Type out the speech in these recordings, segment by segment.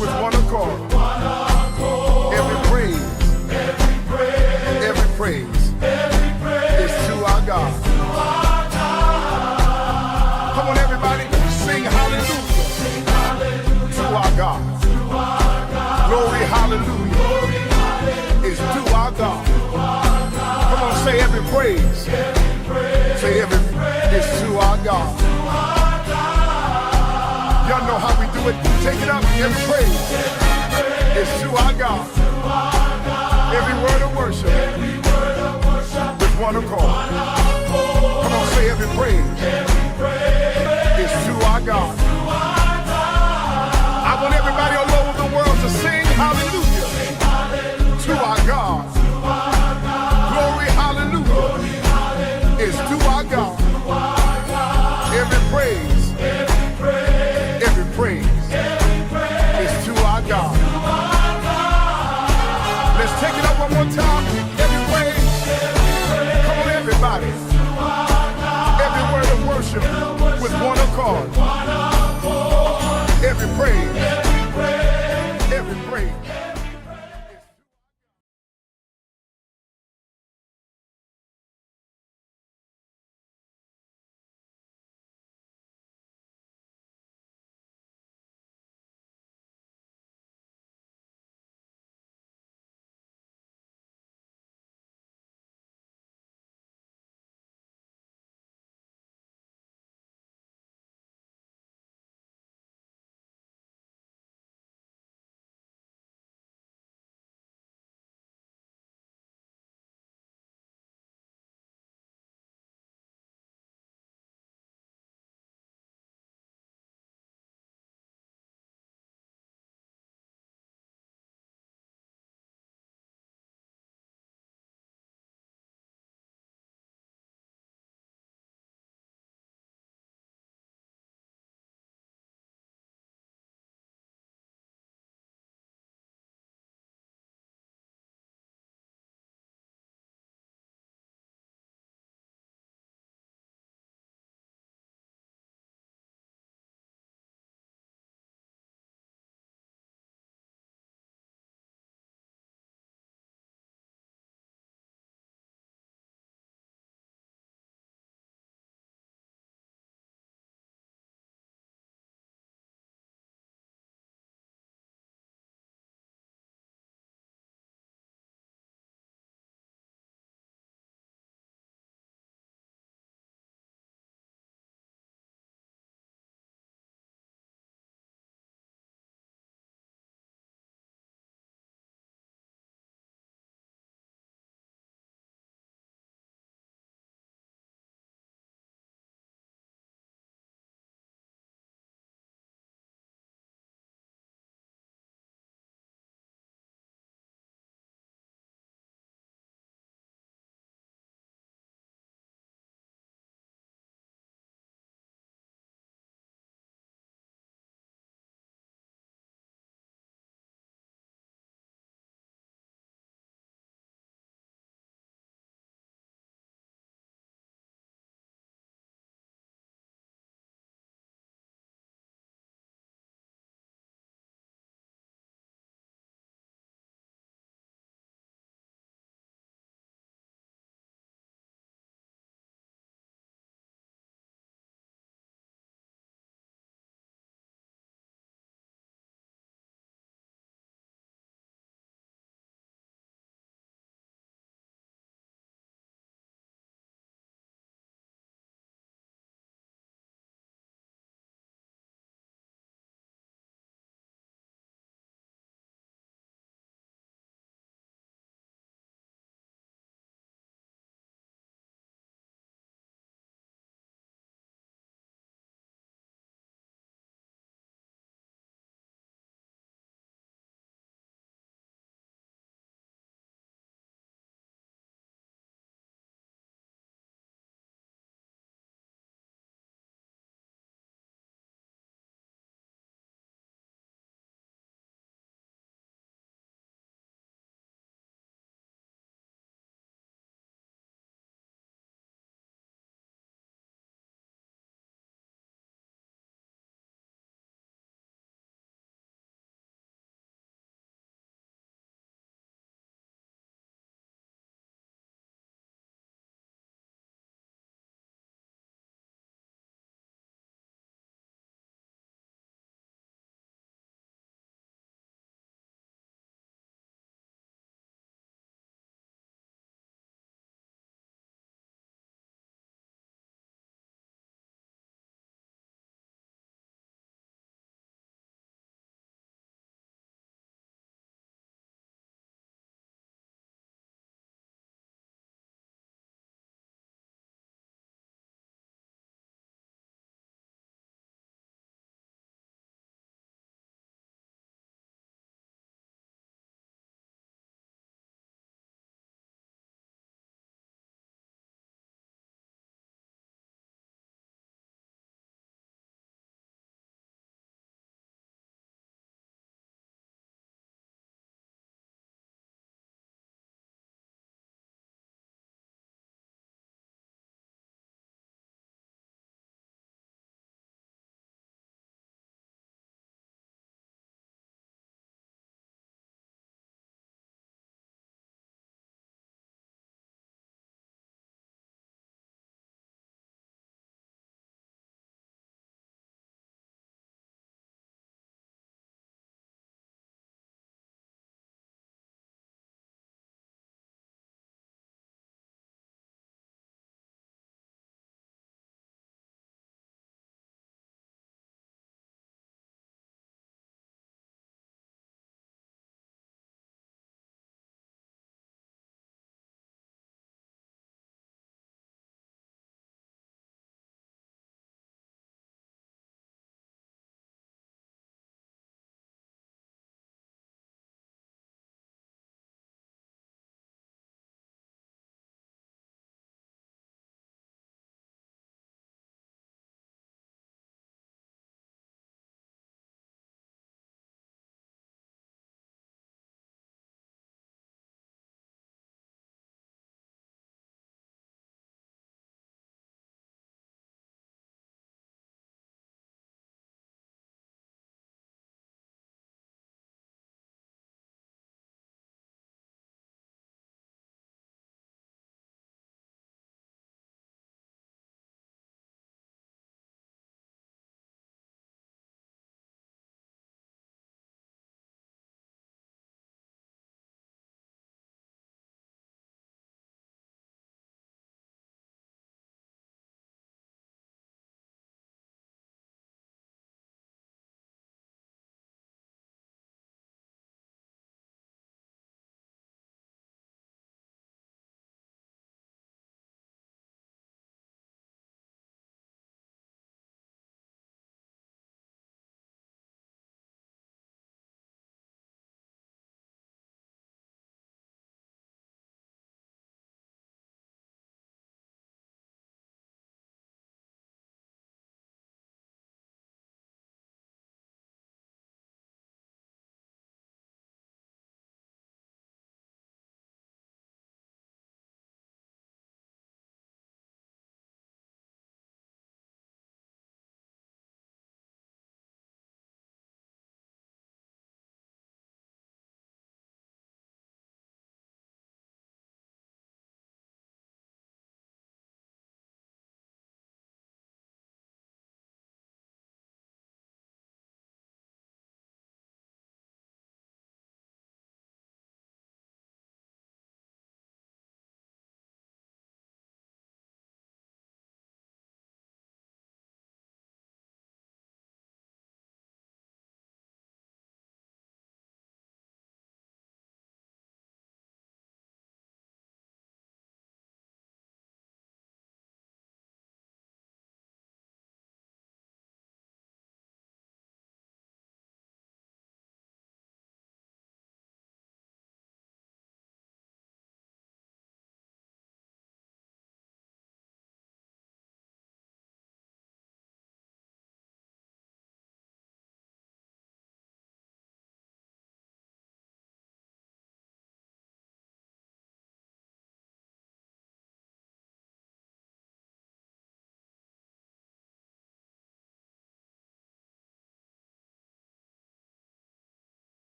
With one accord. Every praise. Every praise is to our God. Come on, everybody, sing hallelujah to our God. Glory, hallelujah is to our God. Come on, say every praise. Say every is to our God. Y'all know how we do it. Take it up. Every praise is to our God. Every word of worship with one accord. Come on, say every praise is to our God. I want everybody all over the world to sing hallelujah to our God. Glory, hallelujah is to our God. Every praise, every praise is to our God.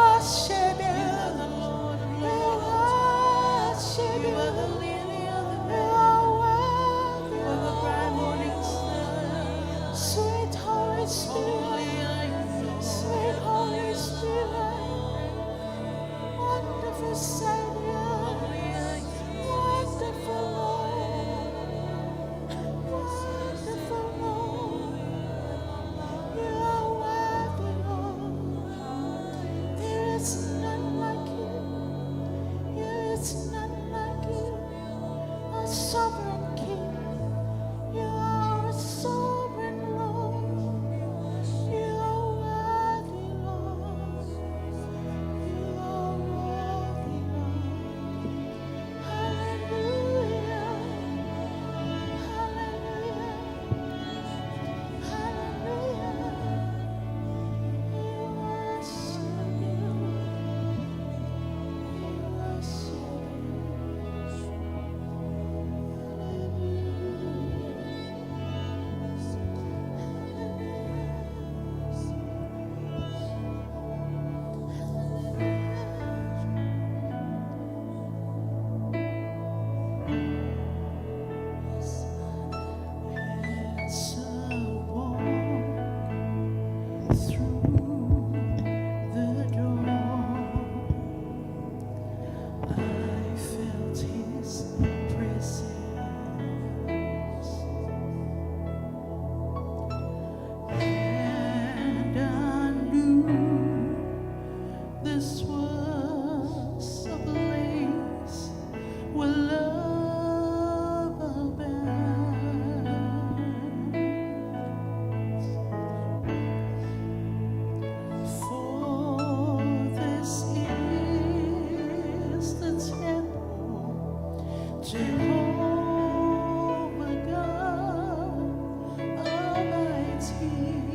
Worship you. We worship you. Sovereign King. You are a sovereign Lord. You are worthy, Lord. You are worthy, Lord. Hallelujah. Hallelujah. Hallelujah. You are so good. You are so good. Hallelujah. As I walk through the door, I felt His presence, and I knew this was a place where love abounds. For this is the temple, Jehovah God abides here.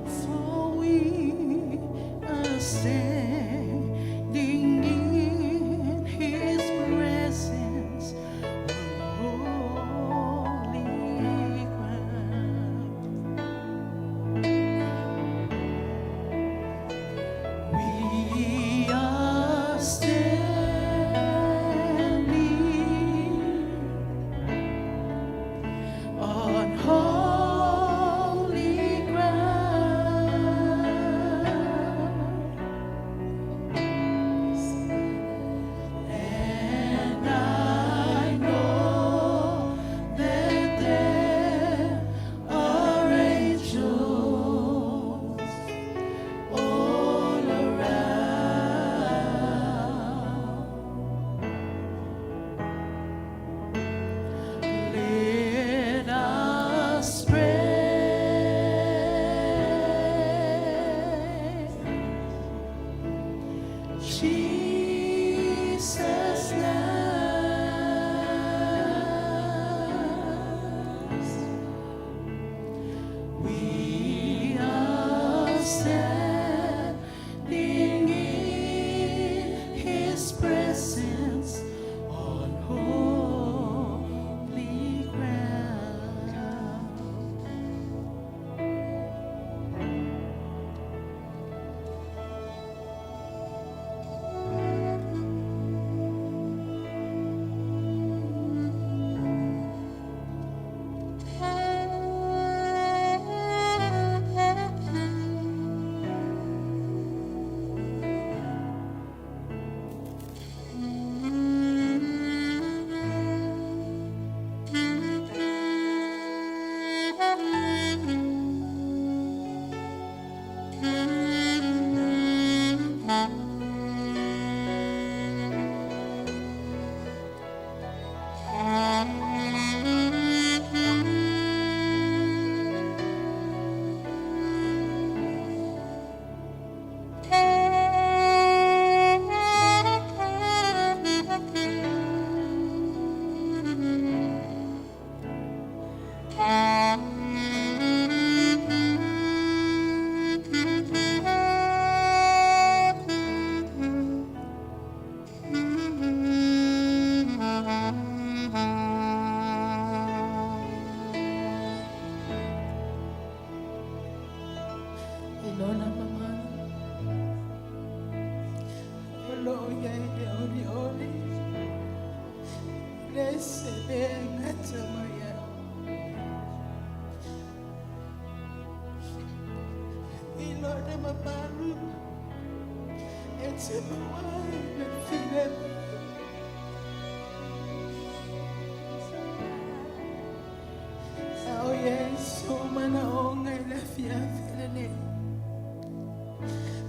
For we are standing in His presence on holy ground. We are standing on holy ground. And I know that there are angels all around. Let us pray. Jesus loves. We are standing in His presence on holy ground. Ilona mama Oloya ile oli oli Lesele ngatamaya Ilona mamalu Etse mawai na file. Oh yes, o mana onga ila fia felene.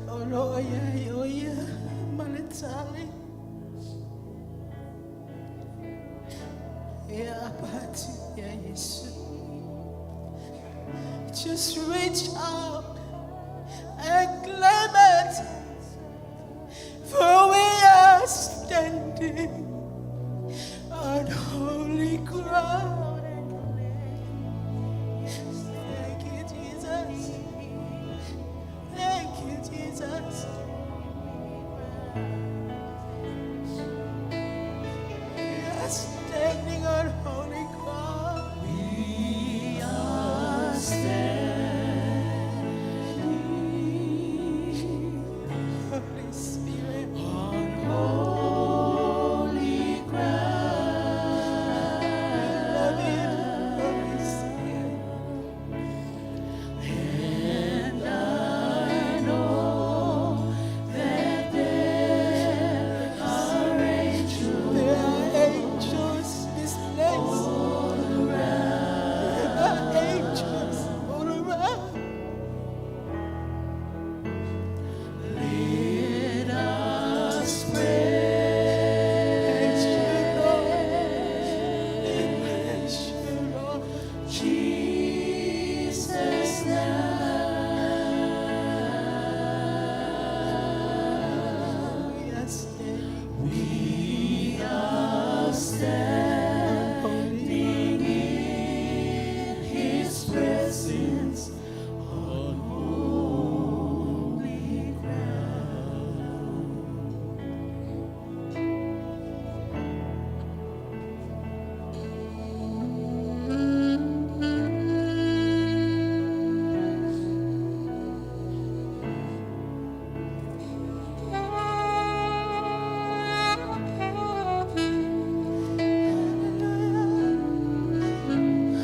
Oloya yoya maletale. Just reach out and claim it, for we are standing on holy ground. Thank you, Jesus. Thank you, Jesus. We are standing on holy ground. We are standing Holy Spirit, on holy ground. love you, Holy Spirit. And I know that there are angels There are angels in this place. all around. There are angels all around. Let us Praise you, Lord. pray. Praise you, Lord. Jesus now. We are standing We are standing holy. in His presence on holy ground.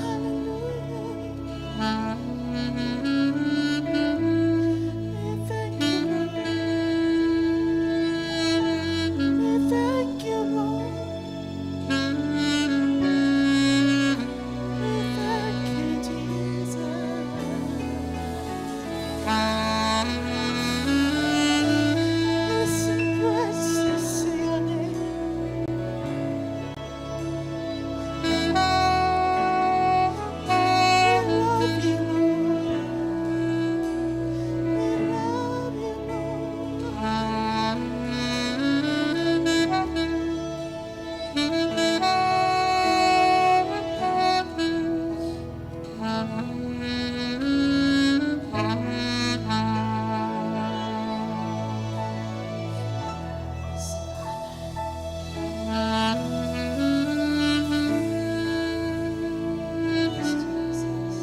Hallelujah. Hallelujah. We thank you, Lord. We thank you, Lord. We thank you, Jesus. Listen, precious to your name. We love you, Lord. We love you, Lord. Jesus.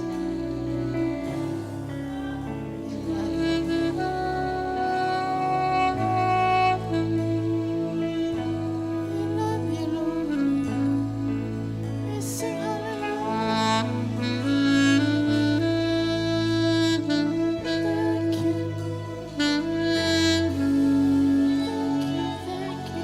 We love you. We love you, Lord. We sing hallelujah. Thank you. Thank you, thank you.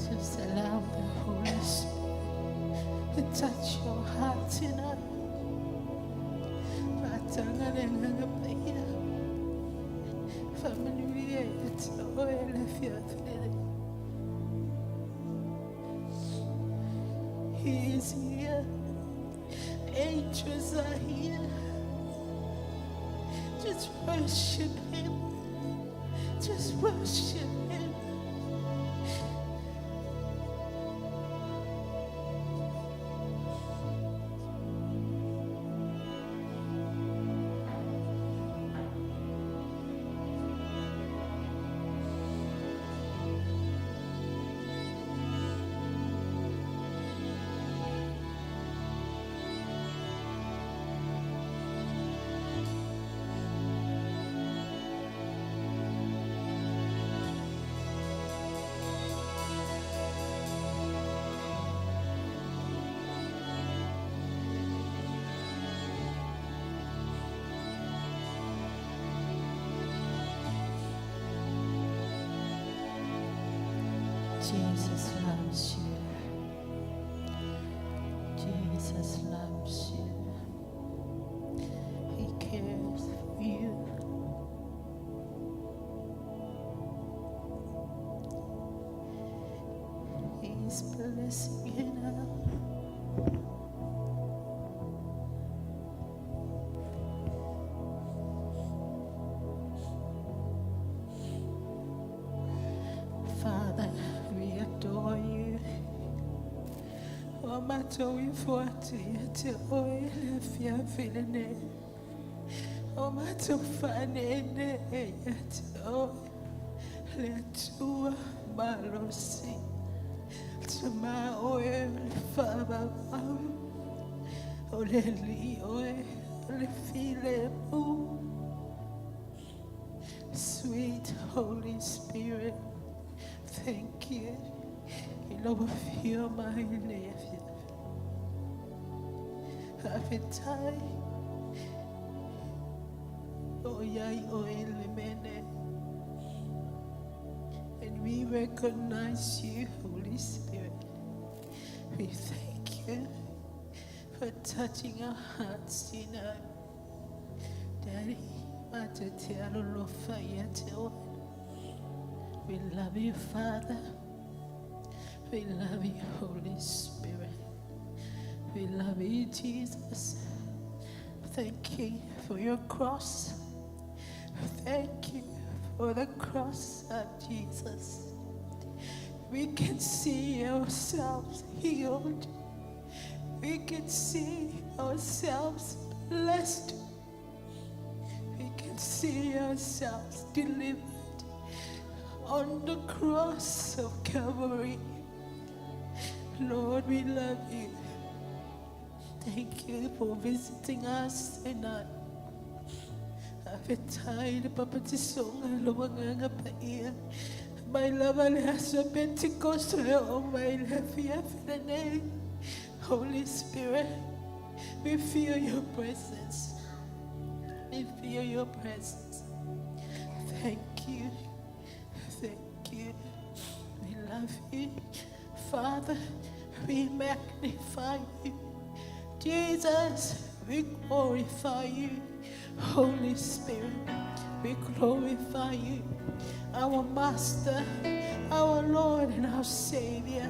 Just allow the Holy Spirit to touch your heart tonight. Fatanga le nganga paia. Familia e le fiafele. He is here. Angels are here. Just worship Him. Just worship Him. Jesus loves you. Jesus loves you. He cares for you. He's blessing you now. Father, we adore you. O matou i forte te oi le fia filene. O matou fanene e te oi le tua malosi. Te ma oe le whaba au. O le li oe le file mu. Sweet Holy Spirit, thank you. I lou afio mai le afio. Faafetai. O iai oe le mene. And we recognize you, Holy Spirit. We thank you for touching our hearts. Daddy, matou te alolofa ia te oe. We love you, Father. We love you, Holy Spirit. We love you, Jesus. Thank you for your cross. Thank you for the cross of Jesus. We can see ourselves healed. We can see ourselves blessed. We can see ourselves delivered on the cross of Calvary. Lord, we love you. Thank you for visiting us tonight. Faafetai le papatisoga lou agaga paia. Mai lava le aso Pentecost e oo mai le afiafi lenei. Holy Spirit, we feel your presence. We feel your presence. Thank you. Thank you. We love you. Father, we magnify you. Jesus, we glorify you. Holy Spirit, we glorify you. Our Master, our Lord, and our Savior.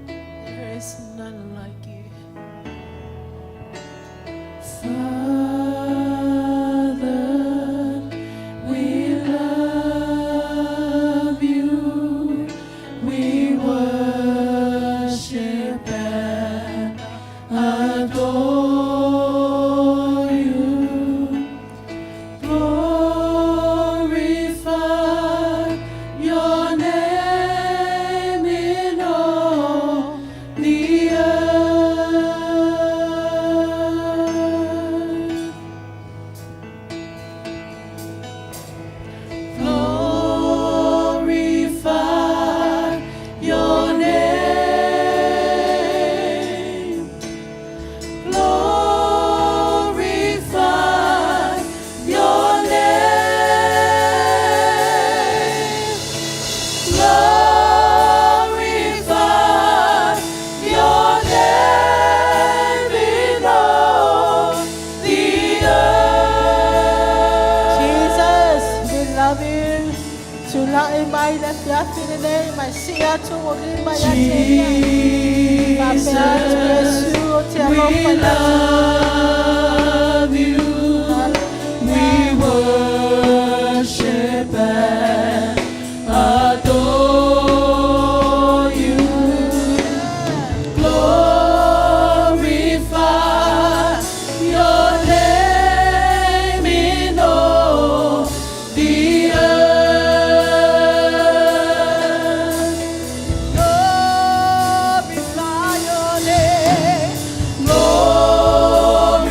There is none like you. Father, we love you. We worship and adore you. Glorify your name in all the earth. Glorify your name. Glorify your name. Glorify your name in all the earth. Jesus, we love you. Tulai mai le afiafi lenei mai sia tu o lima ia te ia. Faapea atu Iesu o te We alofa ia te. love you. We worship and adore you. Glorify your name in all the earth. Glorify your name. Glorify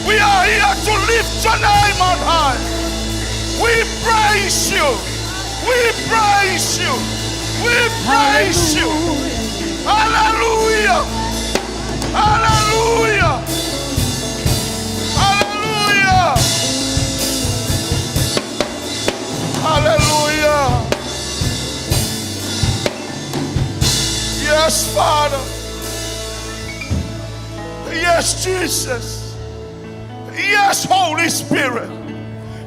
We are here to lift your name on high. We praise you. We praise you. We praise you. Hallelujah. Hallelujah. Hallelujah. Hallelujah. Yes, Father. Yes, Jesus. Yes, Holy Spirit.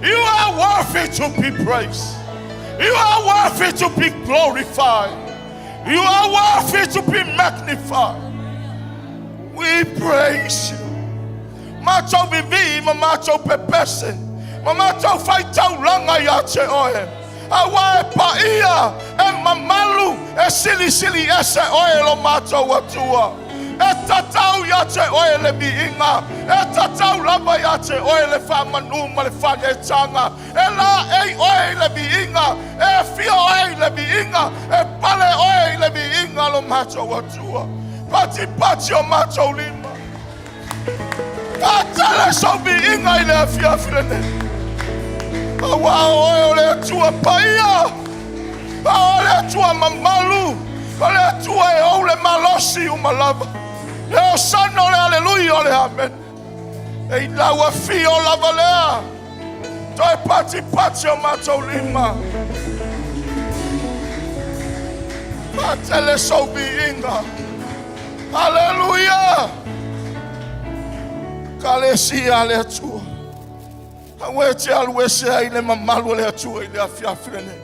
You are worthy to be praised. You are worthy to be glorified. You are worthy to be magnified. We praise you. Matou vivi ma matou pepese. Ma matou faitaulaga ia te oe. Auā e paia, e mamalu, e silisili ese oe lo matou Atua. E tatau ia te oe le viiga, e tatau lava ia te oe le faamanu ma le faaneetaga. E laei oe i le viiga, e afio oe i le viiga, e pale oe i le viiga lo matou Atua. Patipati o matou lima. Faatele sou viiga i le afiafi lenei. Auā o oe o le Atua paia. A o le Atua mamalu. O le Atua e ou le malosi uma lava. Le osana o le aleluia o le amen. E i lau afio lava lea. Toe patipati o matou lima. Faatele sou viiga. Haleluia! Ekalesia a le Atua. Aua e te alu ese ai le mamalu o le Atua i le afiafi lenei.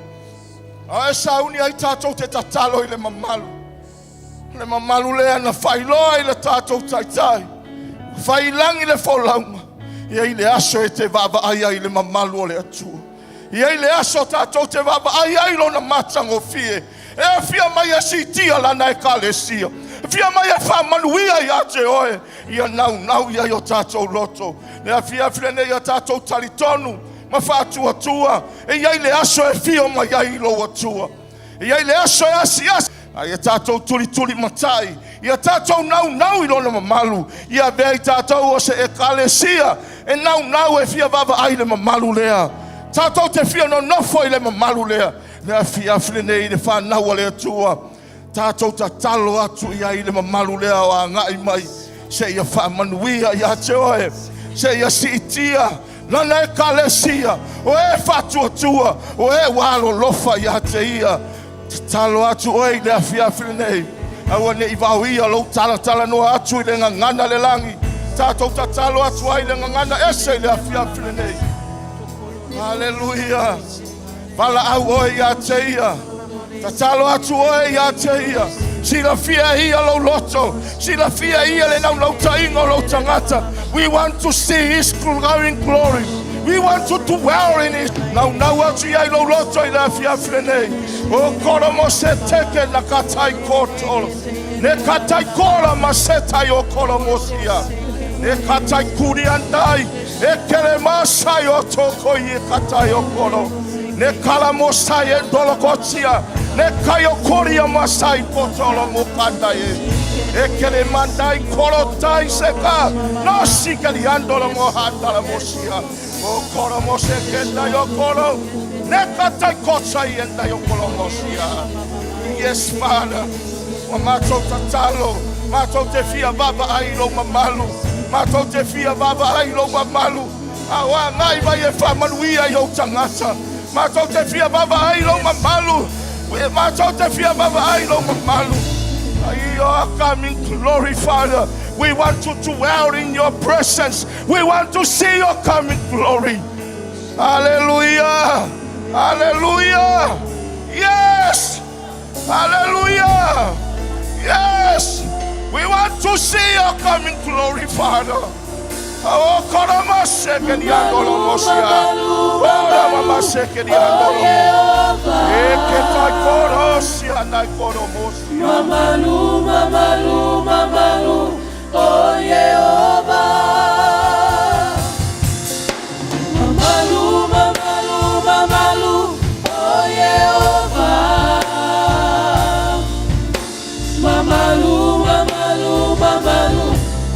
A e sauni ai tatou te tatalo i le mamalu. Le mamalu lea na faailoa i le tatou taitai. Failagi le folauga. Ia i le aso e te vaavaai ai i le mamalu o le Atua. Ia i le aso tatou te vaavaai ai lona matagofie. E afia mai e siitia lana ekalesia. Afia mai e faamanuia ia te oe. Ia naunau ia i o tatou loto. Le afiafi lenei ia tatou talitonu ma faatuatua. E iai le aso e fio mai ai i lou Atua. E iai le aso e asiasi. A ia tatou tulituli matai. Ia tatou naunau i lona mamalu. Ia avea i tatou o se ekalesia. E naunau e fia vaavaai le mamalu lea. Tatou te fia nonofo i le mamalu lea. Le afiafi lenei i le fanau a le Atua. Tatou tatalo atu i ai le mamalu lea o agai mai. Se ia faamanuia ia te oe. Se ia siitia lana ekalesia. O e faatuatua. O e ua alolofa ia te ia. Tatalo atu oe i le afiafi lenei. Aua ne i vaoia lou talatalanoa atu i le gagana le lagi. Tatou tatalo atu ai le gagana ese i le afiafi lenei. Haleluia. Valaau oe ia te ia. Tatalo atu oe ia te ia. Silafia ia lou loto. Silafia ia le naunautaiga o lou tagata. We want to see His glowing glory. We want to dwell in His. Naunau atu ia i lou loto i le afiafi lenei. O koro mo se teke na katai kotolo. Ne katai kora ma setai o koro mo sia. Ne katai kuri andai. E kele masai o toko i e katai o koro. Ne kala mo sai e dolokotia. Ne kaio koria masai potolo mo kanda e. E kele mandai koro tai seka. No sikali andolo mo handala mo sia. O koro mo se kenda yo koro. Ne katai kotsa i enda yo koro mo sia. Yes, Father. Ua matou tatalo. Matou te fia vaavaai i lou mamalu. Matou te fia vaavaai i lou mamalu. A o agai mai e faamanuia i ou tagata. Matou te fia vaavaai i lou mamalu. Matou te fia vaavaai i lou mamalu. Your coming glory, Father. We want to dwell in your presence. We want to see your coming glory. Hallelujah. Hallelujah. Yes. Hallelujah. Yes. We want to see your coming glory, Father. Oh, koromaseke ni andolomosia. Oh, ramamaseke ni andolomo. Eke tai korosia nai koromosia. Mamalu, mamalu, mamalu, oh Yehova. Mamalu, mamalu, mamalu, oh Yehova. Mamalu, mamalu, mamalu,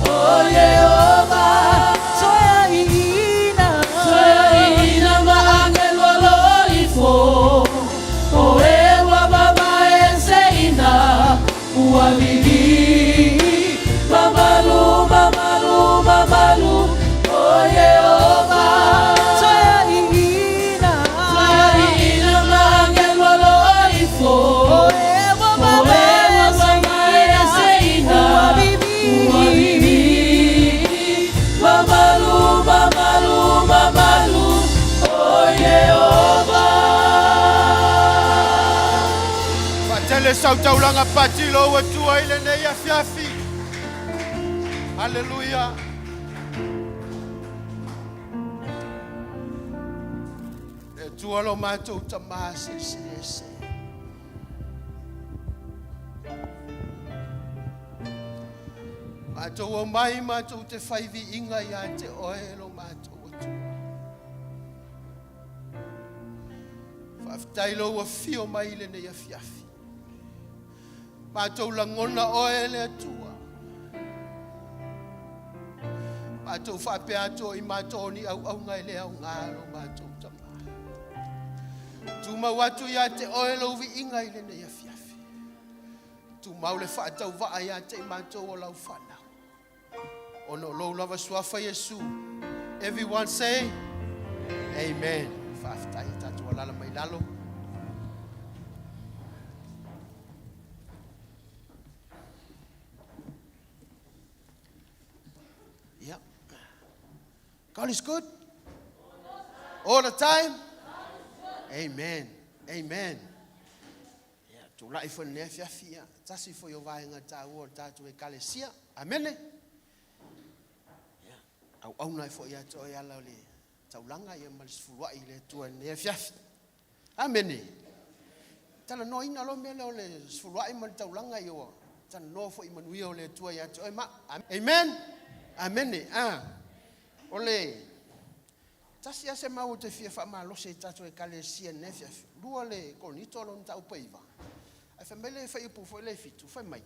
oh Yehova. Ua vivī Mamalu, mamalu, mamalu O Ieova Toeaina Toeaina ma agelu aloa ifo O e ua mamaeseina Ua vivi Ua vivi Mamalu, mamalu, mamalu O Ieova. Faatele sau taulaga pati lou Atua i lenei afiafi. Haleluia. Le Atua lo matou Tama silisili ese. Matou omai matou te fai viiga ia te oe lo matou Atua. Faafetai lou afio mai i lenei afiafi. Matou lagona oe le Atua. Matou faapea atu o i matou o ni auauna e le aoga lo matou Tama. Tumau atu ia te oe lou viiga i lenei afiafi. Tumau le faatauvaa ia te i matou o lau fanau. Ona o lou lava suafa Iesu. Everyone say, Amen. Faafetai tatou alala mai lalo. Yeah. God is good. All the time. Amen. Amen. Yeah, tulai foi lenei afiafi, ia. Tasi foi o vaega taua o le tatou ekalesia. Amene. Yeah. Auauna ai foi ia te oe ala o le taulaga ia ma le sefuluai i le Atua i lenei afiafi. Amene. Talanoaina loa mea lea o le sefuluai ma le taulaga ia ua talanoa foi i manuia o le Atua ia te oe ma. Amen. Amene. Ah. O le tasi lava se mau ou te fia faamalosi ai i tatou ekalesia i lenei afiafi. Lua le Korinito lona mataupu e 9. Ae fai mai le fuaiupu foi lea e 7, fai mai,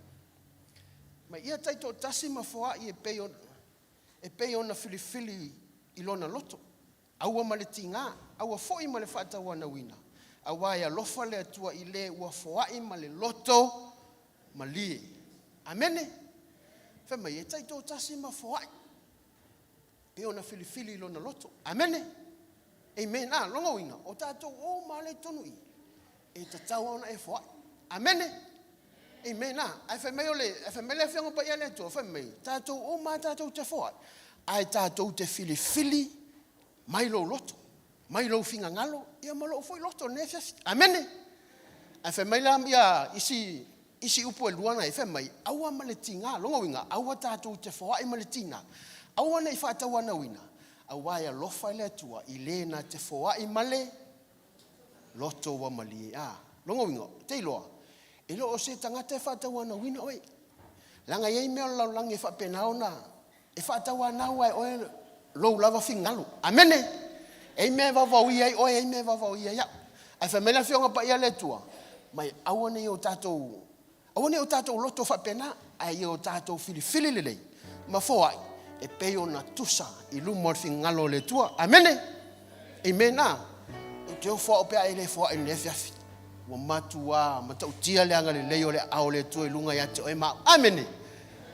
mai ia taitoatasi ma foai e pei ona, e pei ona filifili i lona loto, aua ma le tigā, aua foi ma le faatauanauina, auā e alofa le Atua i le ua foai ma le loto malie. Amene. Fai mai, e taitoatasi ma foai, pei ona filifili i lona loto. Amene. Amen. Ah, lona uiga, o tatou uma lava lea i totonu i i, e tatau lava ona e foai. Amene. Amen. Ah, ae fai mai o le, ae fai mai le Afioga Paia a le Atua, fai mai, tatou uma lava tatou te foai, ae tatou te filifili mai lou loto, mai lou finagalo, ia ma lou foi loto i lenei afiafi. Amene. Ae fai mai la ia isi isi upu e lua na e fai mai, aua ma le tigā. Lona uiga, aua tatou te foai ma le tigā. Aua ne i faatauanauina, auā e alofa le Atua i le na te foai ma le loto ua malie. A, lona uiga, te iloa, e le o se tagata e faatauanauina oe. Leaga e i ai mea o le lalolagi e faapena ona e faatauanau lava e oe lou lava finagalo. Amene! E i ai mea e vaovaoia ai oe, e i ai mea e vaovaoia ai au. Ae fai mai le Afioga Paia a le Atua, mai aua ne i o tatou, aua ne i o tatou loto faapena, ae ia o tatou filifili lelei ma foai e pei ona tusa i luma o le finagalo o le Atua. Amene! Amen. A, ou te ofo au pe a e le foai i lenei afiafi. Ua matua matautia le agalelei o le aao o le Atua i luga ia te oe ma au. Amene!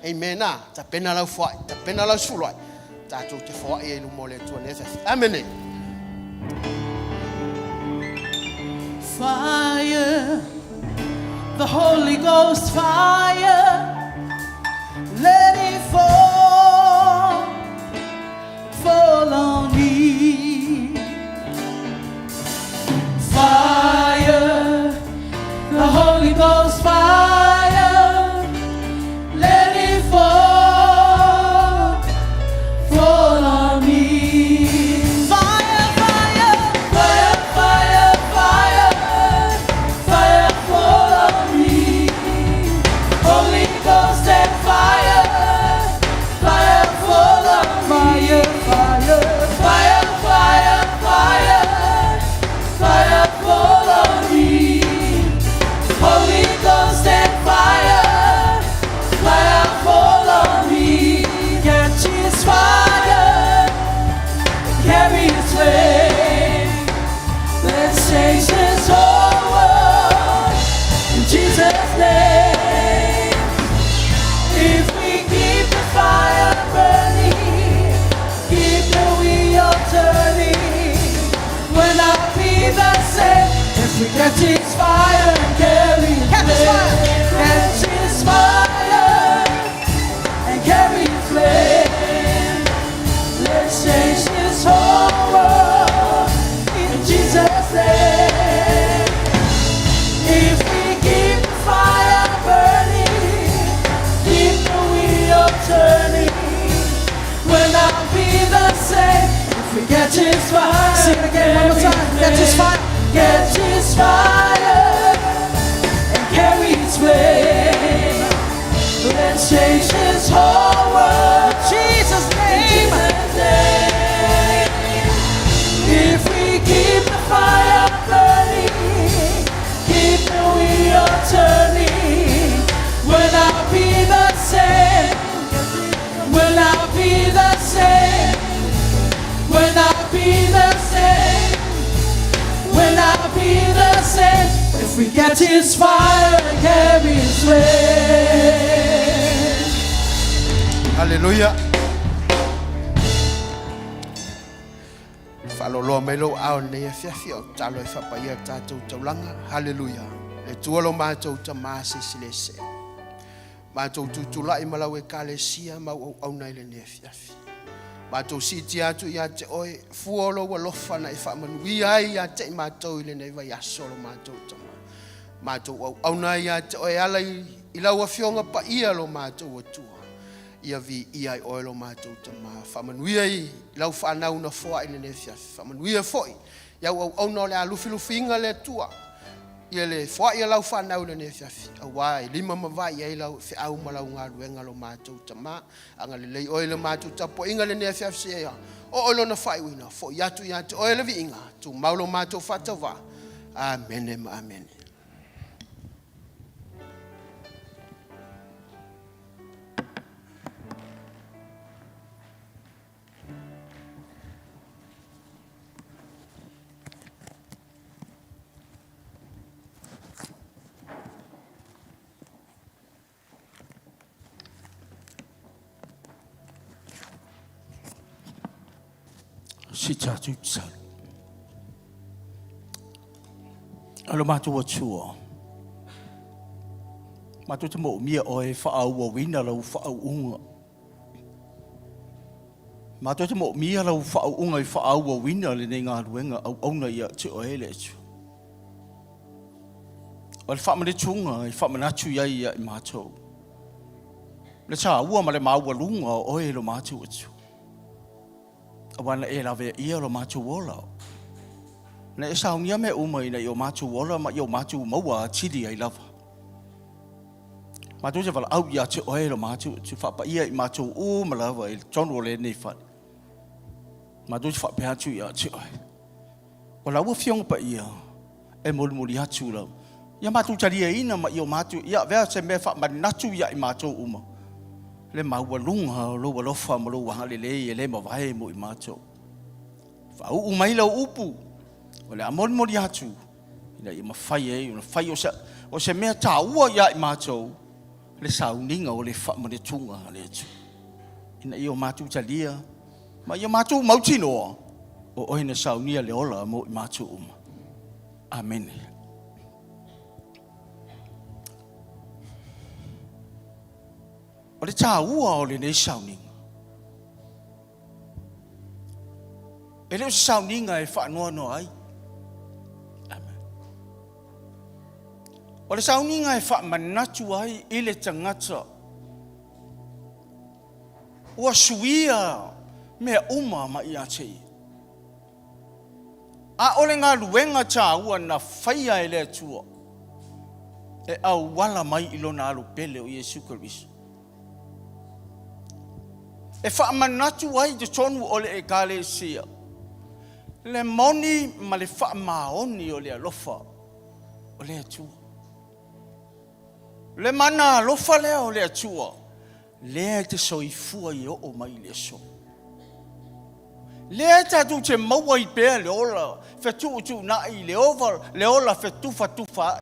Amen. A, tapena lau foai, tapena lau sefuluai, tatou te foai ai i luma o le Atua i lenei afiafi. Amene! Fire, the Holy Ghost fire, let it fall, fall on me. Fire, the Holy Ghost fire, let it fall, fall on me. Fire, fire, fire, fire, fire, fire, fall on me. Holy Ghost and fire, fire, fall on me. Fire, fire, fire, fire, fire, fire, fall on me. Holy Ghost. If we catch his fire and carry his Catch his fire. flame, catch his fire and carry his flame. Let's change this whole world in Jesus' name. If we keep the fire burning, keep the wheel turning, we'll not be the same. If we catch his fire, Sing it again one more time. Catch his fire. Catch his fire and carry his flame. Let's change this whole world. Jesus' In name. Jesus' name. If we keep the fire burning, keep the wheel turning, we'll not be the same. We'll not be the same. We'll not be the same. We'll not be the same. If we get his fire and carry his flame. Haleluia. Faaloloa mai lou ao nei afiafi o talo e whapaia tātou taulanga. Haleluia. Le tua lo mātou ta mā se silese. Mātou tutulai malau e kalesia mau au au nei le nei afiafi. Mātou siti atu ia te oe, fua lo ua lofa na e whaamanuia ai ia te i mātou i le nei vai aso lo mātou tama. Mātou au au nei ia te oe ala i, i lau afionga pa ia lo mātou atua. Ia vi ia i oe lo mātou tama. Whaamanuia i lau whanau na foa i le nei afiafi. Whaamanuia foi. Iau au au na o le a lufilufiinga le atua. Ia le foa ia lau whanau le nei afiafi. Auā e lima ma vai ai lau feau ma lau galuega lo matou tamā. Aga lelei oe le matou tapuaiga lenei afiafi seia oo i lona faaiuina. Fo'i atu ia te oe le viiga, tumau lo matou faatauvaa. Amene ma amene. Si tātou tsalu. Alo mātou atua. Mātou te moomia oe whaauauina lau whaauunga. Mātou te moomia lau whaauunga i whaauauina le nei ngā au auna ia te oe le atu. O le whaamanetunga i whaamanatu ia ia i mātou. Le tāua ma le maualuga o oe lo mātou atu. Aua na e lavea ia lo mātou ola. Na e saunia mea uma ina i o mātou ola ma i o mātou maua atili ai lava. Mātou te walaau ia te oe lo mātou atu whaapaia i mātou uma lava i tonu o lenei fale. Mātou te whaapea atu ia te oe. O lau afioga paia e molimoli atu lau. Ia matou taliaina ma i o matou, ia avea se mea faamanatu ia i matou uma, le maualuga o lou alofa ma lou agalelei e le mavae mo i matou. Faauu mai lau upu, o le a molimoli atu, ina ia mafai ai ona fai o se, o se mea taua ia i matou, le sauniga o le faamanatuga a le Atua. Ina ia o matou talia, ma ia matou mautinoa, o oe na saunia le ola mo i matou uma. Amene. O le tāua o lenei sauniga, e le o se sauniga e faanoanoa ai. Amen. O le sauniga e faamanatu ai i le tagata ua suia mea uma ma ia te ia. A o le galuega tāua na faia e le Atua e auala mai i lona alo pele o Iesu Keriso. E faamanatu ai i totonu o le Ekalesia le moni ma le faamaoni o le alofa o le Atua. Le mana alofa lea o le Atua, lea e te soifua i oo mai i le aso. Lea e tatou te maua ai pea le ola fetuutuunai, le ova, le ola fetufatufa ai,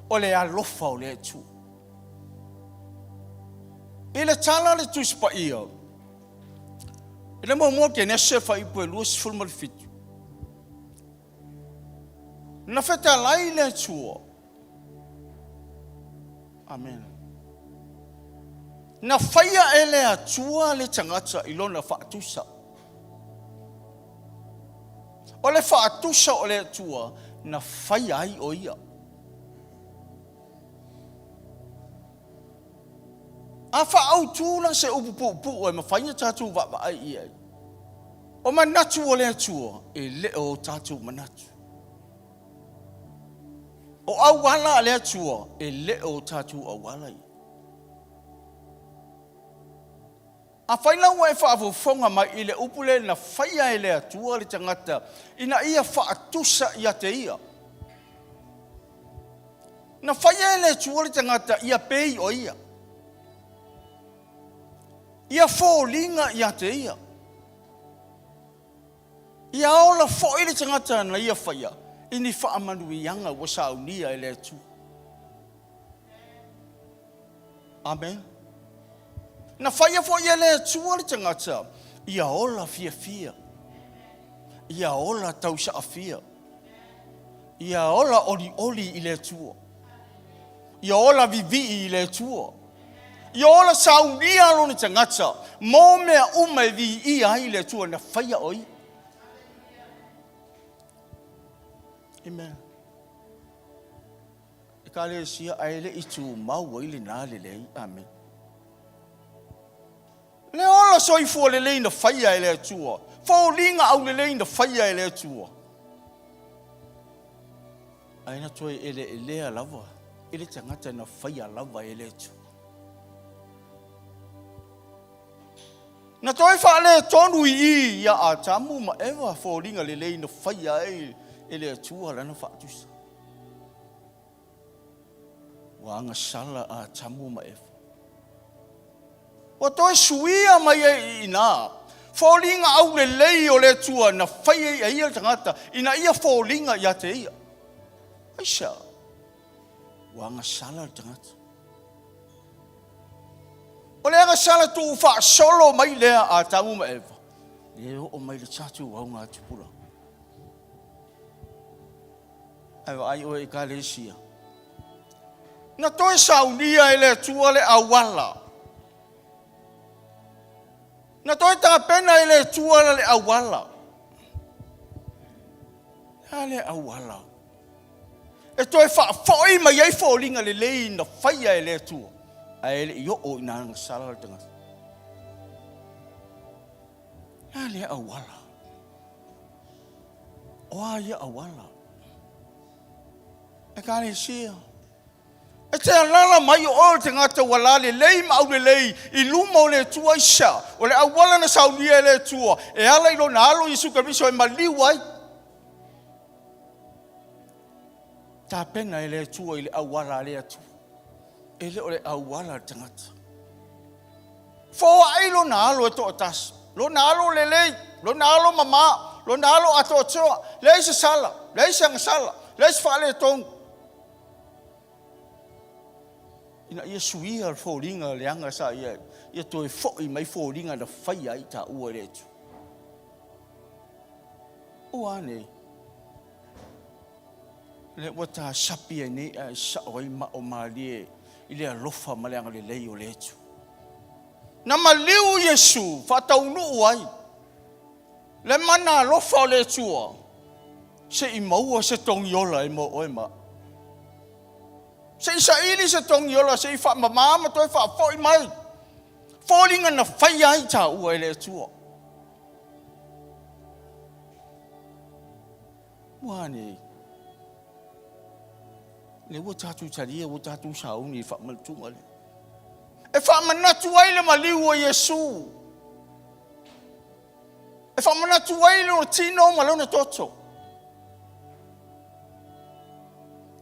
o le alofa o le Atua. I le tala a le Tusi Paia, i le muamua o Kenese fuaiupu e 27. Na fetalai le Atua. Amen. Na faia e le Atua le tagata i lona faatusa. O le faatusa o le Atua na faia ai o ia. A faaautu la se upu puupuu e mafai ona tatou vaavaai i ai, o manatu o le Atua e le o o tatou manatu. O auala a le Atua e le o o tatou auala ia. Afai la ua e faafofoga mai i le upu lea na faia e le Atua le tagata ina ia faatusa ia te ia. Na faia e le Atua le tagata ia pei o ia. Ia foliga ia te ia. Ia ola foi le tagata na ia faia i ni faamanuiaga ua saunia e le Atua. Amen. Na faia foi e le Atua le tagata ia ola fiafia, ia ola tausaafia, ia ola olioli i le Atua, ia ola vivii i le Atua, ia ola saunia lona tagata mo mea uma e viia ai le Atua na faia o ia. Amen. Ekalesia ae le i tumau ai lena lelei. Amen. Le ola soifua lelei na faia e le Atua, foliga aulelei na faia e le Atua. Ae na toe eleelea lava i le tagata na faia lava e le Atua. Na toe faaletonu i i ia Atamu ma Eva foliga lelei na faia ai e le Atua lana faatusa. Ua agasala a Atamu ma Eva. Ua toe suia mai ai i inā foliga aulelei o le Atua na fai ai e ia le tagata ina ia foliga ia te ia. Aisea? Ua agasala le tagata. O le agasala tuu faasolo mai lea a Atamu ma Eva, e oo mai le tatou augatupulaga. Ae vaai oe Ekalesia. Na toe saunia e le Atua le auala. Na toe tapena e le Atua le auala. A le auala. E toe faafoi mai ai foliga lelei na faia e le Atua. Ae le i oo ina agasala le tagata. A le auala. O a ia auala? Ekalesia. E te alala mai o oe o le tagata ua lalelei ma aulelei i luma o le Atua aisea? O le auala na saunia e le Atua e ala i lona Alo Iesu Keriso e maliu ai. Tapena e le Atua i le auala a le Atua. E le o le auala a le tagata. Foai lona alo e toatasi, lona alo lelei, lona alo mamā, lona alo atoatoa, leai se sala, leai se agasala, leai se faaletonu. Ina ia suia le foliga leaga sa ia, ia toe foi mai foliga na faia ai taua e le Atua. Ua a nei? Lea ua tasapi ai nei ae sao ai mao malie i le alofa ma le agalelei o le Atua. Na maliu Iesu faataunuu ai le mana alofa o le Atua se i maua se togiola e mo oe ma au. Se i saili se togiola se i faamama ma toe faafoi mai foliga na faia ai taua e le Atua. Ua nei. Lea ua tatou talia, ua tatou sauni i le faamanatuga lea. E faamanatu ai le maliu o Iesu. E faamanatu ai lona tino ma lona toto.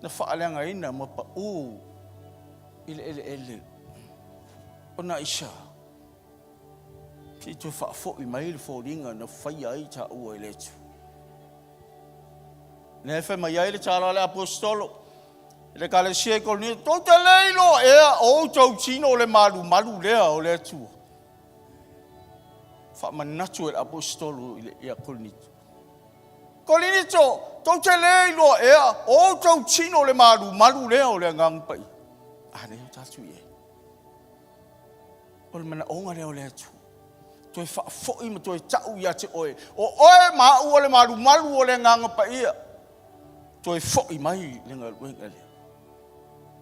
Na faaleagaina ma pau i le eleele ona aisea? Se i toe faafoi mai le foliga na faia ai taua e le Atua. Lea e fai mai ai le tala a le Aposetolo i le Ekalesia i Korinito, Tou te le iloa ea o outou tino o le malumalu lea o le Atua. Faamanatu e le Aposetolo ia Korinito. Korinito, tou te le iloa ea, o outou tino le malumalu lea o le Agaga Paia. A lea o tatou i ai. O le manaoga lea o le Atua, toe faafoi ma toe tau ia te oe, o oe ma au o le malumalu o le Agaga Paia. Toe foi mai le galuega lea.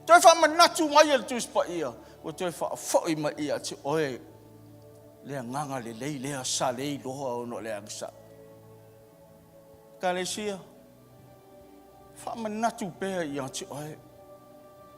Toe faamanatu mai e le Tusi Paia, ua toe faafoi mai ia te oe le agaga lelei lea sa le iloa ona o le agasala. Ekalesia, faamanatu pea ia te oe.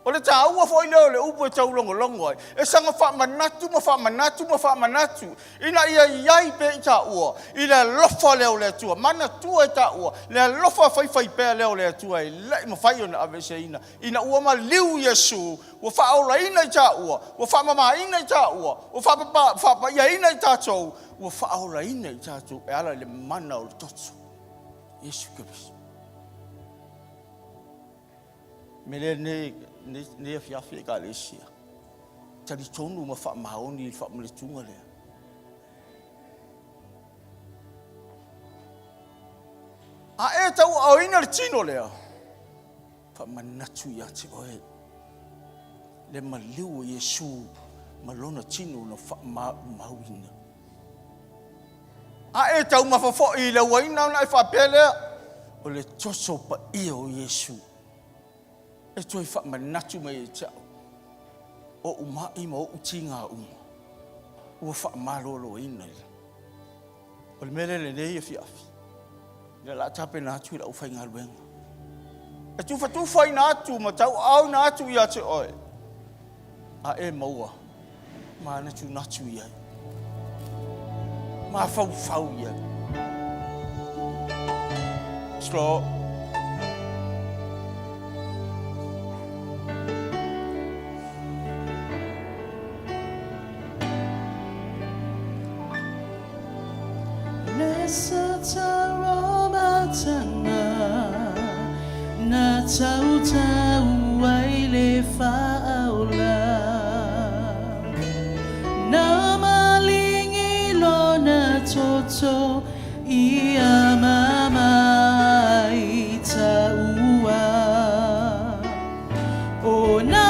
O le taua foi lea o le upu e taulogologo ai, e saga faamanatu ma faamanatu ma faamanatu, ina ia i ai pea i taua i le alofa lea o le Atua. Manatua e taua le alofa faifaipea lea o le Atua e le i mafai ona aveeseina, ina ua maliu Iesu, ua faaolaina i taua, ua faamamaina i taua, ua faapaiaina i tatou, ua faaolaina i tatou e ala i le mana o le toto, Iesu Keriso. Mea lea lenei afiafi Ekalesia, talitonu ma faamaoni i le faamanatuga lea. A e tauaaoina le tino lea, faamanatu ia te oe le maliu o Iesu ma lona tino na faamaumauina. A e taumafa foi i le uaina ona e faapea lea, o le toto paia o Iesu e toe faamanatu mai ia te au oʻu maʻi ma oʻu tiga uma ua faamaloloina i O le mea lea lenei afiafi, lea o le a tapena atu i le aufaigaluega. E tufatufaina atu ma tauaaoina atu ia te oe, a e maua manatunatu i ai, mafaufau i ai. Slow. Na tautau ai le faaola Na malingi lona toto ia mamai taua O na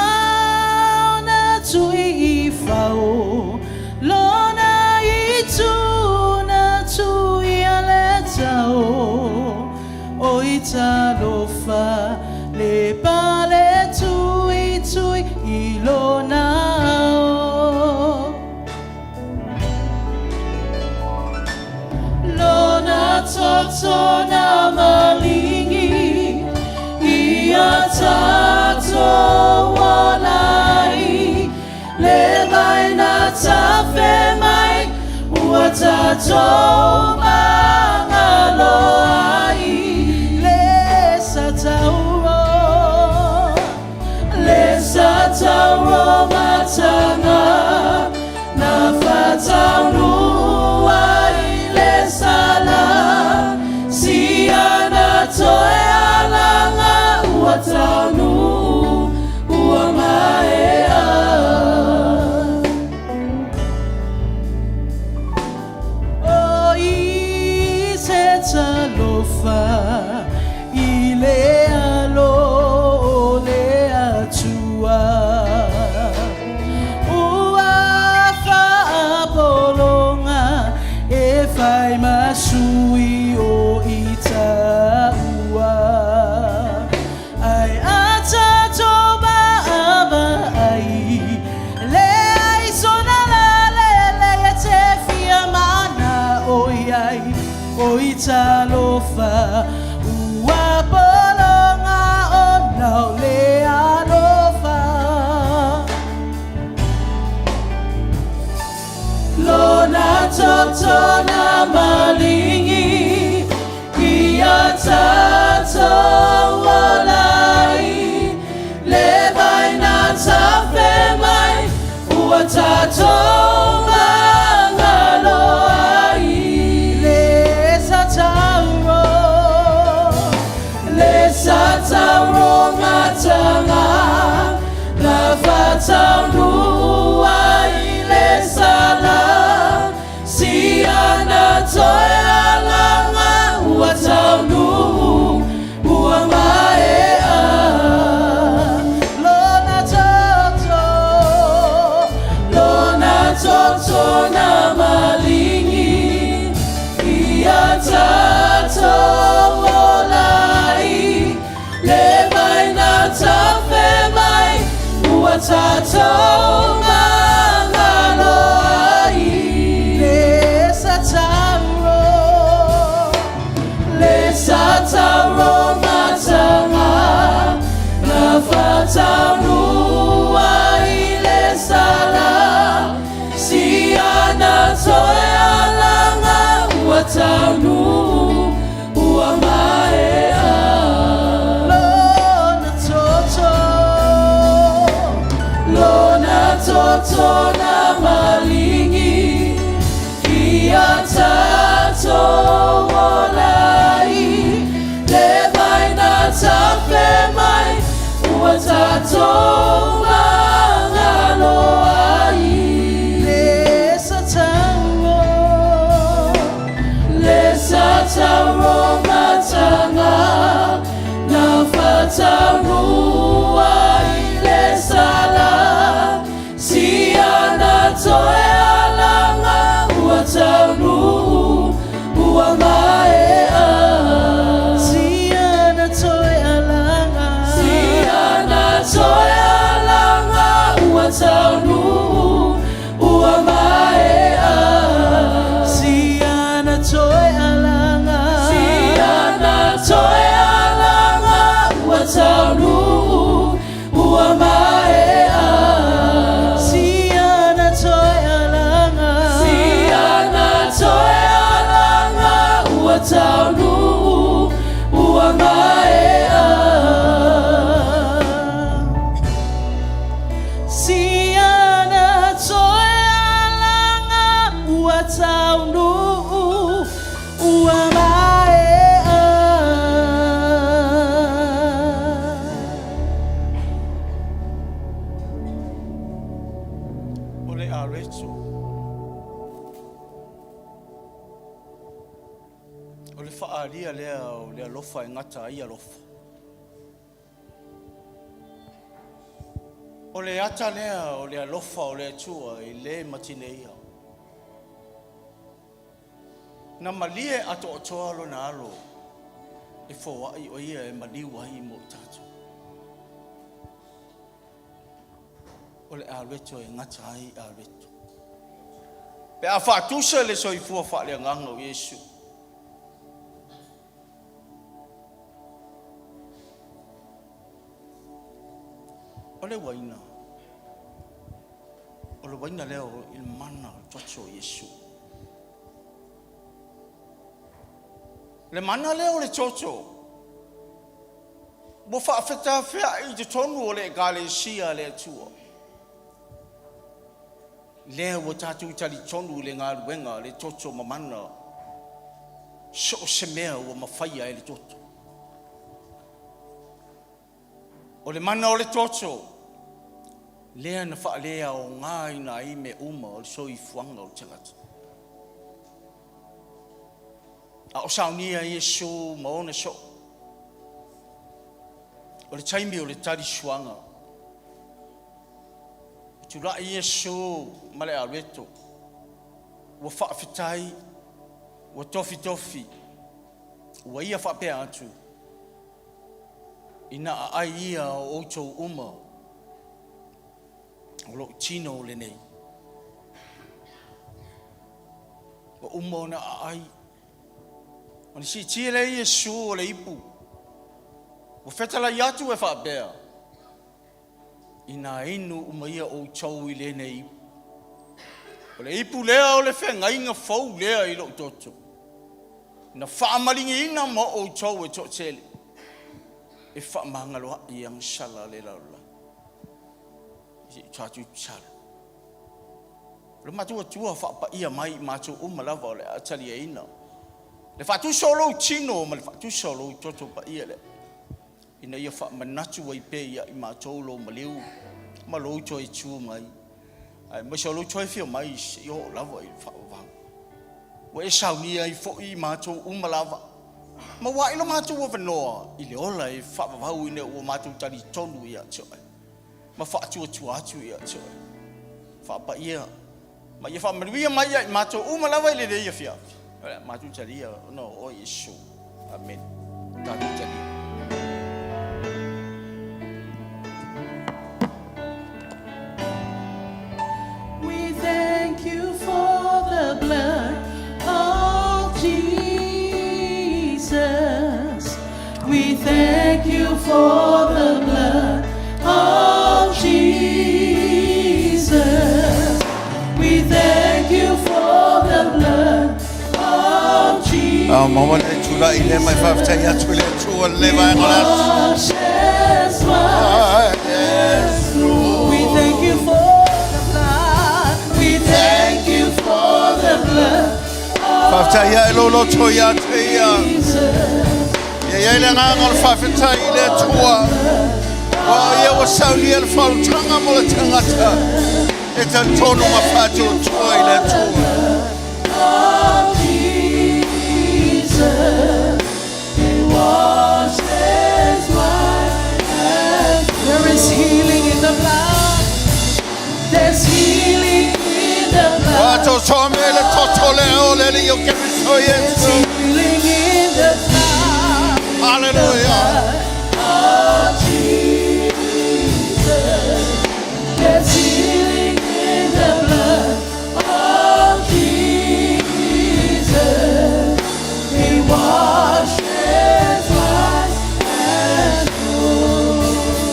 ona tui i fao lona itu na tui a le tao o i talofa le pale tui tui i lona ao. Lona toto na malingi ia tatou ola ai le vai na tafe mai ua tatou magalo ai le sa tauro Le sa tauro matanga na fataunuu ai le sala si ana toe alaga ua taunuu ua maea. O i se talofa i le alo o le Atua Ua faapologa e fai ma sui o i taua Ai a tatou vaavaai Leai sona lalele e te fia manao i ai O i talofa ua pologa ona o le alofa Lona toto na malingi ia tatou ola ai Le vai na tafe mai ua tatou magalo ai Le sa tauro Le sa tauro matanga na fataunuu ai le sala si ana toe alaga ua taunuu. taunuu ua maea. Lona toto. Lona toto na malingi ia tatou ola ai le vai na tafe mai ua tatou magalo ai. Le sa tau. Le sa tau matanga na fataunuu ai le sala si ana toe alaga ua taunuu ua maea. Si ana toe alaga. Si ana toe alaga ua taunuu ua maea. Si ana toe alaga. Si ana toe alaga ua taunuu ua maea. Si ana toe alaga. Si ana toe alaga ua taunuu ua maea. Si ana toe alaga ua taunuu ua maea. O le areto. O le faaalia lea o le alofa e gata ai alofa. O le ata lea o le alofa o le Atua e le matineia. Na malie atoatoa lona alo e foai o ia e maliu ai mo i tatou. O le areto e gata ai areto. Pe a faatusa le soifua faaleagaga o Iesu. O le uaina, o le uaina lea o i le mana o le toto o Iesu. Le mana lea o le toto ua faafetafea'i i totonu o le Ekalesia a le Atua. Lea ua tatou talitonu i le galuega a le toto mamana, so o se mea ua mafaia e le toto. O le mana o le toto, lea na faaleaogaina ai mea uma o le soifuaga o le tagata. A o saunia Iesu ma ona soo, o le taimi o le talisuaga, ua tulai Iesu ma le areto, ua faafetai, ua tofitofi, ua ia faapea atu, Ina aai ia o outou uma o lou tino lenei. Ua uma ona aai. Ona siitia lea Iesu o le ipu, ua fetalai atu e faapea, Ina inu uma ia outou i lenei ipu. O le ipu lea o le feagaiga fou lea i lou toto, na faamaligiina mo outou e toatele, e faamagaloaʻi agasala a le lalolagi. Se i tatou tatalo. O le matou Atua faapaia mai i matou uma lava o le a taliaina le faatusa o lou tino ma le faatusa o lou toto paia lea, ina ia faamanatu ai pea ia i matou lou maliu ma lou toe tu mai, aemaise o lou toe afio mai seia oo lava i le faavavau. Ua e saunia ai foi i matou uma lava, ma ua a'i lo matou avanoa i le ola e faavavau ina ua matou talitonu ia te oe ma faatuatua atu ia te oe. Faapaia ma ia faamanuia mai ia i matou uma lava i lenei afiafi. O le a matou talia ona o oe Iesu. Amene. Tatou talia. We thank you for the blood of Jesus. We thank you for the blood of Jesus. We thank you for the blood of Ao maua le tula'i lea ma e faafetai atu i le Atua i lenei vaega o le aso. Washes white as snow. We thank you for the blood. We thank you for the blood. Faafetai ia i lou loto ia te ia. Jesus. Ia i ai le agaga o le faafetai i le Atua. Aua o ia ua saunia le faaolataga mo le tagata e talitonu ma faatuatua i le Atua. Of Jesus, He washes white as There is healing in the blood. There's healing in the Ua blood. atoatoa mea i le toto lea o le Alii o Keriso There's Iesu. healing in the blood. Haleluia. Of Jesus. There's healing in the blood of Jesus. He washes white as snow.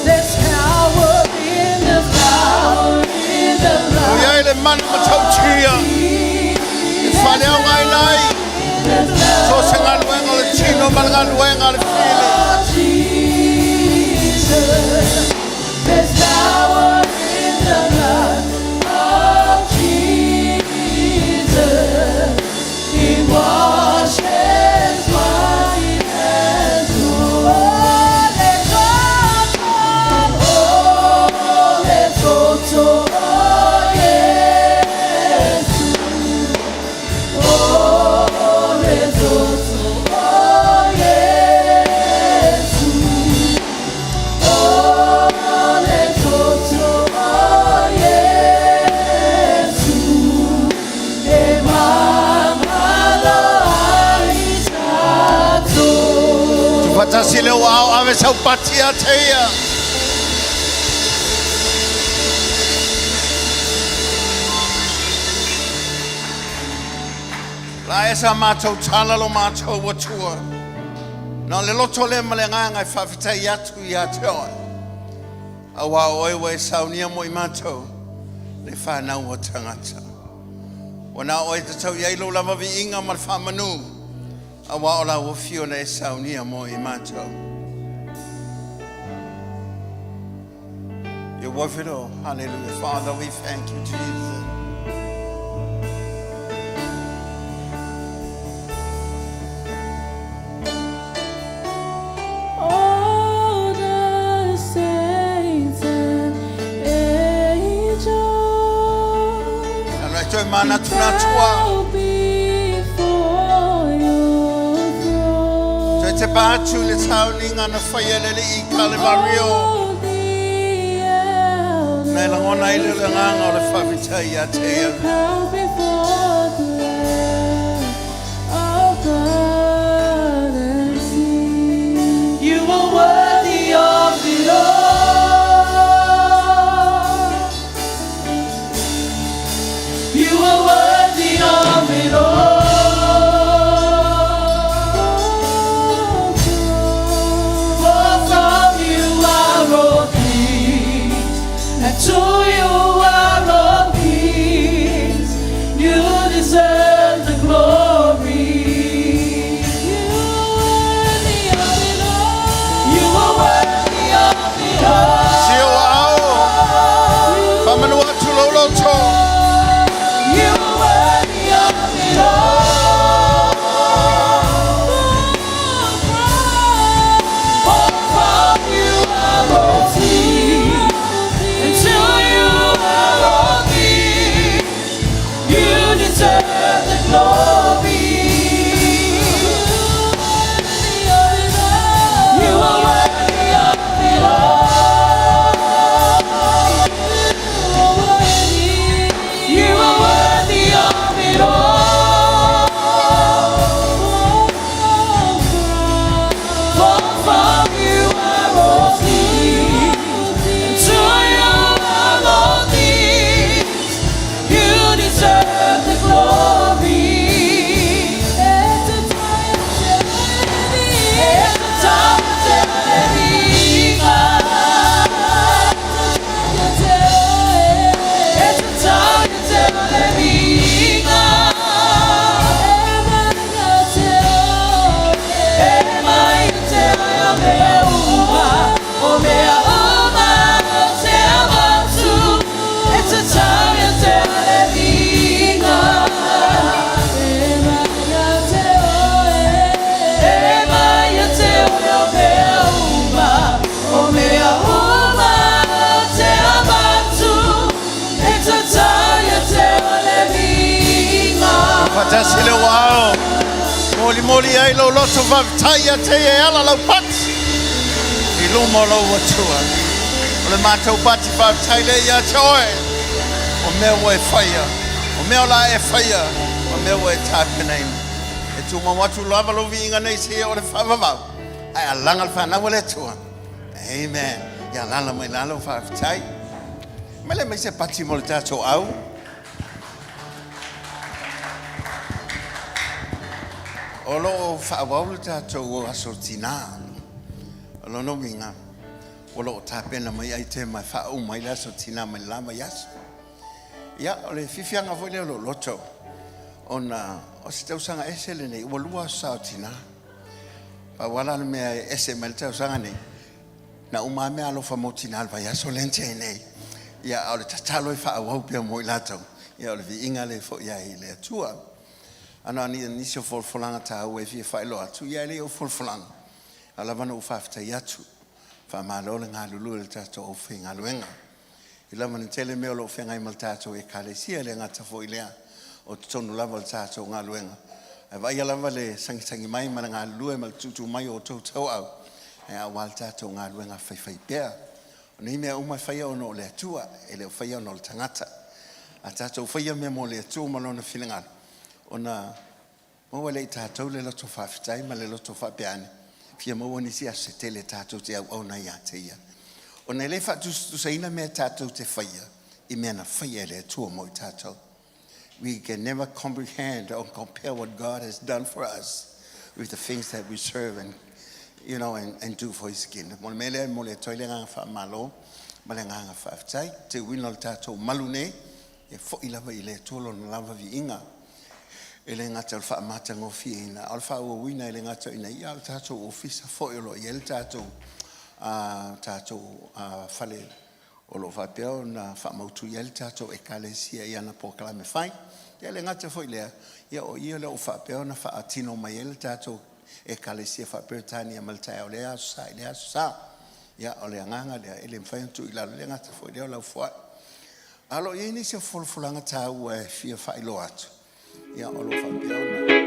There's power in the power in the Ua blood. i ai le mana matautia e faaleaogaina ai so o se galuega o le tino ma le galuega a le fili. Jesus, there's power in the blood of Jesus. He washes white as snow. Oh, let's go to, oh, yes. Oh, let's go to, oh, yes. Oh, let's go to, oh, yes. E mamalo ai tatou. Tuufaatasi le ou aao ave sau pati ia te ia. La e sa matou tala lo matou Atua. Na o le loto lea ma le agaga e faafetai atu ia te oe. Auā o oe ua e saunia mo i matou le fanau a tagata. Ua na o oe e tatau i ai lou lava viiga ma le faamanu, auā o lau afio na e saunia mo i matou. You're worth it all. Hallelujah. Father, we thank you, Jesus. All the saints and angels Ano e toe manatunatu a. bow before your throne. Toe tepa atu i le sauniga na faia e le Alii i Kalevario. All the elders Na e lagona ai le agaga o le faafetai ia te ia. bow before the Lamb of God and sing. You are worthy of it all. You are worthy of it all. For from you are all things, and to you are all things. You deserve the glory. You are worthy of it all. You are worthy of it all. Si ou aao. Faamanu atu lou loto. You are worthy of it all. For from you are all things, and to you Faatasi le ou aao. Molimoli ai lou loto faafetai ia te ia e ala lau pati i luma o lou Atua. O le matou pati faafetai lea ia te oe o mea ua e faia, o mea o le a e faia, o mea ua e tapenaina. E tumau atu lava lou viiga nei seia oo i le faavavau, ae alaga le fanau a le Atua. Amen. Ia alaala mai i lalo, faafetai. Malie mai se pati mo le tatou au. O lo o faaauau le tatou aso tinā. O lona uiga, o lo o tapena mai aitema e faauma ai le aso tinā mai le la vaiaso. Ia, o le fiafiaga foi lea o lou loto, ona o se tausaga ese lenei, ua lua aso sa o tinā. Pau lava la le mea e ese mai le tausaga nei, na uma lava meaalofa mo tinā i le vaiaso lea na tea nei, ia, a o le tatalo e faaauau pea mo i latou, ia o le viiga lea e foi ai i le Atua. A na o nisi o folafolaga taua e fia faailoa atu, ia e le i ou folafolaga, a lava ona ou faafetai atu, faamalo le galulue i le tatou aufaigaluega. I lava na tele mea o lo o feagai ma le tatou Ekalesia, e le gata foi i lea, o totonu lava o le tatou galuega, ae vaaia lava le sagisagi mai ma le galulue ma le tuutuu mai o outou tauau aua le tatou galuega faifaipea. O nei mea uma e faia ona o le Atua, e le o faia ona o le tagata. A tatou faia mea mo le Atua ma Lona finagalo, ona maua lea e i tatou le loto faafetai ma le loto faapea ane, fia maua nisi aso se tele tatou te auauna ai ia te Ia. Ona e le faatusatusaina mea tatou te faia i mea na faia e le Atua mo i tatou. We can never comprehend or compare what God has done for us with the things that we serve and you know and, and do for his kingdom. Mo le mea lea, mo le atu ai le agaga faamalo ma le agaga faafetai. Te uina o le tatou malu nei, e foi lava i le Atua lona lava viiga. E le gata o le faamatagofieina, a o le faaauauina e le gata ina ia, a o le tatou ofisa foi o lo o i ai le tatou, tatou fale o lo o faapea ona faamautu i ai le tatou Ekalesia i ana polokalame fai. Ia e le gata foi i lea, ia o i lea ua faapea ona faatino mai ai le tatou Ekalesia faa-Peretania mai le taeao i lea aso Sa i lea aso Sa. Ia, o le agaga lea, e le mafai ona tuu i lalo, e le gata foi i lea o le aufoai. A o lo o i ai nisi o folafolaga taua e fia faailoa atu, ia o lo o faapea ona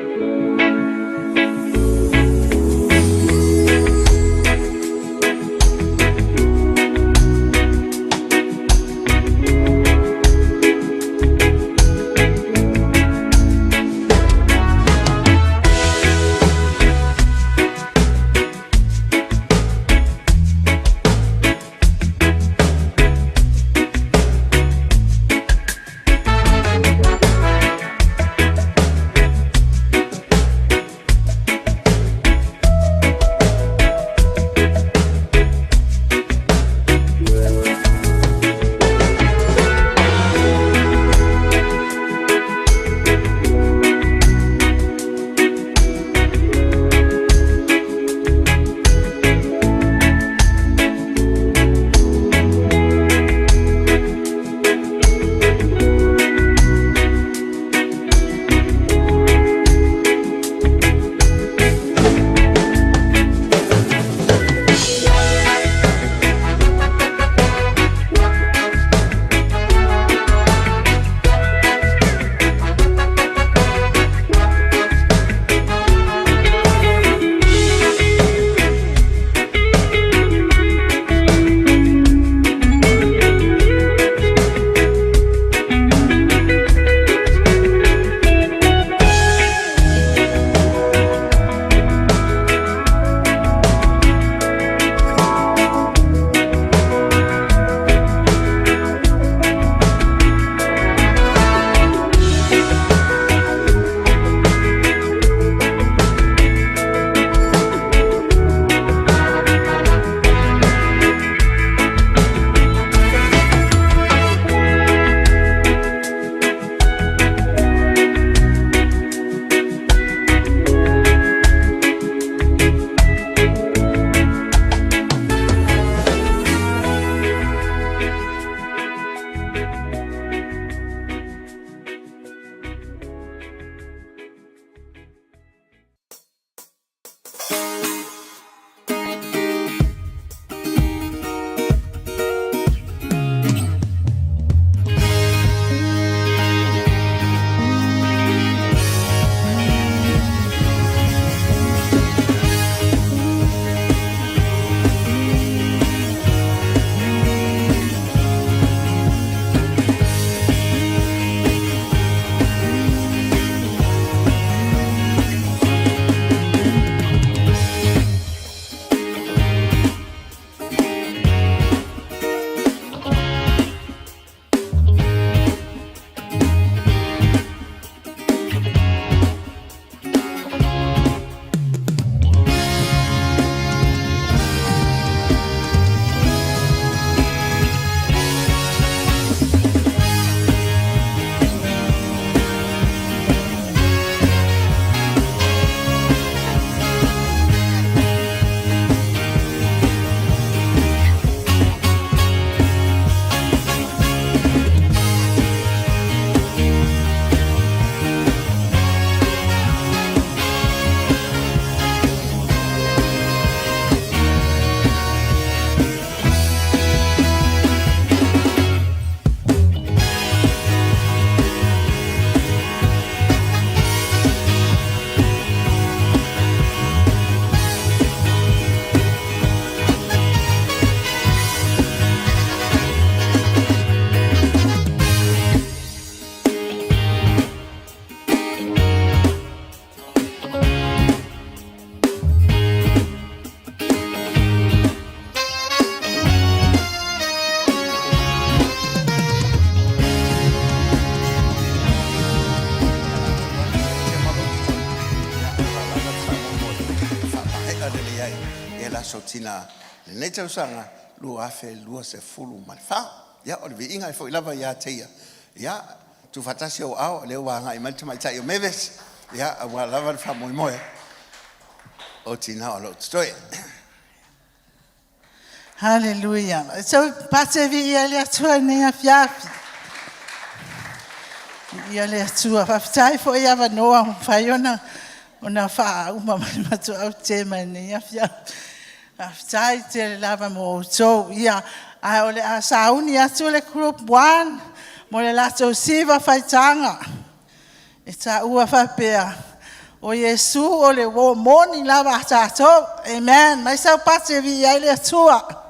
Aso Tinā i lenei tausaga 2024. Ia, o le viiga e foi lava ia te Ia, ia, tuufaatasi ou aao, o lea ua agai mai le tamaitai o Mavis, ia, aua lava le faamoemoe o tinā o lo o totoe. Hallelujah. So, pate vi ia le Atua i lenei afiafi. Ia le Atua. Faafetai foi avanoa ua mafai ona faauma mai le matou autema i lenei afiafi. Faafetai tele lava mo outou. Ia, ae o le a sauni atu le group 1 mo le latou siva faitaga e taua faapea, o Iesu o le uo moni lava a tatou. Amen. Mai sau pati e viia ai le Atua.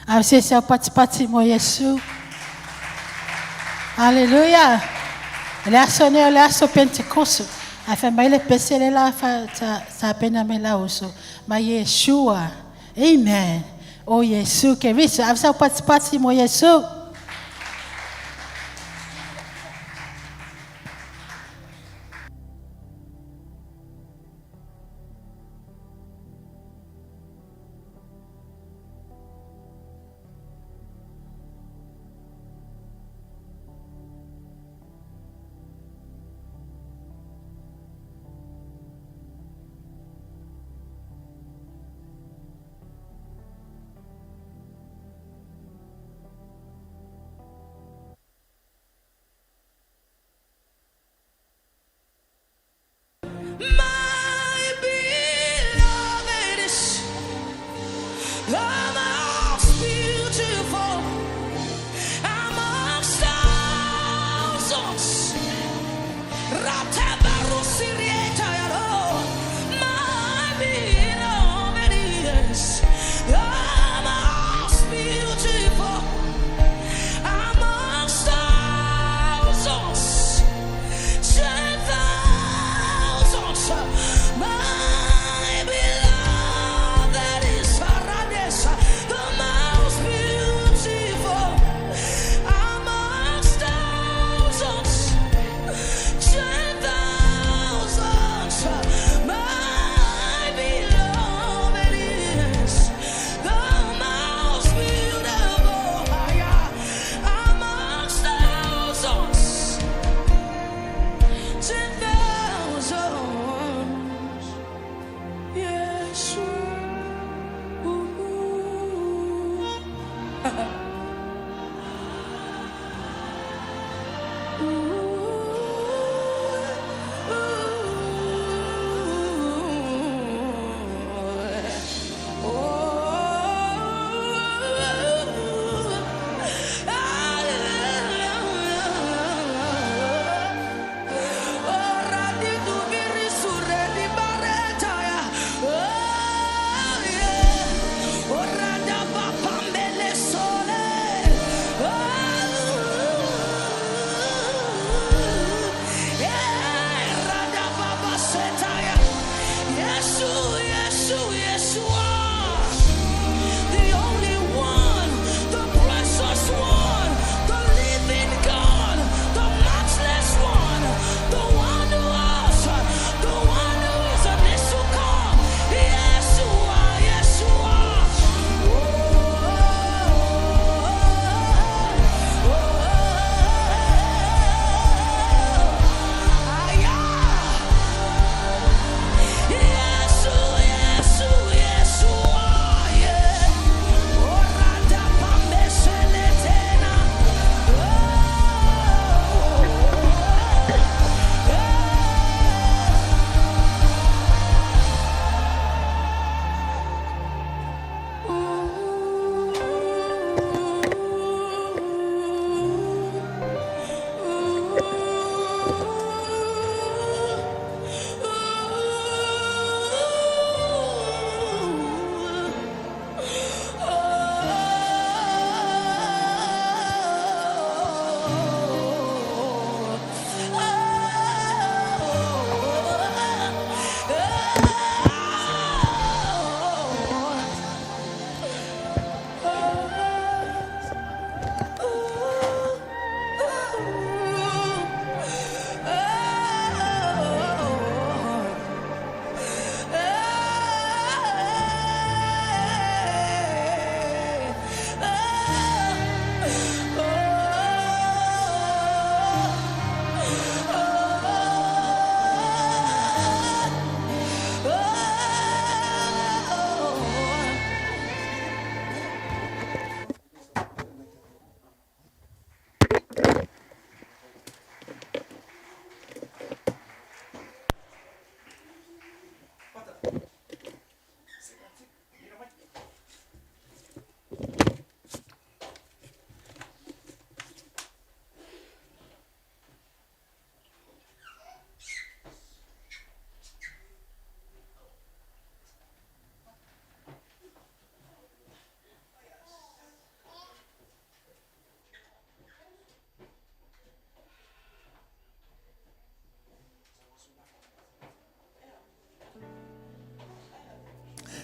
A o se isi aupatipati mo Iesu. Aleluia. O le aso nei o le aso Pentekoso. Ae fai mai le pese le la fa ta tapena mai la uso. Ma Yeshua. Amen. O Iesu Keriso. A o se aupatipati mo Iesu.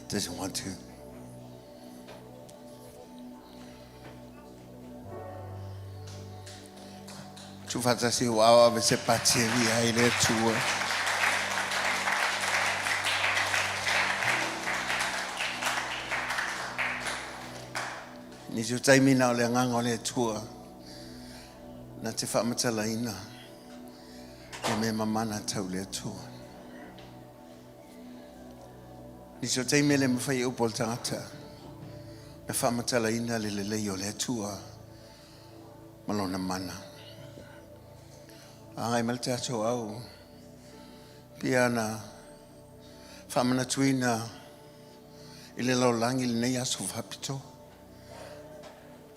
doesn't want to. Tuufaatasi ua aoave se pati e viia ai le Atua. Nisi o taimi na o le agaga o le Atua na te faamatalaina le mea mamana tau le Atua. Nisi o taimi e le mafai e upu a le tagata na faamatalaina le lelei o le Atua ma lona mana. Agai mai le tatou au pia na faamanatuina i le lalolagi lenei aso faapitoa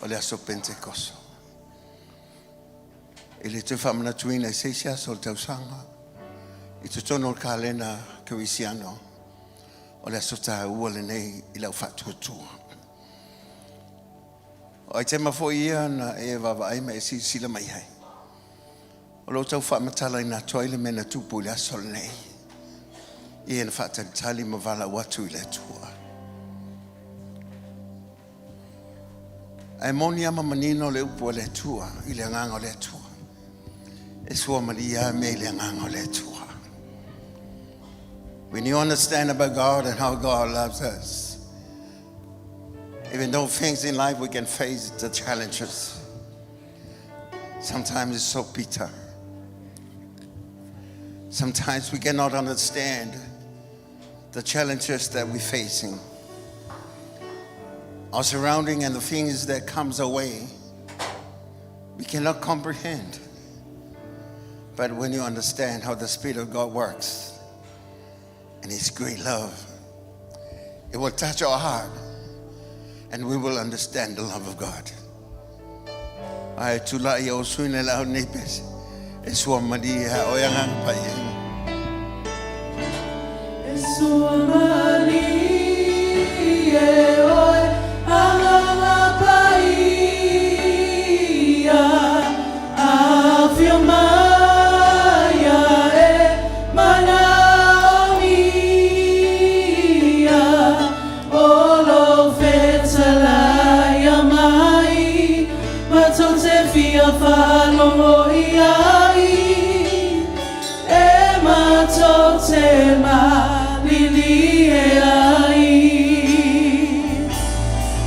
o le aso Pentekoso. E le toe faamanatuina i se isi aso o le tausaga i totonu o le kalena kerisiano o le aso taua lenei i lau faatuatua. O aitema foi ia na e vaavaai ma e silasila mai ai. O lo o tau faamatalaina atu ai le mea na tupu i le aso lenei. Ia na faatalitali ma valaau atu i le Atua. Ae moni lava ma manino le upu a le Atua i le agaga o le Atua. E suamalie lava mea i le agaga o le Atua. When you understand about God and how God loves us, even though things in life we can face the challenges, sometimes it's so bitter. Sometimes we cannot understand the challenges that we're facing. Our surrounding and the things that comes our way, we cannot comprehend. But when you understand how the Spirit of God works and His great love, it will touch our heart and we will understand the love of God. Ae tulai o suina le au nei pese. E sua malie ha o agaga paia. E sua malie oe agaga paia afio mai e manaomia o lo fetalai mai matou te fia faalogo i ai e matou te malilie ai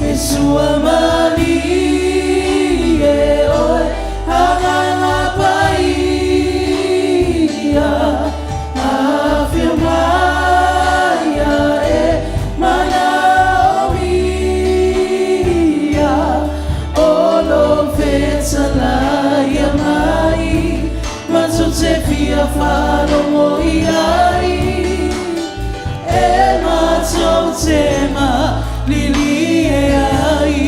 e sua malie oe agaga paia afio mai e manaomia o lo fetalai mai matou te fia faalogo i ai e matou te malilie ai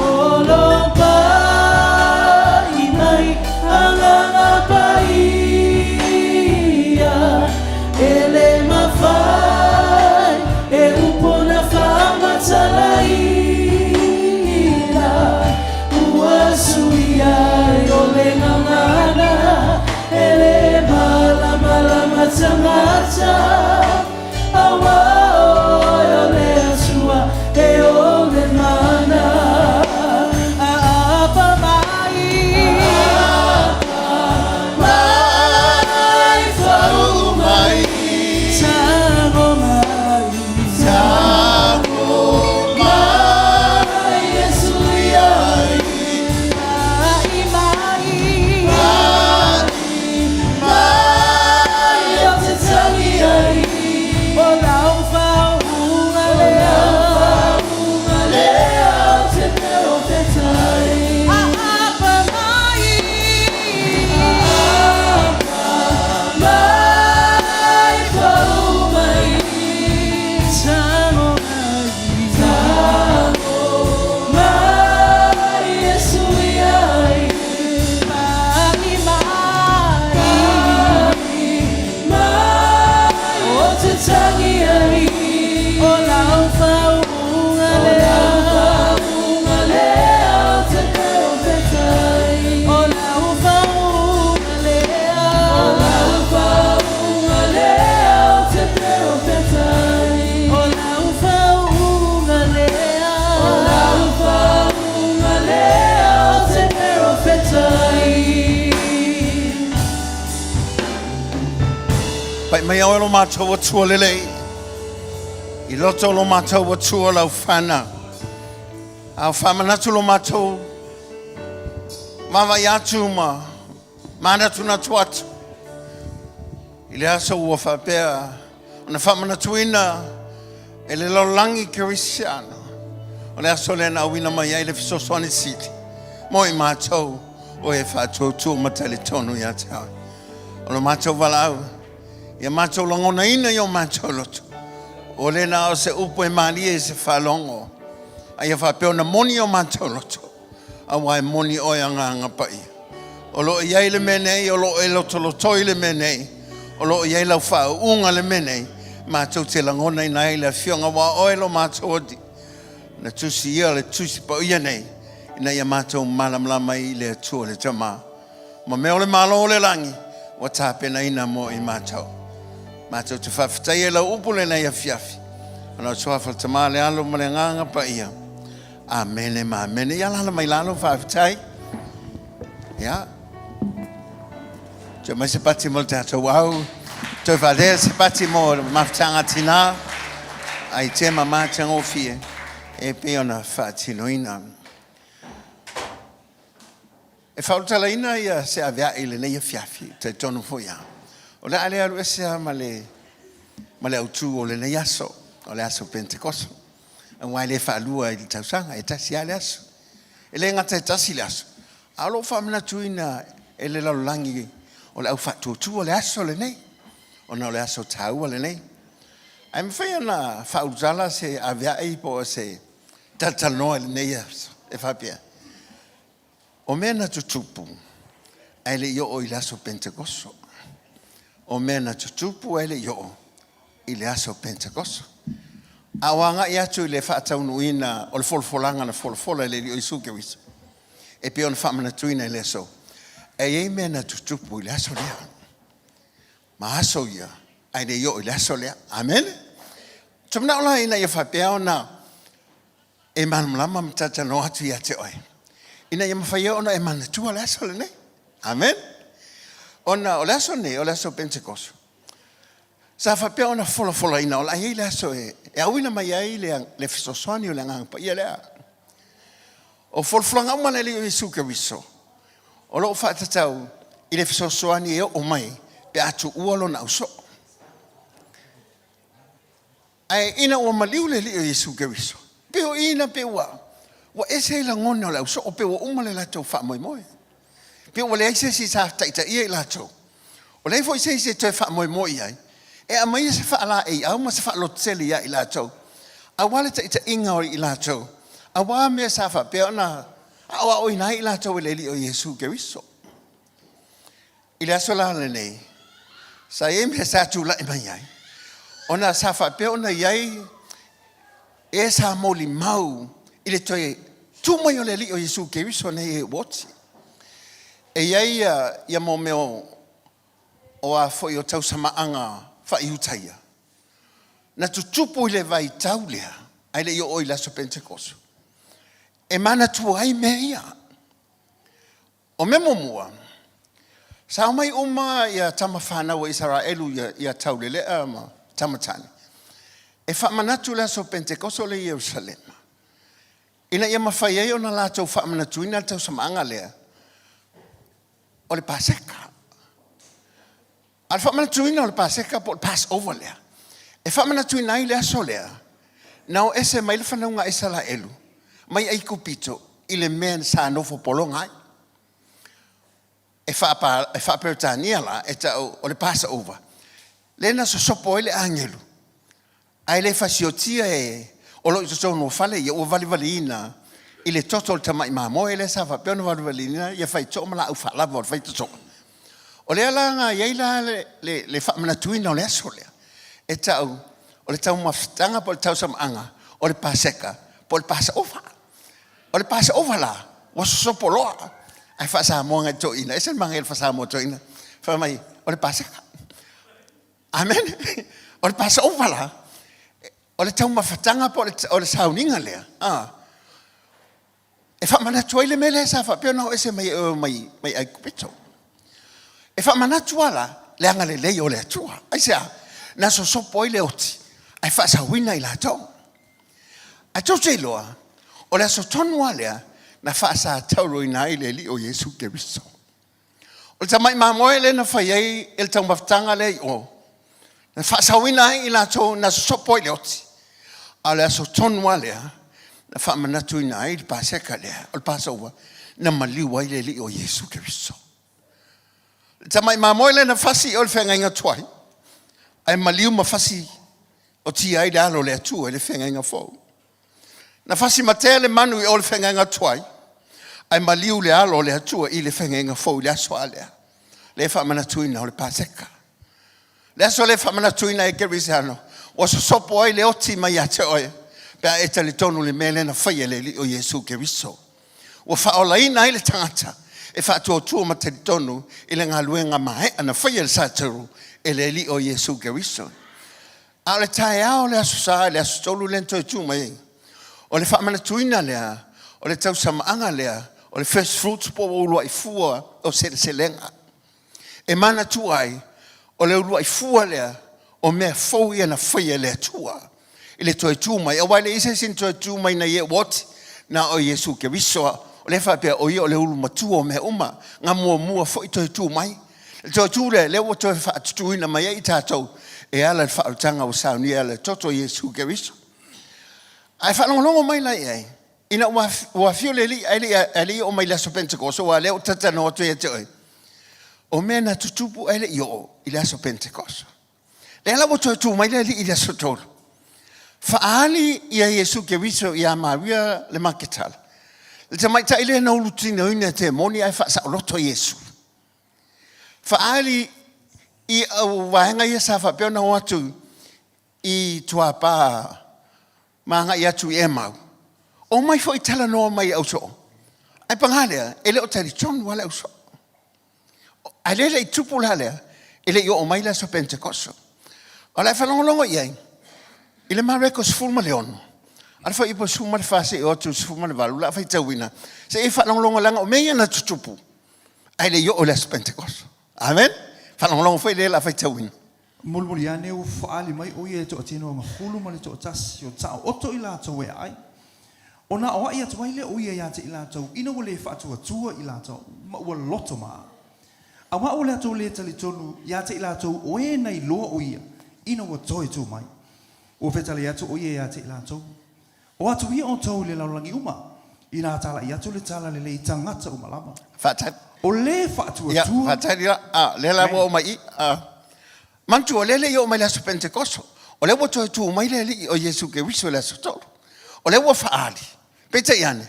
o lo pai mai agaga paia e le mafai e upu na faamatalaina ua suia ai o le gagana e le malamalama tagata auā oe o le Atua e o le mana aapa mai mai fau mai tago mai Tago mai Iesu iai mai mai mai o te tali ai Pai mai oe lo mātou atua lelei. I loto lo mātou atua lau whana. A whamanatu lo mātou mawai atu ma manatu natu atu. I le aso ua whapea ona whamanatuina e le lalolagi kerisiano. O le aso lea na auina mai ai le fesoasoani sili mo i mātou o e faatuatua ma talitonu ia te oe. O lo mātou valaau, ia mātou lagonaina i o mātou loto. O le na o se upu e mālie i se faalogo, a ia faapea ona moni o mātou loto, auā e moni oe Agaga Paia. O lo o i ai le mea nei, o lo o e lotolotoi le mea nei, o lo o i ai lau faauuga le mea nei, matou te lagonaina ai le Afioga, aua o oe lo matou Alii, na tusi ia le Tusi Paia nei, ina ia matou malamalama ai i le Atua le Tama. Ma mea o le Malo o le lagi, ua tapenaina mo i matou. Matou te faafetaia i lau upu lenei afiafi, ona o Suafa le Tama, le Alo ma le Agaga Paia. Amene ma amene. Ia alaala mai lalo, faafetai. Ia. Toe mai se pati mo le tatou au. Toe faalea se pati mo le mafutaga tinā. Ai te ma matagofie e pei ona faatinoina. E faaulutalaina ia se avea'i i lenei afiafi, e talitonu foi a, o le a le alu ese lava ma le, ma le autu o lenei aso, o le aso Penetekoso. Aua e le faalua i le tausaga, e tasi lava le aso. E le gata e tasi le aso, a o lo o faamanatuina e le lalolagi o le au faatuatua le aso lenei, ona o le aso taua lenei. Ae mafai ona faaulutala se avea'i po o se talatalanoa i lenei aso e faapea, O mea na tutupu ae le i oo i le aso Penetekoso. O mea na tutupu ae le i oo i le aso Penetekoso. A o agai atu i le faataunuuina o le folafolaga na folafola e le Alii o Iesu Keriso, e pei ona faamanatuina i le aso, e i ai mea na tutupu i le aso lea, ma aso ia ae le i oo i le aso lea. Amene? Ou te manao la ina ia faapea ona e malamalama ma talatalanoa atu ia te oe, ina ia mafai ai ona e manatua le aso lenei. Amen. Ona o le aso lenei, o le aso Penetekoso, sa faapea ona folafolaina o le a i ai le aso e, e auina mai ai le, le fesoasoani o le Agaga Paia lea. O folafolaga uma a le Alii o Iesu Keriso, o lo o faatatau i le fesoasoani e oo mai pe a tuua lona ausoo. Ae ina ua maliu le Alii o Iesu Keriso, pei o i na pei ua, ua ese ai lagona o le ausoo, pei ua uma le latou faamoemoe. Pei ua leai se isi sa taitaia i latou. Ua leai foi se isi e toe faamoemoe i ai, e aumaia se faalaeiau ma se faalototele ia i latou, aua le taitaiga o i latou, aua mea sa faapea ona aoaoina ai i latou e le Alii o Iesu Keriso. I le aso la lenei, sa i ai mea sa tulai mai ai, ona sa faapea ona i ai e sa molimau i le toe tu mai o le Alii o Iesu Keriso nei e ua oti. E i ai ia mo mea o a foi o tausamaaga faa-Iutaia, na tutupu i le vaitau lea, ae le i oo i le aso Penetekoso, e manatua ai mea ia. O mea muamua, sa omai uma ia tama fanau a Isaraelu ia Taulelea ma tama tane, e faamanatu le aso Pentekoso lea i Ierusalema, ina ia mafai ai ona latou faamanatuina le tausamaaga lea o le Paseka. A o le faamanatuina o le Paseka po o le Passover lea, e faamanatuina ai le aso lea na o ese mai le fanauga a Isaraelu mai Aikupito i le mea sa nofo pologa ai. E faa-Peretania la e tau o le Passover, lea na sosopo ai le agelu Ae le fasiotia e o lo o i totonu o fale ia ua valivaliina i le toto o le tamai mamoe lea sa faapea ona valivaliina ia faitoa ma laau faalava o le faitotoa. O lea la na i ai la le faamanatuina o le aso lea e tau o le taumafataga po o le tausamaaga o le Paseka po o le Pasaova. O le Pasaova la ua sosopo loa ae faa-Samoa nai toeaiina, ese le manaia o le faa-Samoa toeaiina, fai mai o le Paseka. Amene. O le Passover la, o le taumafataga po o le sauniga lea, a, e faamanatu ai le mea lea sa faapea ona o ese mai e oe mai, mai Aikupito. E faamanatu lava la le agalelei o le Atua. Aisea? Na sosopo ai le oti ae faasaoina i latou. Ae tou te iloa, o le aso tonu lava lea na faasatauroina ai le Alii o Iesu Keriso. O le tamai mamoe lea na fai ai e le taumafataga lea i o, na faasaoina ai i latou na sosopo ai le oti, a o le aso tonu lava lea na faamanatuina ai le Paseka lea, o le Pasova, na maliu ai le Alii o Iesu Keriso. Le tamai mamoe lea na fasi i o i le feagaiga tuai, ae maliu ma fasi otia ai le alo o le Atua i le feagaiga fou. Na fasi matea le manu i o le feagaiga tuai, ae maliu le alo o le Atua i le feagaiga fou i le aso a lea. Le faamanatuina o le Paseka. Le aso lea e faamanatuina ai e Kerisiano, ua sosopo ai le oti mai ia te oe, pe a e talitonu i le mea lea na faia e le Alii o Iesu Keriso. Ua faaolaina ai le tagata e faatuatua ma talitonu i le galuega maea na faia i le Sataru e le Alii o Iesu Keriso. A o le taeao o le Aso Sa i le Aso Tolu lea na toe tu mai ai, o le faamanatuina lea, o le tausamaaga lea, o le first fruits po o uluai fua o seleselega. E manatua ai, o le uluai fua lea o mea fou ia na faia e le Atua i le toe tu mai, aua e leai se isi na toe tu mai nai e ua oti, na o Iesu Keriso. O lea e faapea o ia o le ulu matua o mea uma, na muamua foi toe tu mai. Le toe tu lea, lea ua toe faatutuina mai ai i tatou e ala i le faaolataga ua saunia e ala i le toto o Iesu Keriso. Ae faalogologo mai la i ai, ina ua afio le Alii ae le i oo mai i le aso Pentekoso, aua o lea ou te talanoa atu ia te oe, o mea na tutupu ae le i oo i le aso Pentekoso. Lea la ua toe tu mai le Alii i le aso Tolu, faaali ia Iesu Keriso ia Maria le Maketala, le tamaitai lea na ulutinoina e temoni ae faasaoloto Iesu. Faaali i au vaega ia sa faapea ona o atu i tuapā ma agai atu i Emau, omai foi talanoa mai i ausoo. Ae paga lea, e le o talitonu lava le ausoo. Ae lea e le i tupu la lea, e le i oo mai le aso Pentekoso. O le a faalogologo i ai i le Mareko 16, a le fuaiupu 14 seia oo atu i le 18, o le a faitauina, se i faalogologo leaga o mea ia na tutupu, ae le i oo i le aso Pentekoso. Amen. Faalogologo foi lea o le a faitauina. Mulimuli ane ua faaali mai ʻo ia e toatino gafulu ma le toatasi o taoto i latou e ʻai. Ona aoaʻi atu ai lea o ia iā te i latou ina ua lē faatuatua i latou ma ua loto maʻa. Auā ua latou lē talitonu iā te i latou o e na iloa ʻo ia ina ua toe tū mai. Ua fetalai atu ʻo ia iā te i latou, O atu ia ʻoutou i le lalolagi uma, inā tālaʻi atu le tala lelei i tagata uma lava. Faatali. O lē faatuatua. Ia, faatali la. A, lea la ua oo mai i i. A, manatua, lea e le i oo mai le aso Penetekoso. O lea ua toe tu mai le Alii o Iesu Keriso i le aso Tolu. O lea ua faaali. Peitai ane,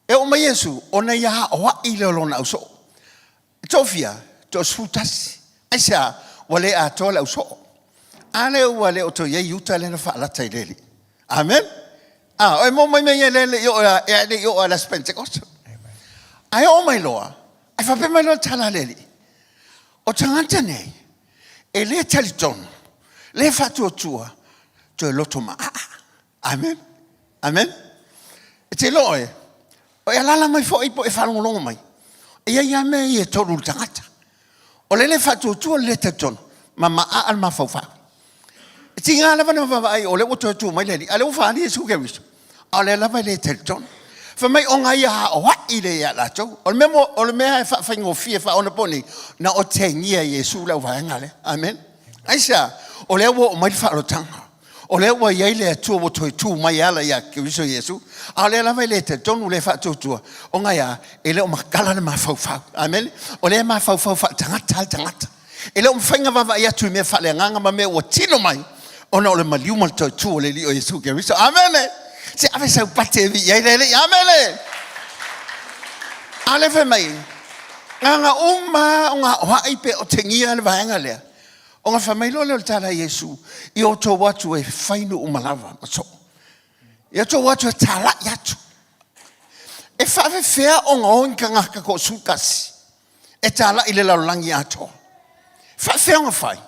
e oo mai Iesu, ona ia aoai lea o lona ausoo. E toafia? Toa-11. Aisea? Ua le atoa le ausoo. A lea ua le o toe i ai Iuta lea na faalata i le Alii. Amen. A, o e maua mai mea ia lea le i oo e le i oo a le Aso Pentekoso. Ae oo mai loa, ae faapea mai loa le tala a le Alii, o tagata nei, e le talitonu, le faatuatua, toe loto maaa. Amen. Amen. E te iloa oe, o e alaala mai foi po o e faalogologo mai, e i ai lava mea ia e tolu i le tagata. O le le faatuatua, le le talitonu, ma maaa le mafaufau. E tiga lava na vaavaai o lea ua toe tu mai le Alii, a o lea ua faaali Iesu Keriso, a o lea lava e le talitonu. Fai mai ona ia aoai lea ia latou. O le mea, o le mea e faafaigofie faaonaponei, na o tegia e Iesu le auvaega lea. Amen. Aisea? O lea ua oo mai le faaolotaga. O lea ua i ai le Atua ua toe tu mai e ala ia Keriso Iesu, a o lea lava e le talitonu, le faatuatua, ona e a? E le o matala le mafaufau. Amene? O lea e mafaufau faaletagata lava le tagata. E le o mafai ona vaavaai atu i mea faaleagaga ma mea ua tino mai, ona o le maliu ma le toe tu o le Alii o Iesu Keriso. Amene! Se ave sau pate e vii ai le Alii. Amene! A o lea fai mai, na ona uma lava ona aoai pe otegia le vaega lea, Ona fai mai loa lea o le tala a Iesu, I outou atu e fai nuu uma lava ma soo. I outou atu e talai atu. E faafefea ona o ni tagata toa-11 e talai i le lalolagi atoa? E faafefea ona fai?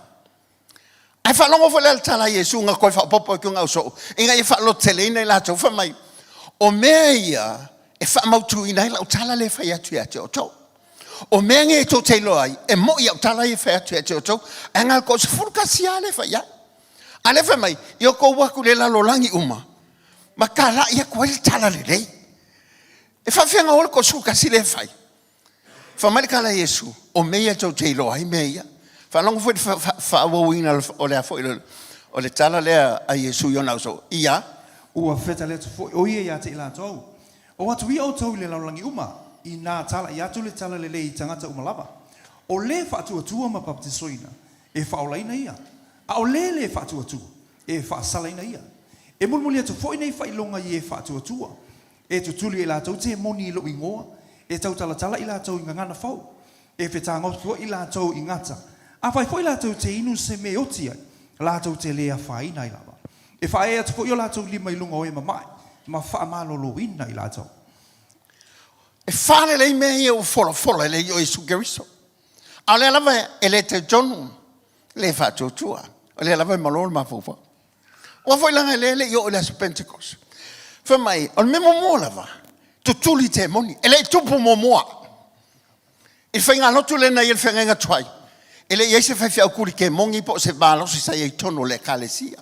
Ae faalogo foi lea i le tala a Iesu na toe faaopoopo atu na soo, ina ia faalototeleina i latou, fai mai, o mea ia e faamautuina ai lau tala lea e fai atu ia te outou. O mea nei e tou te iloa ai, e moʻi au tala ia e fai atu ia te outou, ae na o le toasefulu tasi lava lea e fai i ai. A lea fai mai, ia outou o atu i le lalolagi uma, ma talai atu ai le tala lelei. E faafefea ona o le toasefulu tasi lea e fai? Fai mai le tala a Iesu, o mea ia tou te iloa ai mea ia. Faalogo foi i le faaauauina o le a foi o le tala lea a Iesu i ona ausoo, ia. Ua fetali atu foi o ia ia te i latou. O atu ia outou i le lalolagi uma, inā talaʻi atu le tala lelei i tagata uma lava. O le faatuatua ma papatisoina, e faaolaina ia, a o le lē faatuatua, e faasalaina ia. E mulimuli atu foi nei faailoga i e faatuatua, e tutuli e i latou temoni i lou igoa, e tautalatala i latou i gagana fou, e fetagofi foi i latou i gata, afai foi latou te inu se mea e oti ai, latou te lē afaina ai lava. E faaee atu foi o latou lima i luga o e mamaʻi, ma faamaloloina i latou. E fa lelei mea ia ua folafola e le Alii o Iesu Keriso. A o lea lava e le talitonu, le faatuatua. O lea lava e malo le mafaufau. Aua foi leaga lea e le i oo i le aso Pentecost. Fai mai, o le mea muamua lava, tutuli temoni. E le i tupu muamua. I le faigalotu lea na i ai le feagaiga tuai, e le i i ai se faifeau tuli kemoni po o se malosi sa i ai i totonu o le Ekalesia.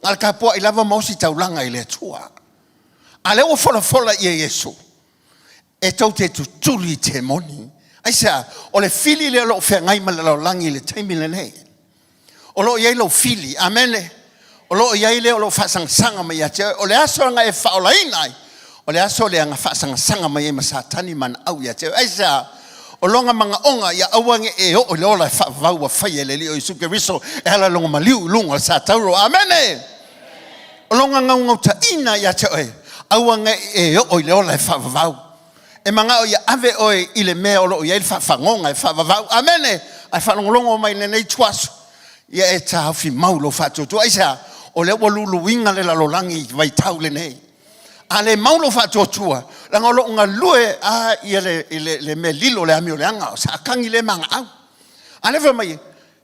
Na o le tapuai lava ma ositaulaga i le Atua. A o lea ua folafola ia Iesu, e tou te tutuli i temoni. Aisea? O le fili lea o lo o feagai ma le lalolagi i le taimi lenei. O lo o i ai lou fili. Amene. O lo o i ai le o lo o faasagasaga mai ia te oe. O le aso na e faaolaina ai, o le aso lea na faasagasaga mai ai ma Satani ma ana au ia te oe. Aisea? O lona manaoga ia aua ne i e oo i le ola e faavavau ua faia e le Alii o Iesu Keriso e ala i lona maliu i luga o le satauro. Amene! O lona naunautaiga ia te oe, aua ne i e oo i le ola e faavavau. E manao ia ave oe i le mea o lo o i ai le faafagoga e faavavau. Amene! Ae faalogologo mai i lenei ituaso, ia e taofi mau lou faatuatua. Aisea? O lea ua luluina le lalolagi i vaitau lenei. A le mau lou faatuatua, leaga o lo o galue a ia le, le, le mea lilo, le amio leaga, o Satani lea e maga'au. A lea fai mai,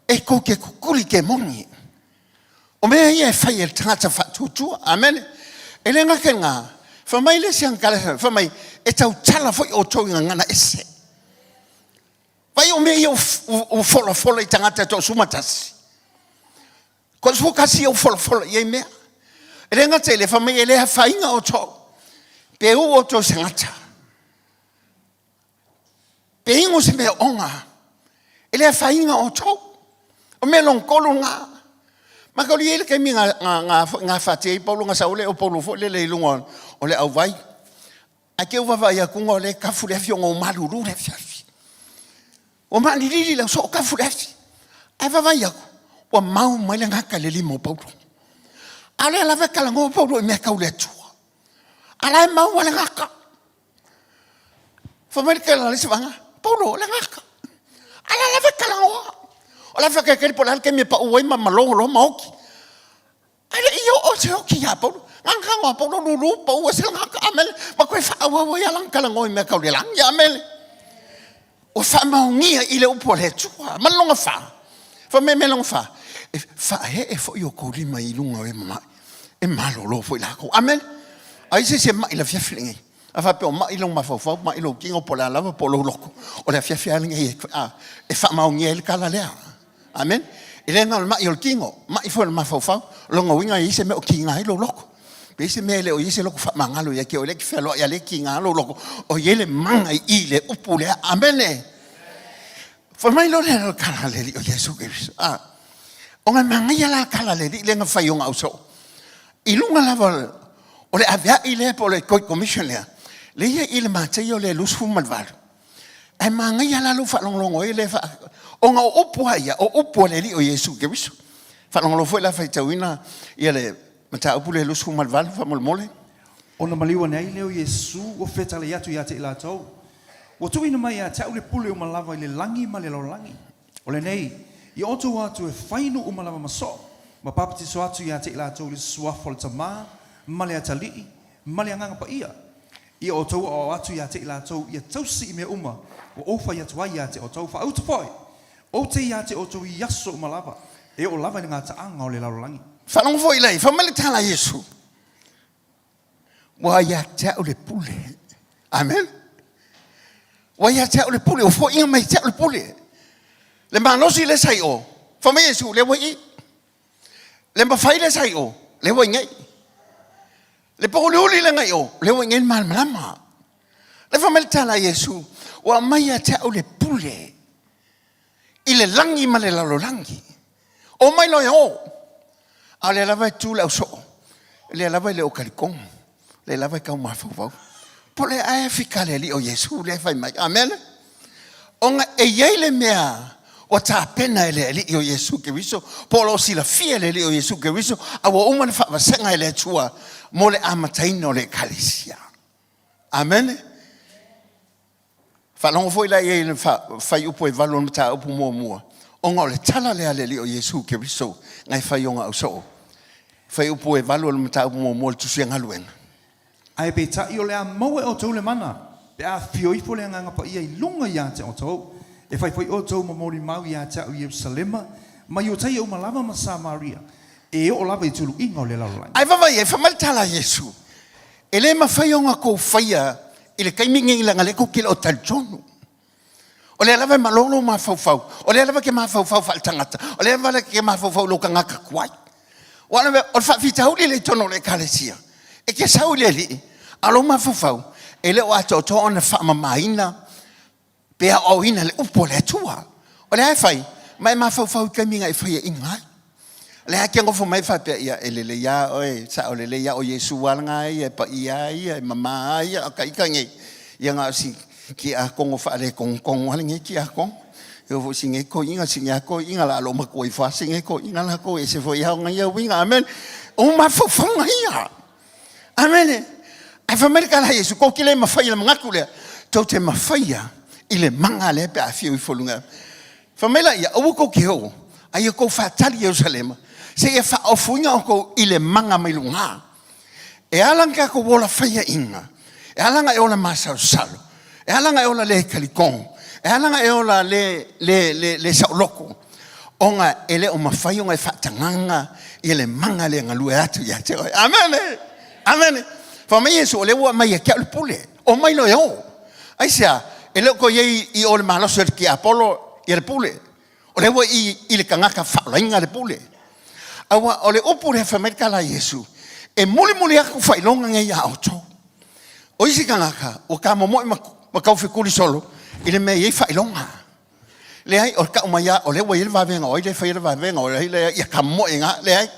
e tou te tutuli kemoni. O mea ia e fai e le tagata faatuatua. Amene. E le gata i lena, fai mai le isi tala, fai mai, e tautala foi outou i gagana ese. Vai o mea ia ua folafola i tagata e toasumatasi. Toasumatasi ia ua folafola i ai mea. E le gata i lea, fai mai e le afaina outou. Pe uu outou i se gata. Pe inu se mea oga, e le afaina outou. O mea lona tolu lena. Mataulia i ai le taimi na, na, na, gafatia ai Paulo, na sau le o Paulo foi lele i luga o le auvai. Ae te i ua vaavaai atu o lea e tafu le afi ona ua malulu le afiafi. Ua maalilili le ausoo tafu le afi. Ae vaavaai atu, ua mau mai le gata i le lima o Paulo. A o lea lava e talanoa Paulo i mea tau le Atua. A la e mau lava le gata. Fai mai le tele o le isi vaega, Paulo, o le gata. A la lava e talanoa. O la e faataitali po o le a le taimi e pau ai ma malogo loa ma oti. Ae le i oo se oti ia Paulo. Na ona tago a Paulo lulu pau ese le gata. Amene. Ma toe faaauau ai lava lana talanoa i mea tau le lagi. Amene. Ua faamaonia i le upu a le Atua. Ma le lona fa. Fai mai mea lona fa. E faaee foi outou lima i luga o e mamae. E malolo foi latou. Amene. Ai se isi e mai i le afiafi lenei. A faapea o mai lou mafaufau, mai lou tino po o le a lava po o lou loto, o le afiafi lava lenei e faamaonia ai le tala lea. Amene. E le na o le mai o le tino, mai foi o le mafaufau. O lona uiga e i ai se mea o kiga ai lou loto. Pe i ai se mea e le o i ai se loto faamagalo ia te oe lea e te fealoai a o lea e kiga lou loto, o i ai le mana i i le upu lea. Amene. Fai mai loa lea o le tala a le Alii o Iesu Keriso. A, ona e manaia la le tala a le Alii lea na fai i ona ausoo. I luga lava o le aveai lea po o le Great Commission lea, lea i le Mataio lea 28, ae manaia la lou faalogologo ai lea faa... ona o upu lava ia, o upu a le Alii o Iesu Keriso. Faalogologo foi la faitauina ia le mataupu lea 28 faamolemole. Ona maliu ane ai lea o Iesu ua fetalai atu ia te i latou, Ua tuuina mai ia te au le pule uma lava i le lagi ma le lalolagi. O lenei, ia outou atu e fai nuu uma lava ma soo, ma papatiso atu ia te i latou i le suafa o le Tama, ma le Atalii, ma le Agaga Paia. Ia outou aoao atu ia te i latou ia tausi i mea uma ua ou fai atu ai ia te outou. Faautu foi, ou te ia te outou i aso uma lava, e oo lava i le gataaga o le lalolagi. Faalogo foi lea, fai mai le tala a Iesu, Ua ia te au le pule. Amen. Ua ia te au le pule, ua foaiina mai te au le pule. Le malosi lea sa i o, fai mai Iesu, lea ua i i. Le mafai lea sa i o, lea ua i nei. Le pouliuli lea na i o, lea ua i nei le malamalama. Le fai mai le tala a Iesu, ua aumai ia te au le pule i le lagi ma le lalolagi. O mai loa e o. A o lea lava e tu le ausoo, lea lava e le o talitonu, lea lava e tau mafaufau. Po le ae fika le alii o Iesu lea e fai mai. Amen. Ona e i ai le mea ua tapena e le Alii o Iesu Keriso, po o lo o silafia e le Alii o Iesu Keriso, a ua uma ona faavasega e le Atua mo le amataina o le Ekalesia. Amene. Faalogo foi la i ai i le fuaiupu e 8 o le mataupu muamua, ona o le tala lea a le Alii o Iesu Keriso na e fai ona ausoo. Fuaiupu e 8 o le mataupu muamua o le Tusi a Galuega. Ae peitai o le a maua e outou le mana, pe a afifio ifo le Agaga Paia i luga ia te outou, e fai foi outou ma molimau ia te au i Ierusalema, ma Iutaia uma lava ma Samaria, e oo lava i tuluiga o le lalolagi. Ae vaavaai i ai, fai mai le tala a Iesu, E le mafai ona tou faia i le taimi lenei leaga o lea tou te le o talitonu. O lea lava e malo lou mafaufau, o lea lava e te mafaufau faaletagata, o lea lava e te mafaufau i lou tagata tuai. Aua o le faafitauli lea i totonu o le Ekalesia, e te sau i le Alii, a o lou mafaufau, e le o atoatoa ona faamamaina pe aoaoina le upu a le Atua. O lea e fai, ma e mafaufau i taimi na e faiaina ai. O lea e te nofo mai faapea, ia e lelei lava oe, e sao lelei lava, o Iesu lava lena ia, e paia lava ia, e mama lava ia, a o ta ita nei, ia na o si tiakono faaletonutonu lava lenei tiakono. E oo foi i si nei toeaina, si nei toeaina o le a loomatua ifo lava si nei toeaina latou, e ese foi lava ona ia uiga. Amene. O mafaufauga ia. Amene. Ae fai mai le tala a Iesu, tou te le mafai i le manatu lea, tou te mafaia i le maga lea pe a afio ifo i luga. Fai mai laia, aua tou te o, a ia tou faatali i Ierusalema, seia faaofoina outou i le maga mai luga. E ala ona tatou ola faiaina, e ala ona e ola masalosalo, e ala ona e ola le talitonu, e ala ona e ola le, le, le, le saoloto, ona e le o mafai ona e faatagaga ia le maga lea e galue atu ia te oe. Amene! Amene! Fai mai Iesu, o lea ua aumai ia te au le pule, omai loa e o. Aisea? E le o toe i ai i o le malosi o le tiapolo ia le pule. O lea ua i i le tagata faaolaina le pule. Aua o le upu lea fai mai le tala a Iesu, e mulimuli atu faailoga nei ia outou. O isi tagata ua tamomoe ma taufetuli solo i le mea e i ai faailoga. Leai, o le tau mai lava, o lea ua i ai le vavega, o ai lea e faia le vavega, o ai lea, ia tamomoe i ina. Leai.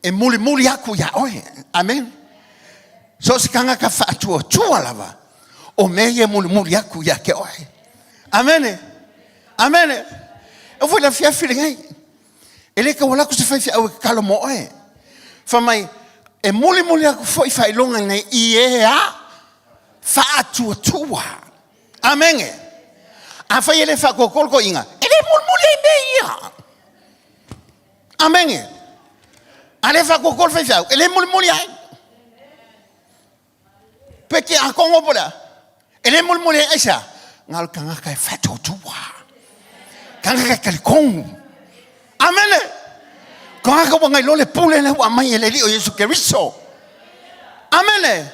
E mulimuli atu ia oe. Amen. So o se tagata faatuatua lava, o mea ia e mulimuli atu ia te oe. Amene. Amene. E foi le afiafi lenei. E le tau alu atu se faifeau e tatalo mo oe. Fai mai, e mulimuli atu foi faailoga nei i e a faatuatua. Amene. Afai e le faatuatua le toeaina, e le mulimuli ai mea ia. Amene. A le faatuatua le faifeau, e le mulimuli ai. Pe tiakono po o le a, e le mulimuli ai aisea? Na o le tagata e faatuatua. Tagata e talitonu. Amene. Tagata ua nai le pule lea ua aumai e le Alii o Iesu Keriso. Amene.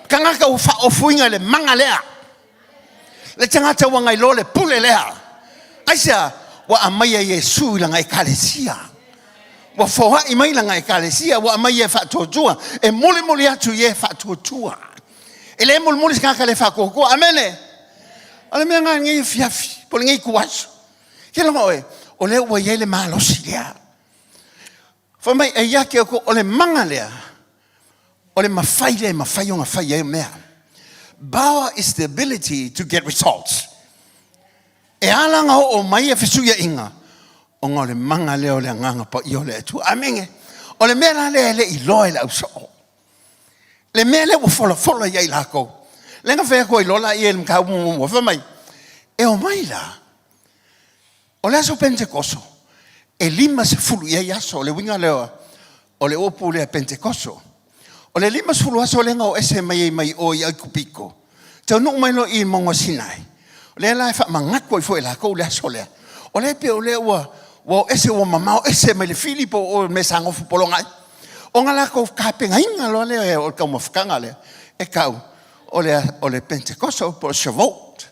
Tagata ua faaofoina i le maga lea. Le tagata ua nai le pule lea. Aisea? Ua aumai e Iesu i lana ekalesia. Ua foai mai lana ekalesia, ua aumai e faatuatua, e mulimuli atu i e faatuatua. E le mulimuli se tagata le faatuatua. Amene. O le mea lena i lenei afiafi, po o lenei ituaso. Ke logo oe, o lea ua i ai le malosi lea. Fai mai, e ia te outou, o le maga lea, o le mafai lea e mafai ona fai ai mea. Power is the ability to get results. E ala ona oo mai ia fesuiaiga, ona o le maga lea o le Agaga Paia o le Atua. Amene. O le mea la lea e le i iloa e le ausoo. Le mea lea ua folafola ia i latou. Lea na fai atu ai loa laia i le mataupu muamua, fai mai, e omai la, o le aso Pentekoso, e 50 i ai aso, o le uiga lea o le upu lea Pentekoso. O le 50 aso lea na o ese mai ai mai o i Aikupito, taunuu mai loa i mauga o Sinai, o lea la e faamanatu ai foi e latou le aso lea. O lea e pei o lea ua o ese, ua mamao ese mai le fili po o le mea sa nofo pologa ai. Ona latou tapenaina loa lea o le taumafataga lea e tau. O le, o le Pentekoso po o Shavuot.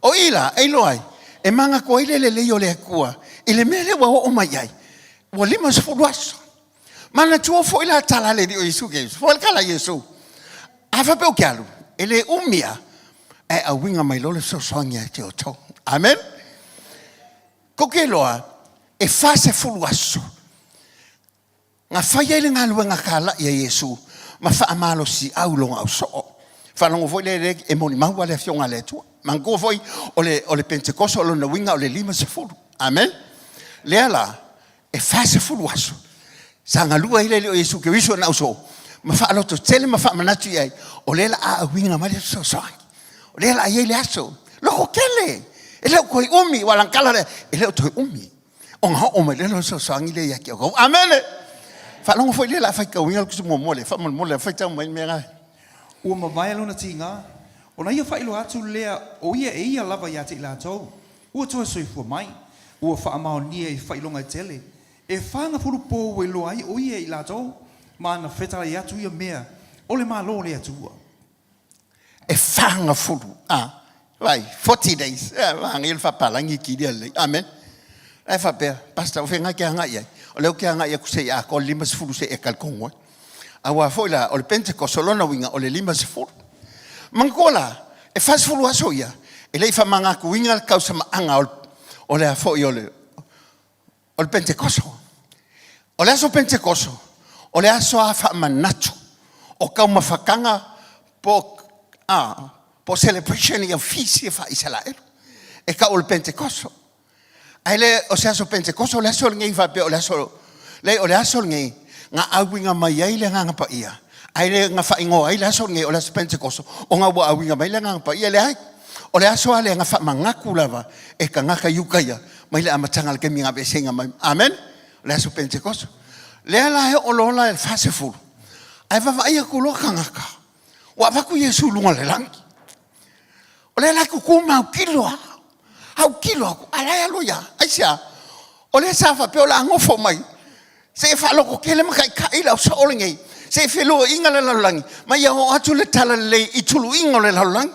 O i la, e iloa ai, e manatua ai le lelei o le Atua i le mea lea ua oo mai ai, ua 50 aso. Manatua foi la tala a le Alii o Iesu Keriso, foi le tala a Iesu, a faapea ou te alu, e le umi lava, ae auina mai loa le fesoasoani ia te outou. Amen. Tou te iloa, e 40 aso na fai ai le galuega talai a Iesu ma faamalosiau i lona ausoo. Faalogo foi lea e molimau lava le Afioga a le Atua. Manatua foi o le, o le Pentekoso o lona uiga o le 50. Amen. Lea la, e 40 aso sa galue ai le Alii o Iesu Keriso i lona ausoo ma faalototele ma faamanatu i ai, o lea la a auina mai le fesoasoani. O lea la a i ai le aso. Lototele! E le o toe umi, ua lana tala lea, e le o toe umi. Ona oo mai lea o le fesoasoani lea ia te outou. Amene! Faalogo foi lea la a faitauina le tusi muamua lea, faamolemole, faitau mai le mea la. Ua mavae lona tiga, ona ia faailoa atu lea o ia e ia lava ia te i latou, ua toe soifua mai, ua faamaonia i faailoga e tele, e fagafulu po ua iloa ai o ia e i latou, ma ana fetalai atu ia mea o le Malo o le Atua. E fagafulu, a, vai, 40 days, e, manaia le faapalagi kilia lelei, amen. Ae faapea, Pastor, o fea e te agai i ai? O lea ou te agai atu se i atoa le 50 se i e talitonu ai. Aua foi la, o le Pentecost, o lona uiga, o le 50. Manatua la, e 40 aso ia, e le i faamanatuina le tausamaaga o le a foi o le, o le Pentekoso. O le aso Pentekoso, o le aso a faamanatu o taumafataga po a, po celebration ia feast ia faa-Isaraelu. E tau o le Pentekoso. Ae le o se aso Pentekoso, o le aso lenei faapea o le aso, leai o le aso lenei na auina mai ai le Agaga Paia, ae le na faaigoa ai le aso lenei o le aso Pentekoso, ona ua auina mai le Agaga Paia. Leai. O le aso lava lea na faamanatu lava e tagata Iutaia mai le amataga o le taimi na aveeseina mai. Amen. O le aso Pentekoso. Lea la e oo loa la i le 40, ae vaavaai atu loa tagata, ua avatu Iesu i luga o le lagi. O lea la e tutu ma autilo lava, autilo atu, a o la e alu ai lava. Aisea? O lea sa faapea o le a nofo mai seia faalototele ma taitai le ausoo lenei, seia feluaiga le lalolagi, ma ia oo atu le talalelei i tuluiga o le lalolagi.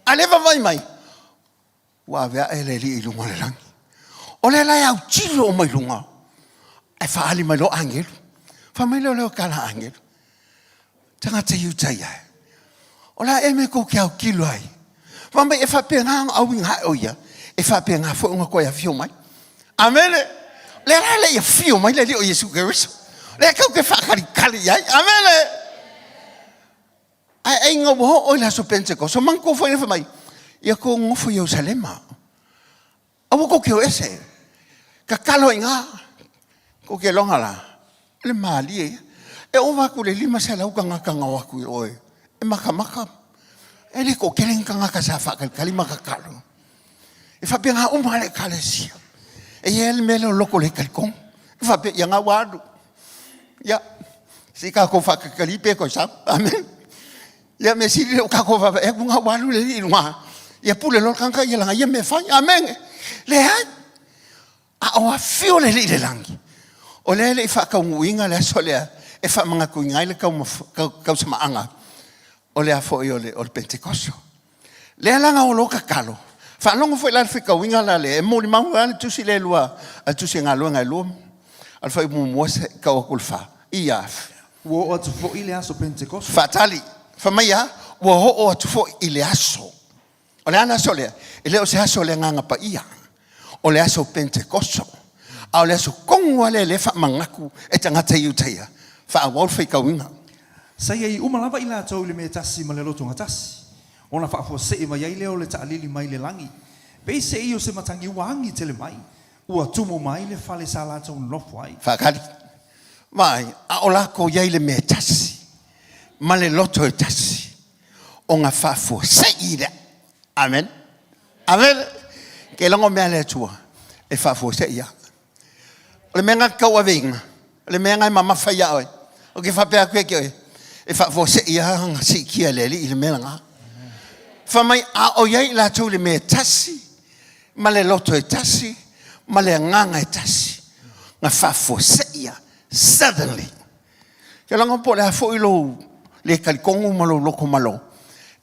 A o lea e vaavaai mai, ua ave ae le Alii i luga o le lagi. O lea la e autilo mai luga, ae faaali mai loa agelu. Fai mai lea o lea o tala agelu. Tagata Iutaia e, o le a ea mea tou te autilo ai? Fai mai e faapena ona auina ae o ia, e faapena foi ona toe afio mai. Amene. O lea la e le i afio mai le Alii o Iesu Keriso. O lea tou te faatalitali i ai. Amene. Ae aiga ua oo i le aso Pentekoso, manatua foi le fai mai, ia tou nonofo i Ierusalema. Aua tou te o ese. Tatalo i ina. Tou te iloga la, o le malie ia. E ova atu i le 500 tagata na o atu i o e matamata. E le toatele ni tagata sa faatalitali ma tatalo. E faapena uma lava le Ekalesia. E i ai le mea lea o le loto le talitonu. E faapea, ia na ua alu. Ia, se i tatou faatalitali pe toe sau. Amen. Ia mea sili lea ua tatou vaavaai atu na ua alu le alii i luga. Ia pule loa le tagata ia lana ia mea e fai. Amene. Leai. A o afio le Alii i le lagi, o lea e le i faataunuuina le aso lea e faamanatuina ai le tausamaaga o le a foi o le, o le Pentekoso. Lea la na o loa tatalo. Faalogo foi la le faitauina la lea, e molimau lava le tusi lea e lua, a le tusi e galuega e lua, a le fuaiupu muamua se tau atu i le fa. Ia. Ua oo atu foi le aso Pentekoso. Faatali. Fai mai a, ua oo atu foi i le aso. O le a le aso lea? E le o se aso o le Agaga Paia. O le aso Pentekoso. A o le aso tonu lava lea lea e faamanatu e tagata Iutaia, faaauau le faitauina. Sa i ai uma lava i latou i le mea tasi ma le lotoga tasi, ona faafuasei mai ai lea o le taalili mai le lagi, peiseai o se matagi ua agi tele mai, ua tumu mai le fale sa latou nonofo ai. Faatali. Vaai, a o latou i ai i le mea tasi ma le loto e tasi, ona faafuasei lea. Amen. Amen. Ke logo mea le Atua e faafuasei ia. O le mea nga tauaveina, o le mea nga e mamafa ia oe. O ke faapea atu ia ke oe, e faafuasei ia nga siitia e le Alii i le mea lena. Fai mai, a o i ai i latou i le mea e tasi, ma le loto e tasi, ma le agaga e tasi, na faafuasei ia, suddenly. Ke logo po o le a foi lou le talitonu ma lou loto malo.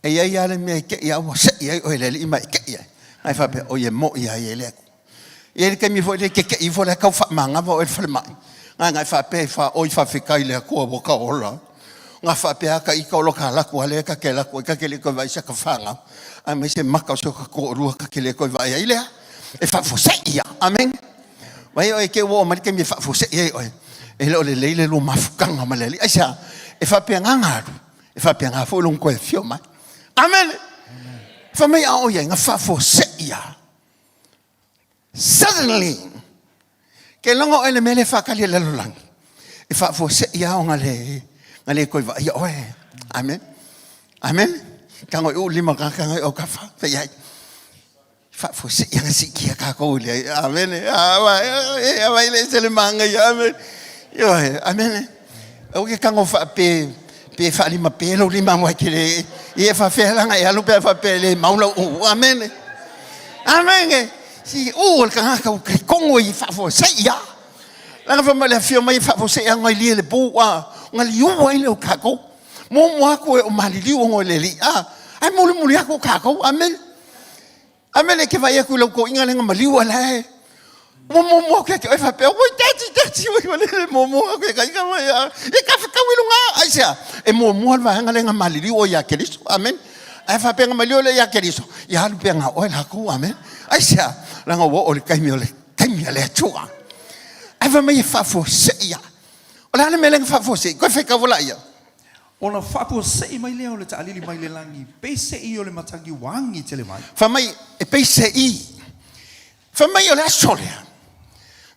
E i ai lava le mea e te i a ua se'i ai oe e le Alii ma e te i ai. Ae faapea, oi e mo'i lava ia i le Atua. E i ai le taimi foi lea e te te i ifo la e tau faamagava oe e le falemai. Na e faapea ifo, oi faafetai i le Atua ua ta ola. Na faapea lava ta ita o lo ta alu atu lava lea ta te alu atu ai ta te le toe vaai i se ata fanau, aemaise maka o si o ta toalua ta te le toe vaai ai lea. E faafuasei ia. Amene. Vaai oe te ua oo mai le taimi e faafuasei ai oe. E le o lelei le lua mafutaga ma le Alii. Aisea? E faapena ona alu, e faapena foi lona toe afio mai. Amene. Fai mai a o i ai, na faafuasei lava. Suddenly, ke logo oe le mea lea e faatali e le lalolagi, e faafuasei lava ona le, na le toe vaaia oe. Amen. Amen. Tago i uu lima tagata ngai autafa, fai ai. Faafuasei ana siitia kākou i le, amen. Vai le ese le māngaia, amen. Ioe, amen. Aua ke tago faape, pe faalima pe lou lima aua e te le, ia e faafefea la ona e alu pe a faapea e le mau lau uu. Amene. Amene. Si uu o le tagata ua talitonu ai e faafuasei lava. Leaga fai mai le afio mai e faafuasei lava ona i lia le pou a, ona liu ai lea o tatou. Muamua atu e o maliliu ona o le Alii, a, ae mulimuli atu tatou. Amene. Amene e te vaai atu i lau toeaina lea na maliu a la e ua muamua atu ia te oe faapea, oi tati, tati, oi ua lele muamua atu ia taita mai a, e tafekau i luga, aisea? E muamua le vaega lea na maliliu oe ia Keriso, amene. Ae faapea na maliu lea ia Keriso, ia alu pea na oe latou, amene. Aisea? Leaga ua oo i le taimi o le taimi a le Atua. Ae fai mai e faafuasei lava. O le a le mea lea na faafuasei? Toe faitau laia. Ona faafuasei mai lea o le taalili mai le lagi, peise'i o le matagi ua agi tele mai. Fai mai, e peise'i. Fai mai o le aso lea,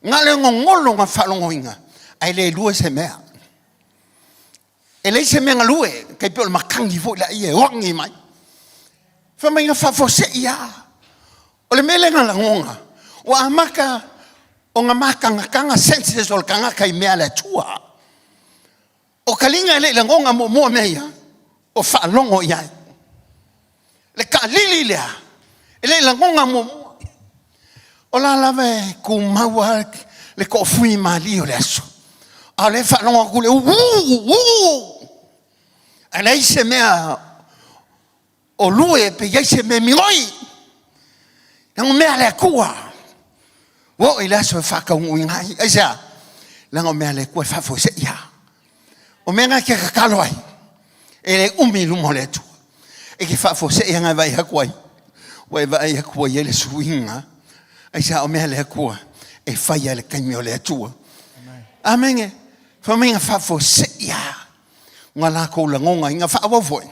na o le gogolo na faalogoina, ae le lue se mea. E leai se mea na lue, tai pei o le matagi foi laia e ogi mai. Fai mai na faafuasei lava. O le mea lea na lagona, ua amata ona matagataga senses o le tagata i mea a le Atua. O taliga e le i lagona muamua mea ia, o faalogo i ai. Le taalili lea, e le i lagona muamua. O la lava e tumau lava le toafui malie o le aso. A o lea e faalogo atu le uu, uu. Ae leai se mea o lue pe i ai se mea migoi. Leaga o mea a le Atua. Ua oo i le aso e faataunuuina ai. Aisea? Leaga o mea a le Atua e faafuasei lava. O mea na e te tatalo ai, e le umi i luma o le Atua. E te faafuasei lava e vaai atu ai. Ua e vaai atu ua i ai le suiga. Aisea? O mea a le Atua e fai i le taimi o le Atua. Amene. Fai mai na faafuasei lava na latou lagona ai, na faaauau foi.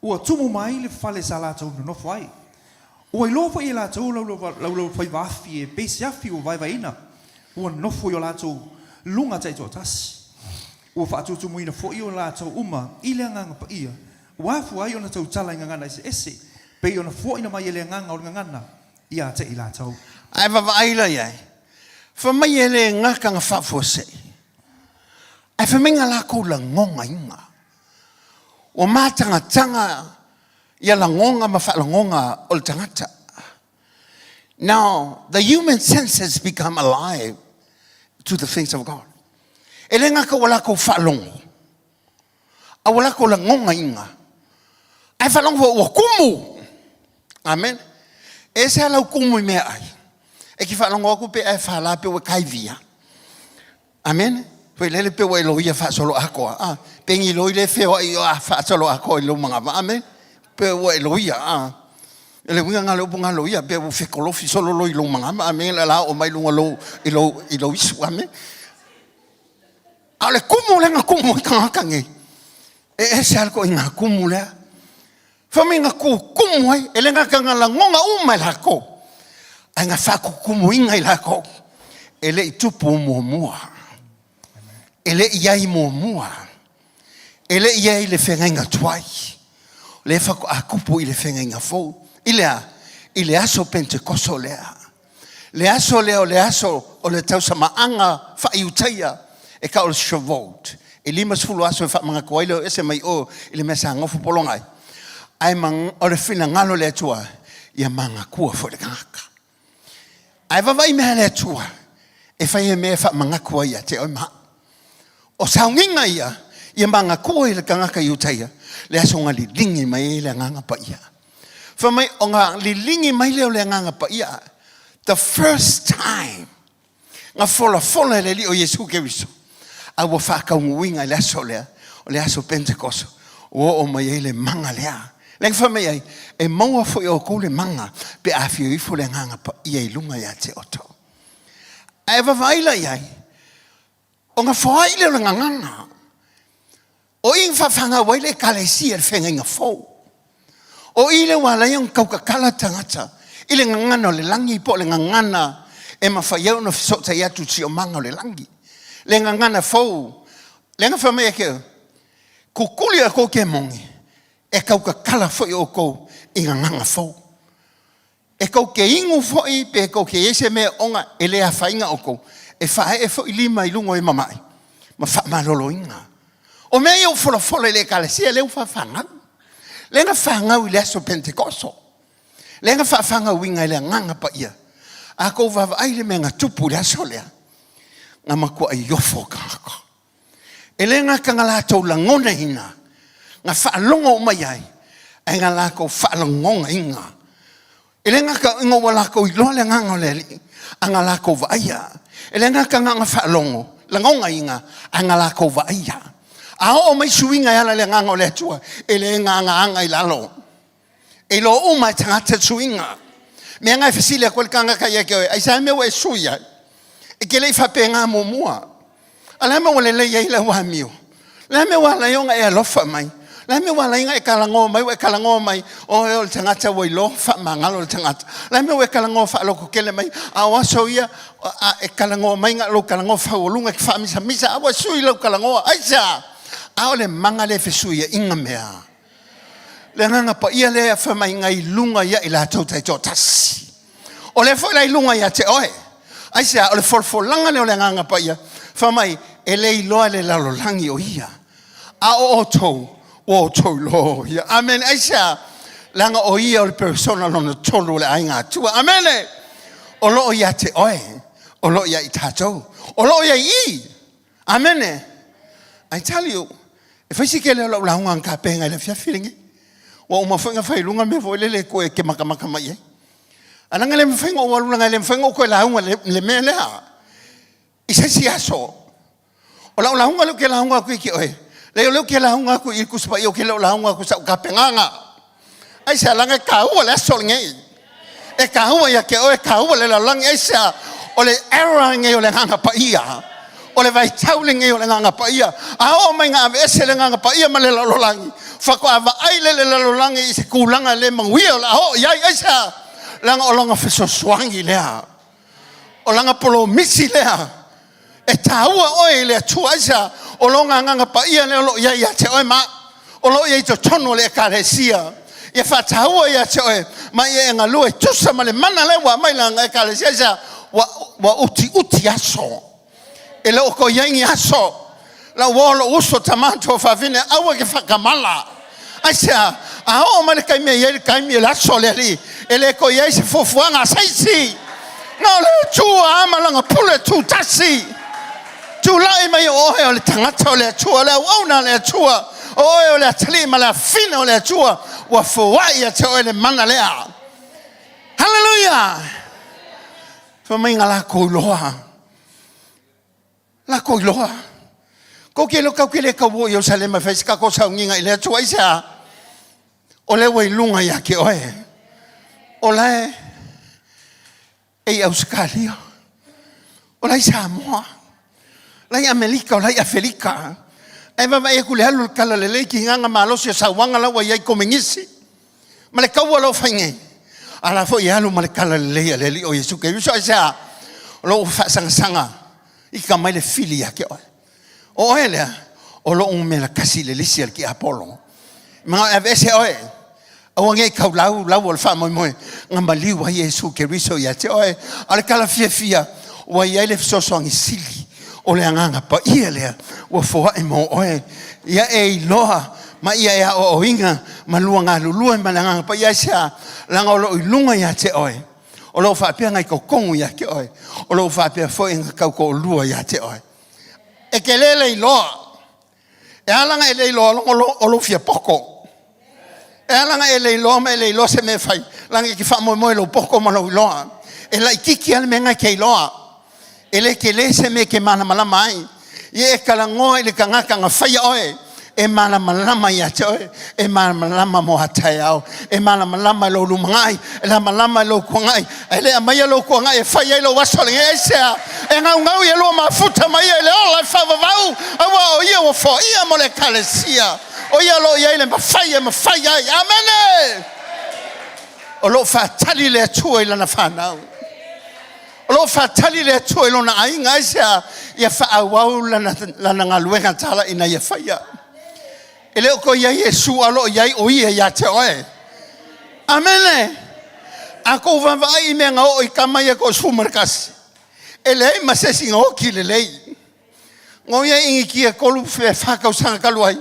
Ua tumu mai le fale sa latou nonofo ai. Ua iloa foi e latou laulaufaiva afi e pei se afi ua vaevaeina, ua nofo i o latou luga taitoatasi. Ua faatutumuina foi o latou uma i le Agaga Paia, ua afua ai ona tautala i gagana eseese, pei ona fuaina mai e le Agaga o le gagana ia te i latou. Ae vaavaai la i ai, fai mai e le gata na faafuasei, ae fai mai na latou lagonaina. Ua matagataga ia lagona ma faalagona o le tagata. Now, the human senses become alive to the things of God. E le gata ua latou faalogo, a ua latou lagonaina, ae faalogo foi ua tumu. Amen. E ese lava lau tumu i meaai. E te faalogo atu pe a e fala pe ua e kaivia. Amene. Foi lele pe ua e loia faasoloatoa. A, pe ni loi le feoai a faasoloatoa i lou manava. Amene. Pe ua e loia. A, le uiga na le upu nga loia, pe ua fekolofi solo loi lou manava. Amene. La la o mai lunga lou, i lou, i lou isu. Amene. A o le kumu lea na kumu ai tagata nei, e ese lava le ituaiga kumu lea. Fai mai na tutumu ai, e le gata na lagona uma e latou, ae na faatutumuina i latou, e le i tupu muamua, e le i ai muamua, e le i ai le feagaiga tuai, o lea faatoa tupu i le feagaiga fou. I le a? I le aso Penetekoso lea. Le aso lea o le aso o le tausamaaga faa-Iutaia e tau o le Shavuot. E 50 aso e faamanatu ai le o ese mai o i le mea sa nofo pologa ai. Ae o le finagalo o le Atua, ia manatua foi le tagata. Ae vaavaai mea a le Atua, e fai e mea e faamanatu ai ia te oe ma au. O sauniga ia, Ia magatua i le tagata Iutaia le aso na liligi mai ai le Agaga Paia. Fai mai, ona liligi mai lea o le Agaga Paia, the first time na folafola e le Alii o Iesu Keriso, a ua faataunuuina i le aso lea, o le aso Pentekoso, ua oo mai ai le maga lea. Lea na fai mai ai, e maua foi e outou le maga pe a afio ifo le Agaga Paia i luga ia te outou. Ae vaavaai la i ai, ona foai lea o le gagana. O i na faafanau ai le Ekalesia i le Feagaiga Fou. O i lea ua ala ai ona tautatala tagata i le gagana o le lagi po o le gagana e mafai ai ona fesootai atu i le siomaga o le lagi. Le gagana fou, lea na fai mai ai ke, Kukuli a kou kemoni, e tautatala foi outou i gagana fou. E tou te inu foi pe tou te i ai se mea ona e le afaina outou, e faaee foi lima i luga o e mama'i ma faamaloloina. O mea ia ua folafola i le Ekalesia lea ua faafanau, lea na fanau i le aso Penetekoso, lea na faafanauina e le Agaga Paia. A tou vaavaai i le mea na tupu i le aso lea, na matuai ofo tagata. E le gata na latou lagonaina, na faalogo uma i ai, ae na latou faalagonaina. E le gata ina ua latou iloa le agaga o le Alii, a na latou vaaia. E le gata na ona faalogo, lagonaina, ae na latou vaaia. A oo mai suiga e ala i le agaga o le Atua, e le gagaaga i lalo. E iloa uma e tagata suiga. Mea na e fesili atu ai le tagata ia te oe, aisea mea ua e sui ai? E te le i faapena muamua. A o le a mea ua lelei ai lau amio? O le a mea ua ala ai ona e alofa mai? O le a mea ua ala ai ona e talanoa mai, ua e talanoa mai, oe o le tagata ua iloa faamagalo le tagata. O le a mea ua e talanoa faalototele mai, a o aso ia a e talanoa mai na o lou talanoa faualuga e te faamisamisa, a ua sui lau talanoa. Aisea? A o le maga lea e fesuiaiga mea. Le Agaga Paia lea fai mai na i luga ia i latou taitoatasi. O lea foi la i luga ia te oe. Aisea? O le folafolaga lea o le Agaga Paia, fai mai, e le iloa e le lalolagi o ia, a o outou, ua outou iloa o ia. Amene. Aisea? Leaga o ia o le persona lona tolu o le aiga Atua. Amene. O lo o ia te oe, o lo o ia i tatou, o lo o ia i i. Amene. I tell you, e fai si tele o lau lauga na tapena i le afiafi lenei. Ua uma foi na fai i luga mea foi lele e toe e te matamata mai i ai. Ae leaga e le mafai ona ou alu leaga e le mafai ona ou toe lauga i le mea lea i se isi aso. O lau lauga lea ou te lauga atu ia te oe, leai o lea ou te lauga atu i le Tusi Paia ou te le o lauga atu i sau tapenaga. Aisea? Leaga e taua le aso lenei. E taua ia te oe, e taua le lalolagi. Aisea? O le era lenei o le Agaga Paia. O le vaitau lenei o le Agaga Paia. A oo mai ina aveese le Agaga Paia ma le lalolagi, faatoa vaai lea le lalolagi i se tulaga le manuia o le a oo i ai. Aisea? Leaga o lona fesoasoani lea. O lana polomisi lea. E taua oe i le Atua. Aisea? O lona Agaga Paia lea o lo o i ai ia te oe ma o lo o i ai i totonu o le Ekalesia. Ia faataua ia te oe ma ia e galue e tusa ma le mana lea ua aumai lana Ekalesia. Aisea? Ua, ua utiuti aso. E le o toe i ai ni aso. Lau uo lou uso tama tuafafine, aua e te faatamala. Aisea? A oo mai le taimi e i ai le taimi o le aso o le Alii, e le toe i ai se fuafuaga a se isi. Na o le Atua a ma lana pule tutasi. Tulai mai o oe o le tagata o le Atua, o le auauna a le Atua, o oe o le atalii ma le afine o le Atua, ua foai ia te oe le mana lea. Haleluia! Fai mai na latou iloa. Lakou iloa. Kou te iloa kau te le tau o i Ierusalema e fai se tatou sauniga i le Atua. Aisea? O lea ua i luga ia te oe. O la e e i Ausetalia. O la e i Samoa. O la e i Amelika, o la e i Afelika. Ae vaavaai atu i le alu o le talalelei, tigaga malosi o sauaga la ua i ai Komenisi. Ma le taua o lo o fai nei, a la foi e alu ma le talalelei a le Alii o Iesu Keriso. Aisea? O lou faasagasaga ika mai le fili ia te oe. O oe lea, o lou numera tasi i le lisi a le tiapolo. Manao e aveese oe, aua nei tau lau lau o le faamoemoe na maliu ai Iesu Keriso ia te oe. A o le tala fiafia, ua i ai le fesoasoani sili o le Agaga Paia lea ua foai mo oe. Ia e iloa ma ia e aoaoina ma lua galulue ma le Agaga Paia. Aisea? Leaga o lo o i luga ia te oe, o lo o faapea na i totonu ia te oe, o lo o faapea foi na tautoalua ia te oe. E tele le iloa. E ala ona e le iloa o lou fia poto. E ala ona e le iloa ma e le iloa se mea e fai, leaga e te faamoemoe i lou poto ma lou iloa. E laitiiti lava le mea lena e te iloa. E le tele se mea e te malamalama ai. Ia e talanoa i le tagata na faia oe, e malamalama ia te oe, e malamalama mo a taeao, e malamalama i lou lumanai, e malamalama i lou tuanai. Ae le aumaia lou tuanai e fai ai lou aso lenei. Aisea? E naunau ia lua mafuta ma ia i le ola e faavavau, aua o ia ua foia mo le Ekalesia. O ia o lo o i ai le mafai e mafai ai. Amene! O lo o faatali le Atua i lana fanau. O lo o faatali le Atua i lona aiga. Aisea? Ia faaauau lana, lana galuega tala ina ia faia. E le o toe i ai Iesu, a o lo o i ai o ia ia te oe. Amene! A tou vaavaai i mea na oo i tama ia e 11, e leai ma se isi na oti lelei. Na o i ai i Initia e tolu pe fa tausaga talu ai,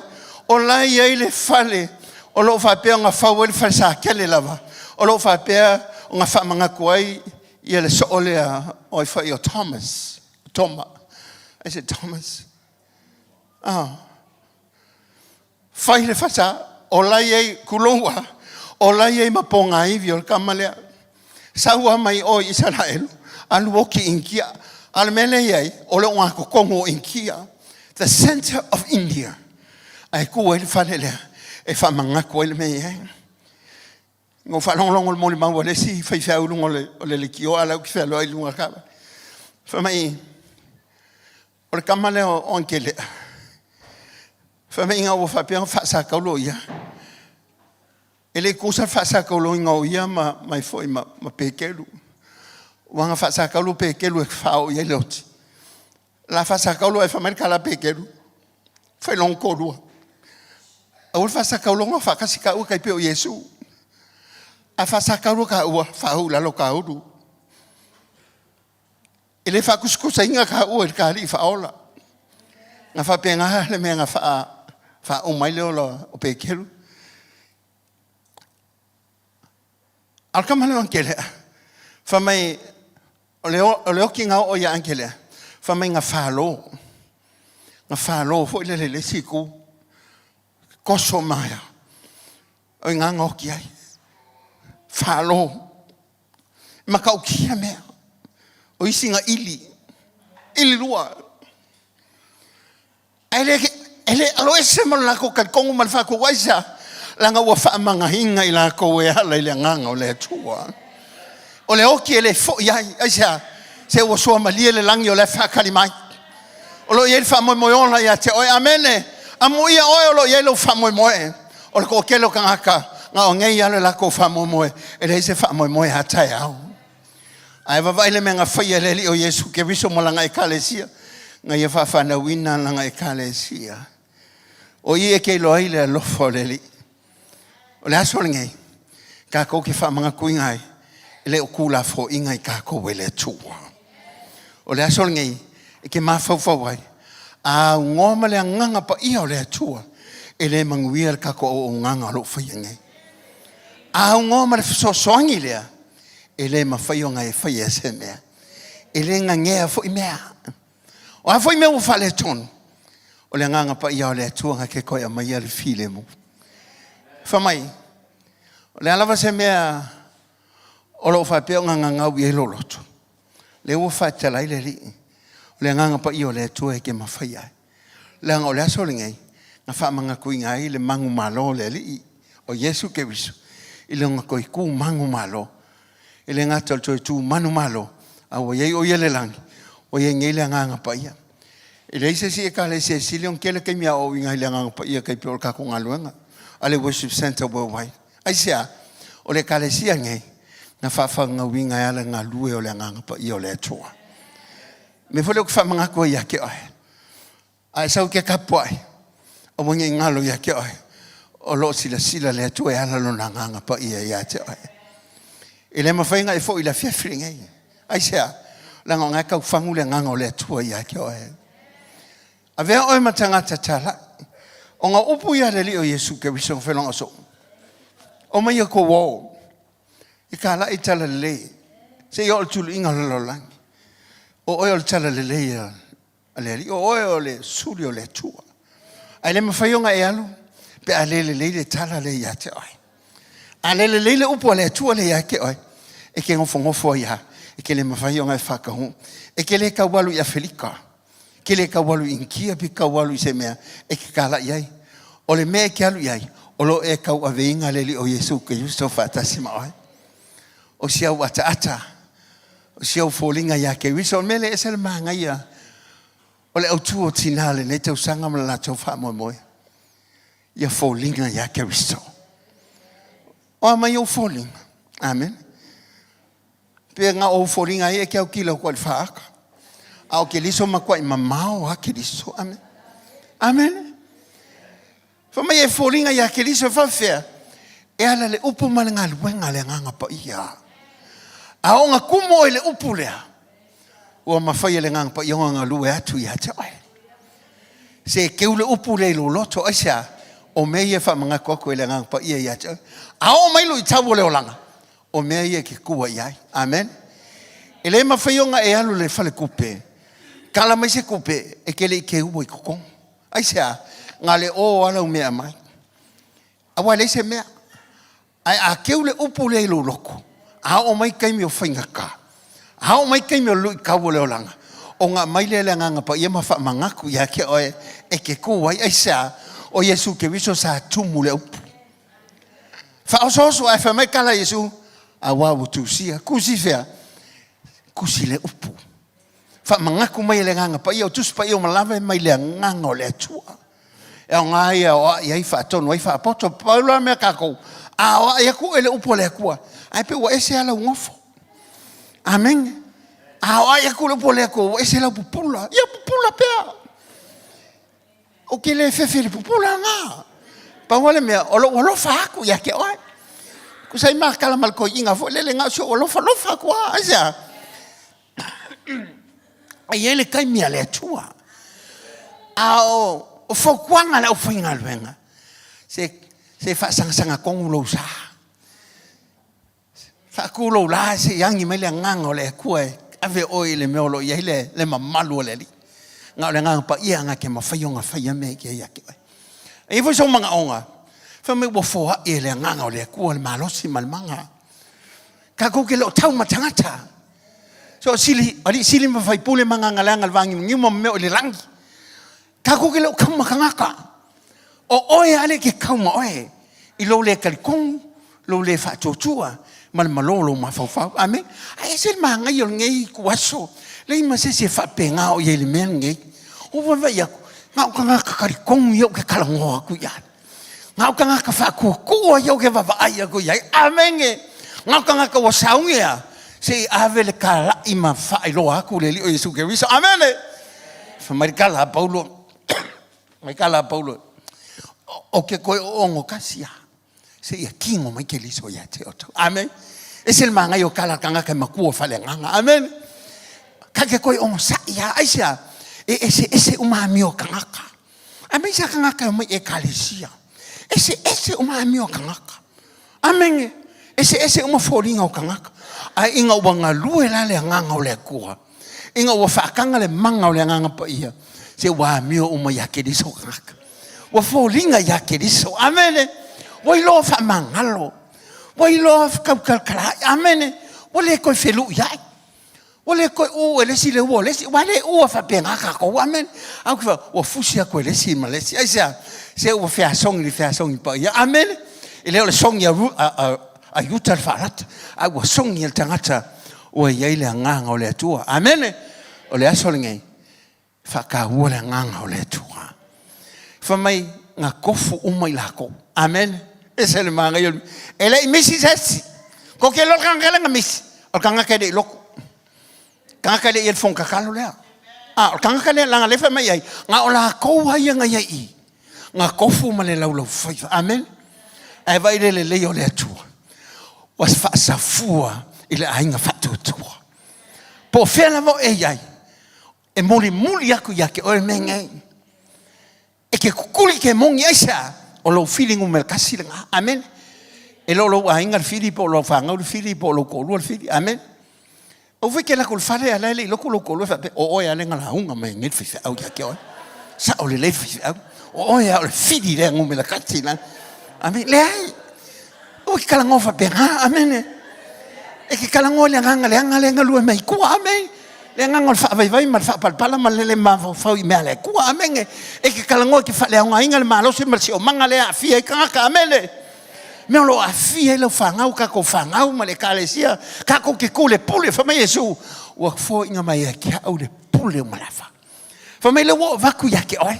o la e i ai le fale o lo o faapea ona fau ai le falesatele lava, o lo o faapea ona faamanatu ai ia le soo lea o ai foi o Thomas, Toma. I said Thomas. Ah. Fai le fasa, o la e i ai, tulou lava, o la e i ai ma pogaivi o le tama lea. Sau lava mai o i Isaraelu, alu oti i Initia. A o le mea lea e i ai, o le ogatotonu o Initia, the center of India, ae tu ai le fale lea e faamanatu ai le mea e i ai. Na ou faalogologo i le molimau a le isi faifeau i luga o le leitio a o la e ou te fealuai i luga o le taavale. Fai mai, O le tama lea o Akelea, fai mai ina ua faapea ona faasakaulo ia, e le tusa le faasakauloina o ia ma, mai foi ma, ma Pekeru. Ua na faasakaulo Pekeru e faaoo i ai le oti. La faasakaulo ae fai mai le tala a Pekeru, fai logo toalua. Aua le faasakauloga faatasi taua tai pei o Iesu. A faasakaulo taua, faauu i lalo taulu. E le faatusatusaina taua i le ta Alii Faaola. Na faapena le mea na faauma ai le ola o Peteru. A o le tama lea o Akelea, fai mai, o le, o le oki na oo ia Akelea, fai mai na falo. Na falo foi lele i le isi itu. Toso maea. O i ina na oti ai. Falo. E matautia mea. O isi na ili, ili lua. Ae le, e le aloese ma lo latou talitonu ma le faatuatua. Aisea? Leaga ua faamagaina i latou e ala i le agaga o le Atua. O le oti e le foi ai. Aisea? Se ua suamalie le lagi o la e faatali mai. O lo o i ai le faamoemoe ola ia te oe. Amene. Amuia oe o lo o i ai lou faamoemoe. O le toatele o tagata, na o nei lava le latou faamoemoe, e leai se faamoemoe a taeao. Ae vaavaai le mea na faia e le Alii o Iesu Keriso ma Lana Ekalesia, na Ia faafanauina Lana Ekalesia. O i e te iloa ai le alofa o le Alii. O le aso lenei, tatou te faamanatuina ai, e le o tulafoina i tatou e le Atua. O le aso lenei, e te mafaufau ai, a aunoa ma le agaga paia o le Atua, e le manuia le tatou auaunaga o lo o faia nei. A aunoa ma le fesoasoani lea, e le mafai ona e faia se mea. E le nanea foi mea. O a foi mea ua faaletonu, o le agaga paia o le Atua na te toe aumaia le filemu. Fai mai, o le a lava se mea o lo o faapea ona gagau i ai lou loto, lea ua faatatala ai le Alii, o le agaga paia o le Atua e te mafaia ai. Leaga o le aso lenei, na faamanatuina ai le manumalo o le Alii, o Iesu Keriso, i lona toe tu manumalo. E le gata o le toe tu manumalo, a ua i ai o ia i le lagi, ua i ai nei le Agaga Paia. E leai se isi Ekalesia e sili ona tele taimi aoaoina ai le Agaga Paia tai pei o le tatou galuega a le Worship Centre Worldwide. Aisea? O le Ekalesia lenei na faafanauina e ala galue o le Agaga Paia o le Atua. O le mea foi lea ou te faamanatu ai ia te oe, a e sau e te tapuai, aua ne i galo ia te oe, o lo o silasila le Atua e ala Lona Agaga Paia ia te oe. E le mafai ona e foi i le afiafi lenei. Aisea? Leaga o lena e tau fagu le Agaga o le Atua ia te oe. Avea oe ma tagata talai. O ngā upu ia le Alii o Iesu Keriso na whailonga so. O mai a kou o. I ka lai tala lelei. Se i o le tuluiga o le lalolagi. O oe o le tala lelei a le Alii. O oe o le suli o le Atua. Ae le mafai ona e alu pe a le lelei le tala lea ia te oe. A le lelei le upu a le Atua lea ia te oe, e te nofonofo ai lava, e te le mafai ona e faataunuu. E te le tau alu i Afelika, e te le tau alu i Initia pe tau alu i se mea e te talai ai. O le mea e te alu i ai, o lo o e tauaveina le Alii o Iesu Keriso faatasi ma oe. O si au ataata, o si au foliga ia Keriso, o le mea lea e ese le manaia o le autu o tina o lenei tausaga ma le latou faamoemoe, ia foliga ia Keriso. O a mai ou foliga? Amene. Pe na o ou foliga ai e ke autilo atu ai i le faaata. A o Keriso matuai mamao lava Keriso. Amene. Amene. Fai mai e foliga ia Keriso e faafefea? E ala le upu ma le galuega a le Agaga Paia. A oo ina tumu oe i le upu lea, ua mafai e le Agaga Paia ona galue atu ia te oe. Se keu le upu lea i lou loto, aisea? O mea ia e faamanatu atu e le Agaga Paia ia te oe. A oo mai luitau o le olaga, o mea ia e te tua i ai. Amen. E le mafai ona e alu i le faletupe, tala mai se tupe e te le i keua i totonu. Aisea? Na le o lava lau mea e aumai. Aua e leai se mea. Ae a keu le upu lea i lou loto, a oo mai taimi o faigata, a oo mai taimi o le luitau o le olaga, ona aumai lea e le Agaga Paia ma faamanatu ia te oe e te tu ai. Aisea? O Iesu Keriso sa tumu le upu. Faaosooso ae fai mai tala a Iesu, Auā ua tusia. Tusi fea? Tusi le upu. Faamanatu mai e le Agaga Paia, o Tusi Paia uma lava e mai le Agaga o le Atua. E aoga ia e aoai ai, faatonu ai, faapoto. Pau la mea tatou, a aoai atu oe i le upu a le Atua, ae pei ua ese lava lau nofo. Amene. A aoai atu le upu a le Atua, ua ese lau pupula. Ia pupula pea. Ou te le fefe i le pupula lena. Pau lava le mea, o lou alofa atu ia te oe. Tusa ai ma tala ma le toeaina foi lele, na o si ou alofa alofa atu lava. Aisea? E i ai le taimi a le Atua. A o fautuaga a le aufaigaluega, se faasagasagaga tonu lou sa. Faatu lou la se i agi mai le agaga o le Atua e ave oe i le mea o lo o i ai le mamalu o le Alii. Na o le Agaga Paia na te mafai ona faia mea ia ia te oe. E i ai foi sou manaoga, fai mai ua foai e le Agaga o le Atua le malosi ma le maga. Tatou te le o tau ma tagata. So sili, alii sili ma faipule ma gagaleaga le vāgiugiu ma mea o i le lagi. Tatou te le o tau ma tagata. O oe lava lea e te tau ma oe i lou le talitonu, lou le faatuatua ma le malo o lou mafaufau. Amene. Ae ese le manaia o lenei ituaso, leai ma se isi e faapena o i ai i le mea lenei. Ua vaavaai atu, na o tagata talitonu ia ou te talanoa atu i ai. Na o tagata faatuatua ia ou te vaavaai atu i ai. Amene. Na o tagata ua sauni a, se i ave le talai ma faailoa atu le Alii o Iesu Keriso. Amene. Fai mai le tala a Paulo, mai tala a Paulo, o ke koe o ongo kasi a, se ia kingo mai Keriso ia te oto. Amen. Ese le māngai o kala tangata e makua whaleanganga. Amen. Ka ke koe ongo sa ia, aisea, e ese ese uma amio kangaka. Aemaise a kangaka e omai ekalesia. Ese ese uma amio a kangaka. Amene. Ese ese uma foliga o kangaka. Ae ina ua galue la le agaga o le Atua, ina ua faataga le maga o le Agaga Paia, se ua amio uma ia Keriso kangaka. Ua foliga ia Keriso. Amene. Ua iloa faamagalo. Ua iloa tautalatalai. Amene. Ua le toe feluiai. Ua le toe ʻū e le isi le ua o le isi, aua e le ʻū a faapena kākou. Amene. Ae ou te fai, ua fusi atu e le isi ma le isi. Aisea? Se ua feasogi i le feasogi paia. Amene. E le o le sogi a, a, a, a Iuta le faalata, ae ua sogi e le tagata ua i ai le agaga o le Atua. Amene. O le aso lenei, faataua le agaga o le Atua. Fai mai, na tofu uma i lakou. Amene. Ese le manaia o le E le i misi se isi. Ko ke loa le tagata lea na misi, o le tagata e le i lotu. Tagata e le i i le fono tatalo lea. A, o le tagata lea, leaga lea fai mai ai, na o lakou lava ia na i ai i i, na tofu ma le laulaufaiva. Amene. Ae vaai le lelei o le Atua, ua faasafua i le aiga faatuatua. Po o fea lava o e i ai, E mulimuli atu ia te oe mea nei. E te kukuli ke moni aisea? O lou fili numera tasi lena. Amene. E le o lou aiga le fili po o lau fanau le fili po o lou toalua le fili. Amene. Aua foi e te alu atu i le fale a o la e le i lotu lou toalua e faapea, o oe lava lea na lauga mai ai nei le faifeau ia te oe. Sao lelei le faifeau. O oe lava o le fili lea numera tasi la. Amene. Leai. Aua e te talanoa faapena. Amene. E te talanoa i le agaga leaga lea e galue mai tua. Amene. Le agaga o le faavaivai ma le faapalapala ma le le mafaufau i mea a le Atua. Amene. E te talanoa e te faaleaogaina le malosi ma le siomaga lea e aafia ai tagata. Amene. Mea o lo o aafia ai lau fanau, tatou fanau ma le ekalesia, tatou te tu i le pule. Fai mai Iesu, ua foaiina mai ia te au le pule uma lava. Fai mai lea ua ou avatu ia te oe.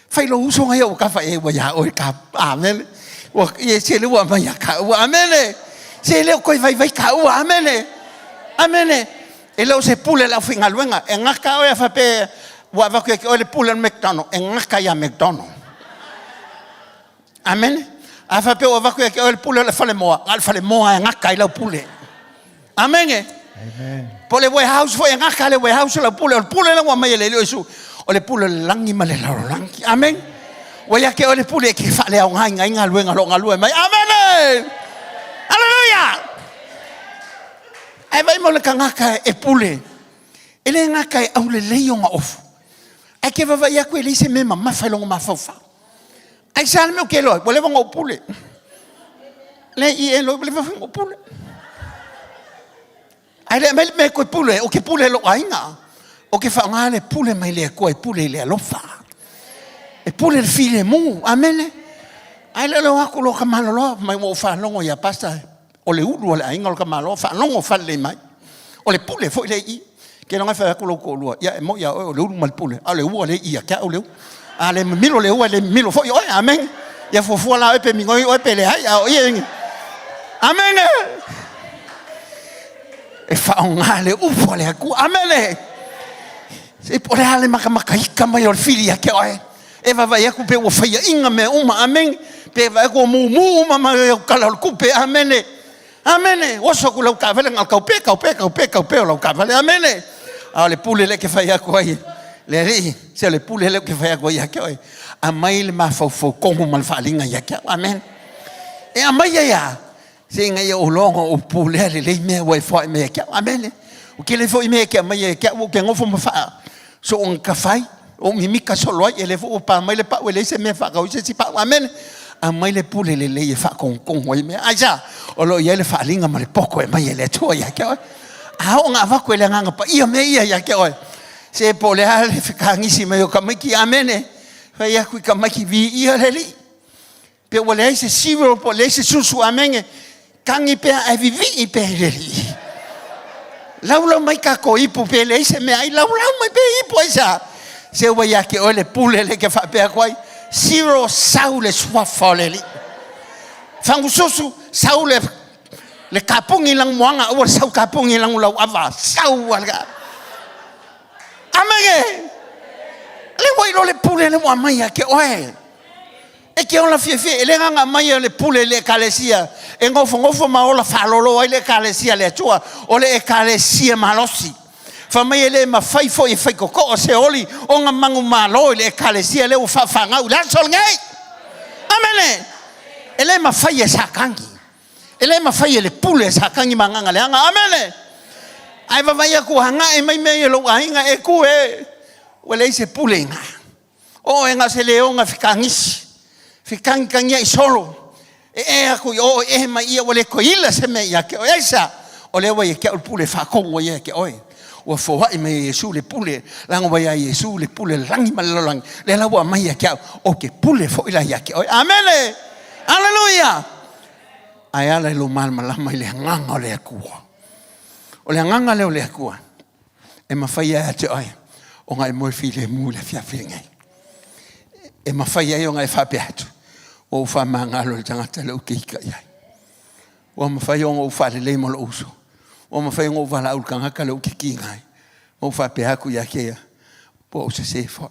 Fai lou uso na ia ua tafa i ai ua ia oe ka amene. Ua ia se le ua aumai ia taua amene. Se le o toe vaivai taua amene. Amene. E le o se pule a le aufaigaluega e gata oe a faapea ua avatu ia te oe le pule o le McDonald e gata ia McDonald. Amene. A faapea ua avatu ia te oe le pule o le falemoa, na o le falemoa e gata ai lau pule. Amene. Amen. Po o le warehouse foi e gata le warehouse lau pule. O le pule la ua aumai e le Alii o Iesu, o le pule o le lagi ma le lalolagi. Amen. Ua ia te oe le pule e te faaleaogaina ai galuega o lo o galue mai. Amene. Haleluia. Ae vaai mo le tagata e pule, e le gata e aulelei ona ofu, ae ke vaavaai atu e leai se mea mamafa i lona mafaufau. Aisea le mea ou te iloa ai? Ua leva ona ou pule. Le i e ua leva foi ona ou pule. Ae le aumai le mea e toe pule, ou te pule i lou aiga. Ou te faaaoga le pule mai le Atua e pule i le alofa. E pule le filemu. Amene. Ae le o le o atu loa Kamaloloa, mai ua ou faalogo ia Pastor, o le ulu o le aiga o le Kamaloa, faalogo faalelei mai. O le pule foi lea i i. Keiloga e fai atu lou toalua, ia e moi ia oe o le ulu ma le pule, a o le ua lea i i ia te au le ulu. A le mimilo le ua, e le mimilo foi oe. Amene. Ia fuafua la oe pe migoi oe pe leai, a o ia e... Amene. E faaaoga le upu a le Atua. Amene. Se po o le a le makamakaika mai o le fili ia te oe. E vaavaai atu pe ua faiaina mea uma. Amene. Pe vaai atu ua mumu uma mai au tala o le tupe. Amene. Amene. Oso atu lau taavale na o le taupe, taupe, taupe, taupe o lau taavale. Amene. A o le pule lea e te fai atu ai le Alii, se o le pule lea ou te fai atu ai ia te oe, aumai le mafaufau tonu ma le faaaliga ia te au. Amene. E aumai ai a, se ina ia ou iloa ona ou pulea lelei mea ua e foai mai ia te au. Amene. Ua tele foi mea e te aumaia ia te au, ou te nofo ma faa soona tafai, ou mimika solo ai, e le foi ua pa mai le pau, e leai se mea e faatau ai se isi pau. Amene. Aumai le pule lelei e faatonutonu ai mea. Aisea? O lo o i ai le faaaliga ma le poto e aumai e le Atua ia te oe. A oo ina avatu e le Agaga Paia mea ia ia te oe, se po o le a le fekagisi mai o tamaiti. Amene. Fai atu i tamaiti, viia le Alii. Pe ua leai se cereal po o leai se susu, amene, tagi pea ae vivii pea i le Alii. Laulau mai tatou ipu pe leai se meaai, laulau mai pea ipu aisea? Se ua ia te oe le pule lea e te faapea atu ai, cereal sau le suafa o le Alii. Fagususu, sau le le kapuni i lanumoana, aua le sau kapuni i lanulauava, sau a le Amene! Le ua iloa le pule lea ua aumai ia te oe. E te ola fiafia, e le agaga aumai o le pule i le ekalesia e nofonofo ma ola faalolo ai le ekalesia a le Atua, o le ekalesia malosi. Fai mai e le mafai foi e faitotoo se oli ona manumalo i le ekalesia lea ua faafanau i le aso lenei. Amene! E le mafai e Satani. E le mafai e le pule e Satani ma agaga leaga. Amene! Ae vaavaai atu agai mai mea ia i lou aiga e ku e, ua leai se pule i ina. O e na o se leoga fekagisi, fekagikagia'i solo, e ē aku i o, e ē mai ia, ua le toe ila se mea ia te oe. Aisea? O lea ua ia te au le pule e faatonu ai ia te oe. Ua foai mai e Iesu le pule, leaga ua ia Iesu le pule le lagi ma le lalolagi, lea la ua aumai ia te au, ou te pule foi la ia te oe. Amene! Aleluia! Ae ala i lou malamalama i le agaga o le Atua. O le agaga lea o le Atua, E mafai ia te oe ona e moe filemu i le afiafi lenei. E mafai ai ona e faapea atu, ua ou faamagalo i le tagata lea ou te ita i ai. Ua mafai ona ou faalelei ma lou uso. Ua mafai ona ou valaau i le tagata lea ou te kiga ai. Ma ou faapea atu ia te ia, ua ou sese foi,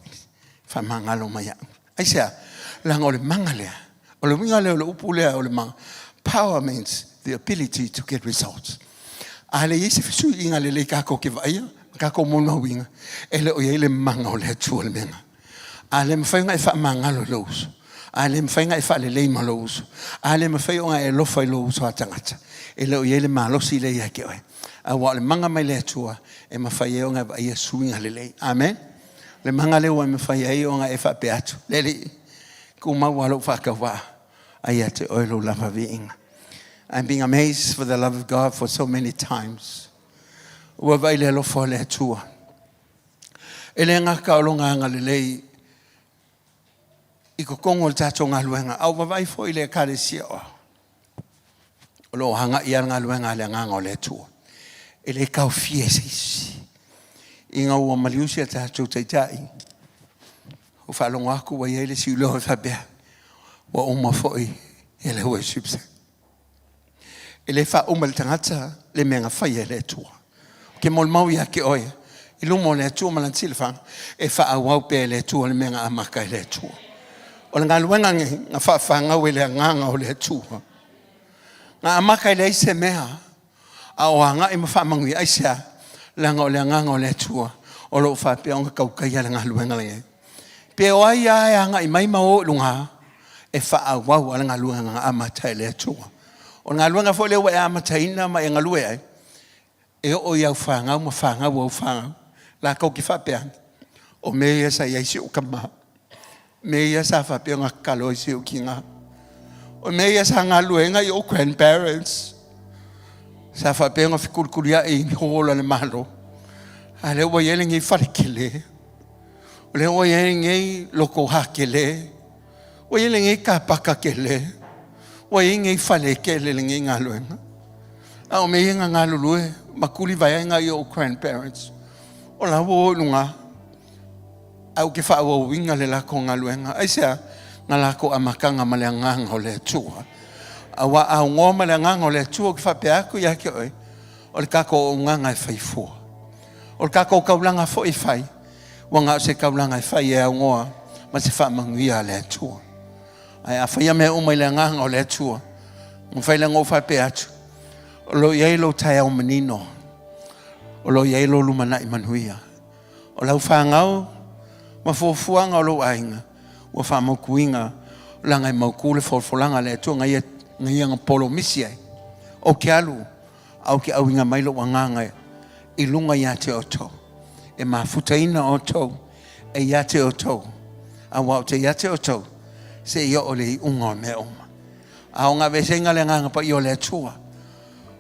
faamagalo mai au. Aisea? Leaga o le maga lea. O le uiga lea o le upu lea o le maga. Power means the ability to get results. A le i ai se fesuiaiga lelei tatou te vaaia, ma tatou molimauina, e le o i ai le maga o le Atua i le mea lena. A le mafai ona e faamagalo i lou uso, a le mafai ona e faalelei ma lou uso, a le mafai ona e alofa i lou uso a tagata, e le o i ai le malosi lea ia te oe. Aua o le maga mai le Atua e mafai ai ona e vaaia suiga lelei. Amen. Le maga lea ua mafai ai ona e faapea atu, le Alii, Tumau lava lou faatauvaa, ae ia te oe lou lava viiga. I'm being amazed for the love of God for so many times. Ua vaai i le alofa o le Atua. E le gata o lona agalelei i totonu o le tatou galuega, a ua vaavaai foi i le Ekalesia o o lo o agai lava le galuega a le Agaga o le Atua. E le taofia e se isi. Ina ua maliu si a tatou Taitai, ua faalogo atu ua i ai le siuloa e faapea, ua uma foi le worship. E le faauma e le tagata le mea na faia e le Atua. Ou te molimau ia te oe, i luma o le Atua ma lana silafaga, e faaauau pea e le Atua le mea na amata e le Atua. O le galuega lenei, na faafanau e le Agaga o le Atua. Na amata e leai se mea, a o agai ma faamanuia. Aisea? Leaga o le Agaga o le Atua o lo o faapea ona tautaia le galuega lenei. Pe o ai lava e agai mai ma o i luga, e faaauau lava le galuega na amata e le Atua. O le galuega foi lea ua e amataina ma e galue ai, e oo i au fanau ma fanau a au fanau, latou te faapea ane, o mea ia sa i ai si ou tama, mea ia sa faapea ona tatalo ai si ou tina, o mea ia sa galulue ai nai ou grandparents, sa faapea ona fekulikuliai i hall a le Malo, a o lea ua i ai lenei fale tele, o lea ua i ai lenei lotoha tele, ua i ai lenei car paka tele, ua i ai lenei fale tele i lenei galuega. A o mea ia na galulue ma tulivae ai nai ou grandparents, o la ua o i luga, ae ou te faaauauina le latou galuega. Aisea? Na latou amataga ma le Agaga o le Atua. Aua a aunoa ma le Agaga o le Atua, ou te faapea atu ia te oe, o le tatou auaunaga e fai fua. O le tatou taulaga foi e fai, ua na o se taulaga e fai e aunoa ma se faamanuia a le Atua. Ae a faia mea uma i le Agaga o le Atua, ua mafai la ona ou faapea atu, o lo o i ai lou taeao manino, o lo o i ai lou lumanai manuia. O lau fanau ma fuafuaga o lou aiga ua faamautuina leaga e mautu le folafolaga a le Atua na ia, na ia na polomisi ai. Ou te alu a ou te auina mai lou agaga i luga ia te outou. E mafutaina outou e ia te outou, aua ou te ia te outou seia oo i le iuga o mea uma. A o gaveseina le Agaga Paia o le Atua,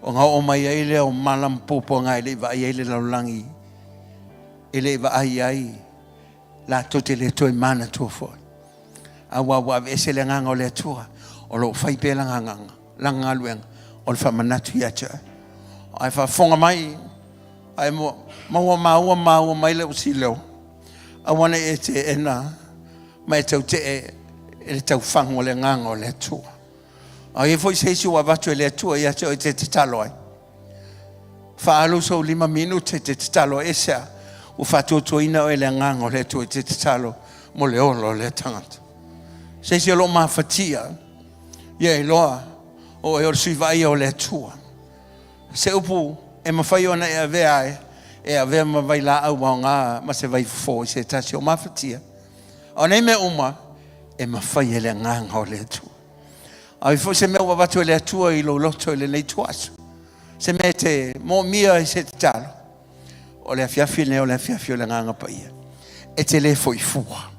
ona oo mai ai lea o mala ma puapuaga e le i vaai ai le lalolagi, e le i vaai ai latou te le toe manatua foi. Aua ua aveese le Agaga o le Atua, o lo o fai pea lana agaga, lana galuega o le faamanatu ia te oe. Ae faafofoga mai, ae maua maua maua mai lou sileo, aua ne i e teena ma e tautee i le taufagu o le Agaga o le Atua. A i ai foi se isi ua avatu e le Atua ia te oe e te tatalo ai, faaalu sou 5 minute e te tatalo ai. Aisea? Ua faatuatuaina oe e le Agaga o le Atua e te tatalo mo le ola o lea tagata. Se isi o lo o mafatia, ia iloa o oe o le sui vaaia o le Atua. Se upu e mafai ona e avea ai, e avea ma vailaau aoga ma se vaifofo i se tasi o mafatia. A o nei mea uma, e mafai e le Agaga o le Atua. A i foi se mea ua avatu e le Atua i lou loto i lenei ituaso, se mea e te moomia i se tatalo, o le afiafi lenei o le afiafi o le Agaga Paia. E te le foi fua.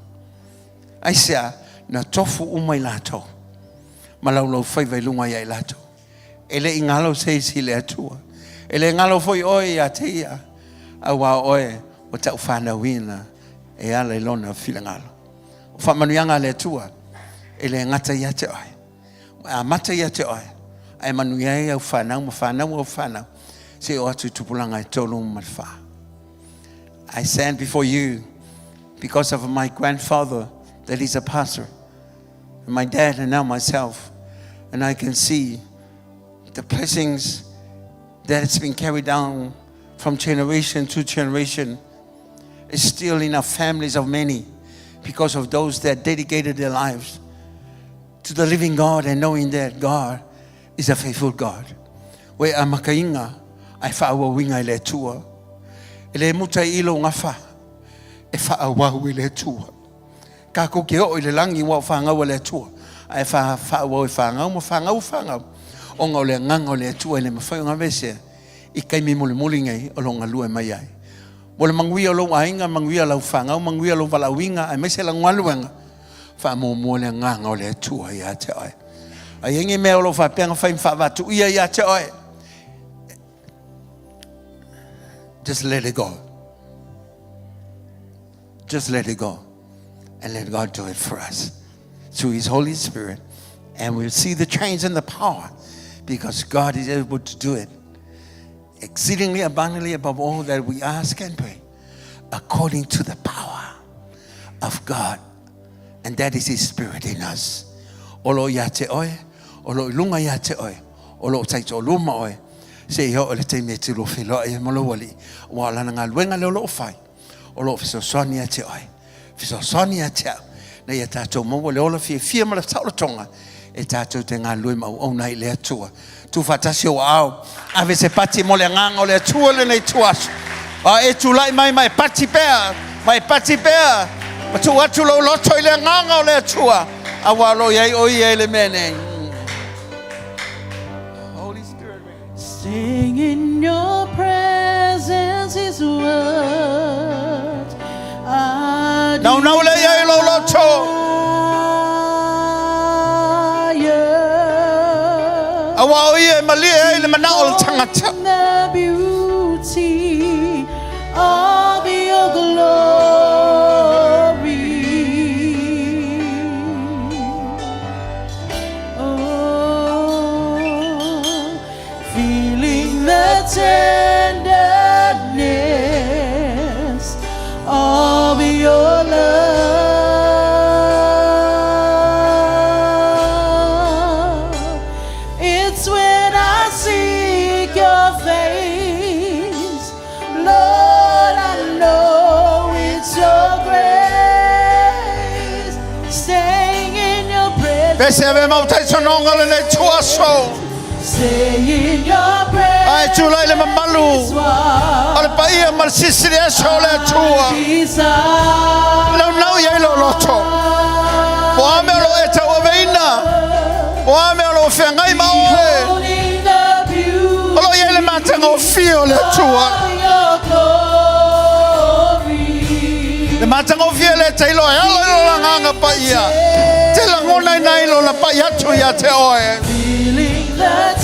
Aisea? Na tofu uma i latou ma laulaufaiva i luga ia i latou. E le i galo se isi i le Atua. E le galo foi oe ia te Ia, aua o oe ua taufanauina e ala i Lona finagalo. O faamanuiaga a le Atua e le gata ia te oe, e amata ia te oe, ae manuia ai au fanau ma fanau au fanau, seia oo atu i tupulaga e tolu ma le fa. I stand before you because of my grandfather that is a pastor, and my dad and now myself, and I can see the blessings that has been carried down from generation to generation is still in our families of many because of those that dedicated their lives to the living God and knowing that God is a faithful God. Ua e amataina ae faaauauina e le Atua. E le muta i i lou gafa, e faaauau e le Atua. Tatou te oo i le lagi ua o fanau a le Atua, ae faaauau e fanau ma fanau fanau, ona o le agaga o le Atua e le mafai ona aveesea i taimi mulimuli nei o lo o galue mai ai. Mo le manuia o lou aiga, manuia lau fanau, manuia lou valaauina, aemaise lau galuega. Faamuamua le Agaga o le Atua ia te oe. A i ai ni mea o lo o faapea ona fai ma faavaatuia ia te oe, just let it go. Just let it go. And let God do it for us through His Holy Spirit. And we'll see the change and the power because God is able to do it exceedingly abundantly above all that we ask and pray, according to the power of God. And that is His Spirit in us. O lo o ia te oe, o lo o i luga ia te oe, o lo o taitoaluma oe, seia oo i le taimi e te lua feiloai ai ma lou Alii, aua o Lana galuega lea o lo o fai, o lo o fesoasoani ia te oe, fesoasoani ia te au, ina ia tatou maua le ola fiafia ma le saolotoga e tatou te galulue ma auauna ai i le Atua. Tuufaatasi ou aao, ave se pati mo le agaga o le Atua i lenei ituaso. A e tulai mai ma e pati pea, ma e pati pea, ma tuu atu lou loto i le agaga o le Atua, aua o lo o i ai o Ia i le mea nei. Holy Spirit. Staying in your presence is what I Naunau lea i ai lou loto. desire. Aua o Ia e malie ai le manao o le tagata. The beauty of your glory. Oh, feeling the tenderness of your love. It's when I seek your face, Lord, I know it's your grace. Staying in your presence. Pese ave mau taitonoga lenei ituaso. Stay in your presence. Ae tulai le mamalu o le paia ma le silisili ese o le Atua. Naunau i ai lou loto. Po o a mea o lo o e tauaveina, po o a mea o lo o feagai ma oe, o lo o i ai le matagofie o le Atua. Le matagofie lea e te iloa e ala i lona agaga paia, te lagonaina ai lona pai atu ia te oe. Feeling the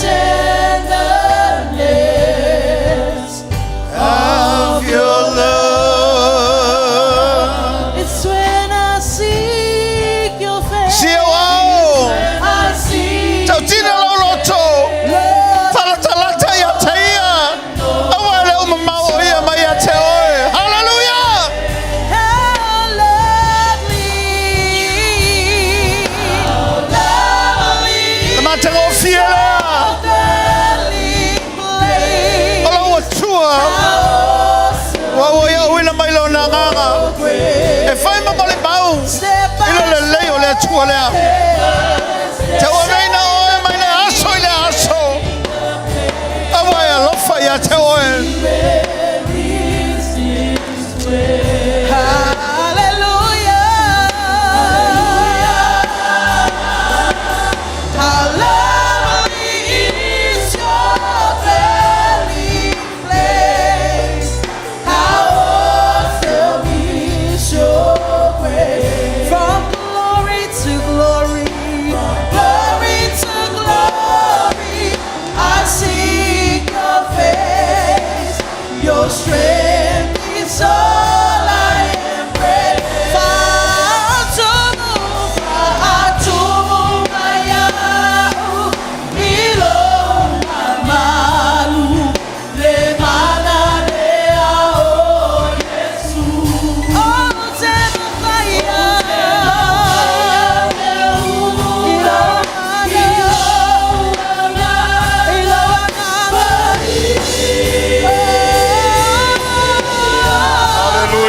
tenderness Of your love. It's when I seek your face. Sia o ao. I see Tautino lou loto. Falatalata ia te ia. Aua e le o mamao o ia mai ia te oe. Hallelujah! How lovely, lovely, Le matagofie lea. lovely place. O lau Atua. Ua ua iauina mai lona agaga. E fai ma molimau i le lelei o le Atua lea. Tauaveina oe mai le aso i le aso. Aua e alofa ia te oe. Hallelujah. How lovely is your dwelling place. How awesome is your grace. From glory to glory, glory to glory, I seek your face. Your strength is all I embrace. Faatumu, faatumu mai au, i lou mamalu, le mana lea o Iesu. O te mafaia, i lou mana, i lou agaga. Hallelujah.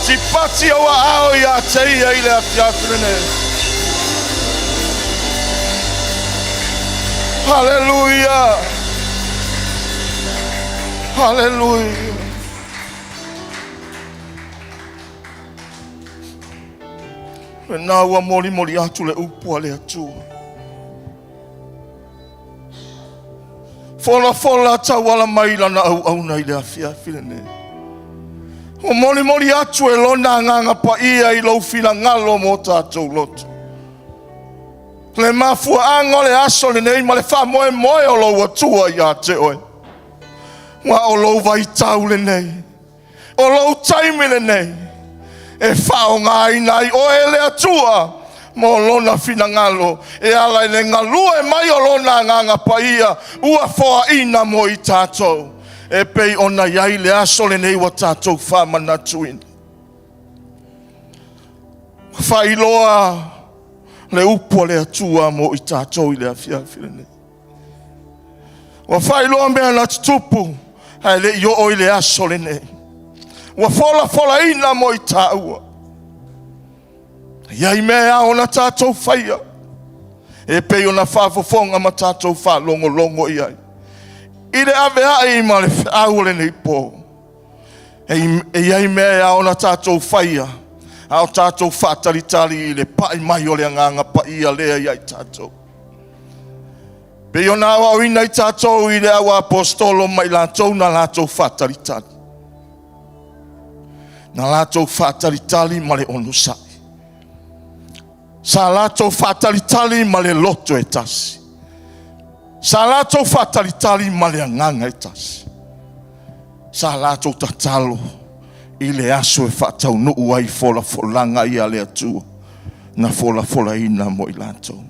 Patipati ou aao ia te ia i le afiafi lenei. Haleluia! Haleluia! Lena ua molimoli atu le upu a le Atua. Folafola tauala mai lana auauna i le afiafi lenei. Ua molimoli atu e lona agaga paia i lou finagalo mo tatou loto. Le mafuaaga o le aso lenei ma le faamoemoe o lou Atua ia te oe. Ua o lou vaitau lenei, o lou taimi lenei, e faaaogaina ai oe e le Atua mo lona finagalo e ala i le galue mai o lona agaga paia ua foaina mo i tatou e pei ona i ai le aso lenei ua tatou faamanatuina. Faailoa le upu a le Atua mo i tatou i le afiafi lenei. Ua faailoa mea na tutupu ae le i oo i le aso lenei. Ua folafolaina mo i taua. E i ai mea e ao ona tatou faia e pei ona faafofoga ma tatou faalogologo i ai i le aveai ma le feau o lenei po. E i ai mea e ao ona tatou faia a o tatou faatalitali i le pai mai o le agaga paia lea ia i tatou. Pei ona aoaoina i tatou i le au apostolo ma i latou na latou faatalitali. Na latou faatalitali ma le onosai. Sa latou faatalitali ma le loto e tasi. Sa latou faatalitali ma le agaga e tasi. Sa latou tatalo i le aso e faataunuu ai folafolaga ia a le Atua na folafolaina mo i latou.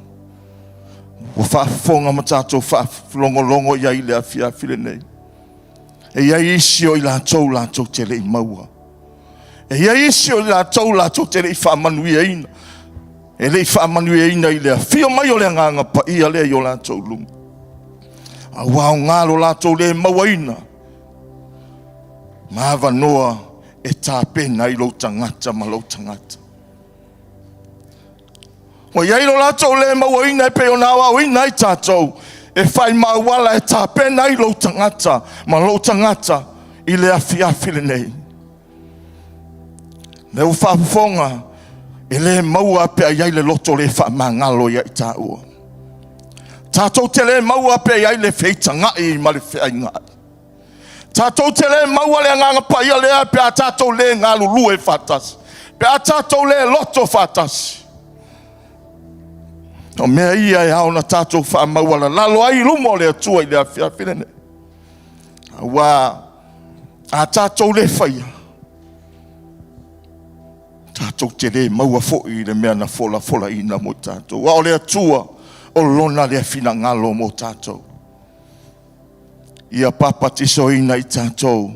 Ua faafofoga ma tatou faalogologo i ai i le afiafi lenei. E i ai isi o i latou latou te le i maua. E i ai isi o i latou latou te le i faamanuiaina. E le i faamanuiaina i le afio mai o le agaga paia lea i o latou luma. A ua aoga lo latou le mauaina ma avanoa e tapena ai lou tagata ma lou tagata. Ua i ai lo latou le mauaina e pei ona aoaoina ai tatou e fai ma auala e tapena ai lou tagata ma lou tagata i le afiafi lenei. Lea ua faafofoga e le maua pe a i ai le loto le faamagalo ia i taua. Tatou te le maua pe a i ai le feitagai ma le feaigai. Tatou te le maua le agaga paia lea pe a tatou le galulue faatasi, pe a tatou le loto faatasi. O mea ia e ao ona tatou faamaualalalo ai i luma o le Atua i le afiafi lenei. Aua a tatou le faia, tatou te le maua foi le mea na folafolaina mo tatou. A o le Atua, o lona lea finagalo mo tatou. Ia papatisoina i tatou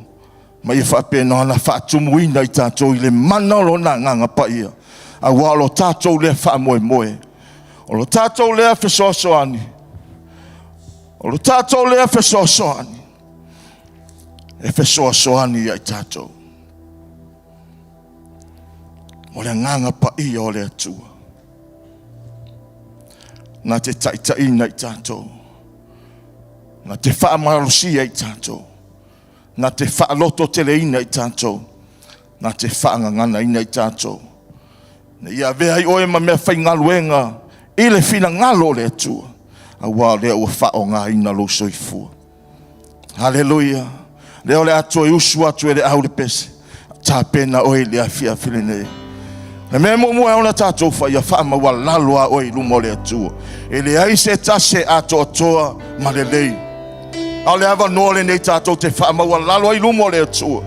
ma ia faapena ona faatumuina i tatou i le mana o lona agaga paia, aua o lo tatou lea faamoemoe, o lo tatou lea fesoasoani, o lo tatou lea fesoasoani e fesoasoani ia i tatou. O le agaga paia o le Atua na te taitaiina i tatou, na te faamalosia i tatou, na te faalototeleina i tatou, na te faagaganaina i tatou, ina ia avea ai oe ma mea faigaluega i le finagalo o le Atua, aua o lea ua faaaogaina lou soifua. Haleluia. Lea o le a toe usu atu e le au le pese. Tapena oe i le afiafi lenei. Le mea muamua e ona tatou fai, ia faamaualalo a oe i luma o le Atua. E leai se tasi e atoatoa ma lelei. A o le avanoa lenei tatou te faamaualalo ai i luma o le Atua.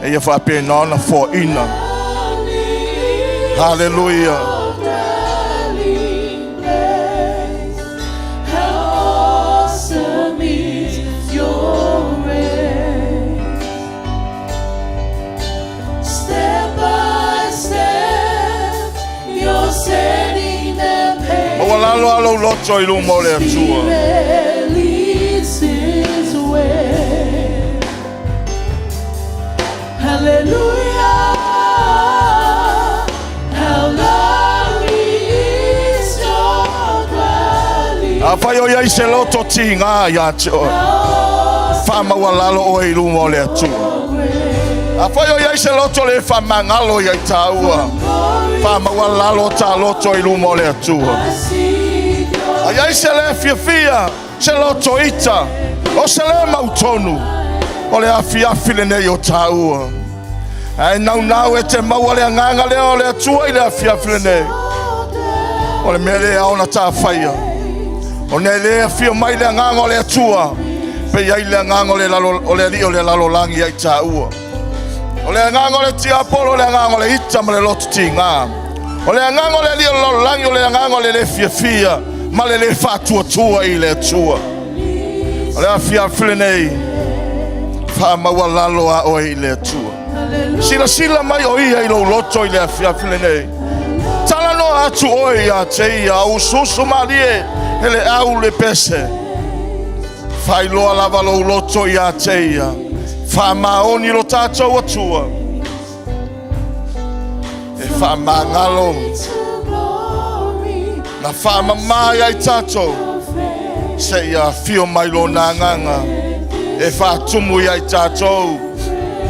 E ia faapena ona foaina. Haleluia. Maualalo a lou loto i luma o le Atua. Hallelujah. Afai o i ai se loto tigā ia te oe, faamaualalo oe i luma o le Atua. Afai o i ai se loto le faamagalo ia i tāua, faamaualalo tā loto i luma o le Atua. A i ai se le fiafia, se loto ita, o se le mautonu, o le afiafi lenei o tāua. Ae naunau e te maua le agaga lea o le Atua i le afiafi lenei. O le mea lea ona tāfaia. Ona e le afio mai le agaga o le Atua, pe i ai le agaga o le, lalo, o le alii o le lalolagi ia i tāua. O le agaga o le tiapolo, o le agaga o le ita ma le loto tigā. O le agaga o le alii o le lalolagi, o le agaga o le le fiafia ma le le faatuatua i le Atua. O le afiafi lenei, faamaualalo a oe i le Atua. Silasila mai o ia i lou loto i le afiafi lenei. Talanoa atu oe ia te ia, usuusu malie e le au le pese. Faailoa lava lou loto ia te ia. Faamaoni lo tātou Atua. E faamagalo na faamamā ia i tātou seia afio mai lona agaga e faatumu ia i tātou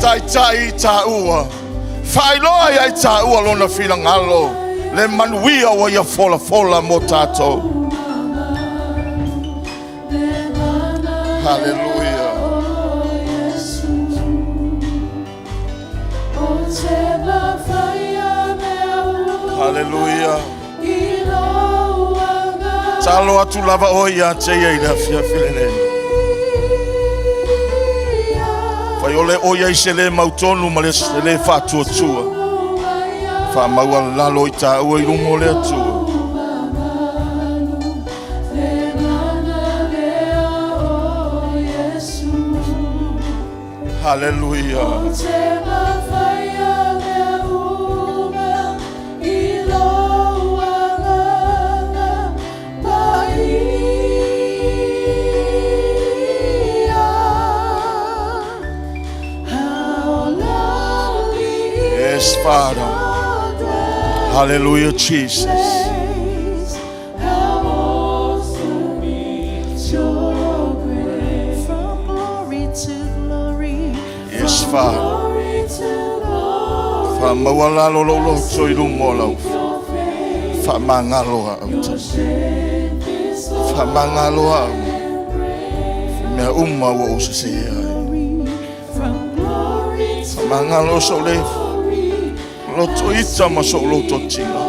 taitai i tāua faailoa ia i tāua lona finagalo le manuia ua ia folafola mo tātou. Hallelujah. Hallelujah. Talo atu lava oe ia te ia i le afiafi lenei. Fai ole o ia i se le mautonu ma le se le faatuatua. Faamaualalo i tāua i luga o le Atua. Hallelujah. Yes, Father. Hallelujah, Jesus. Yes, Father. Faamaualalo lou loto i luma o lau faamagalo au. Faamagalo au. Mea uma ua ou sesē ai. Faamagalo sou le loto ita ma sou loto tiga.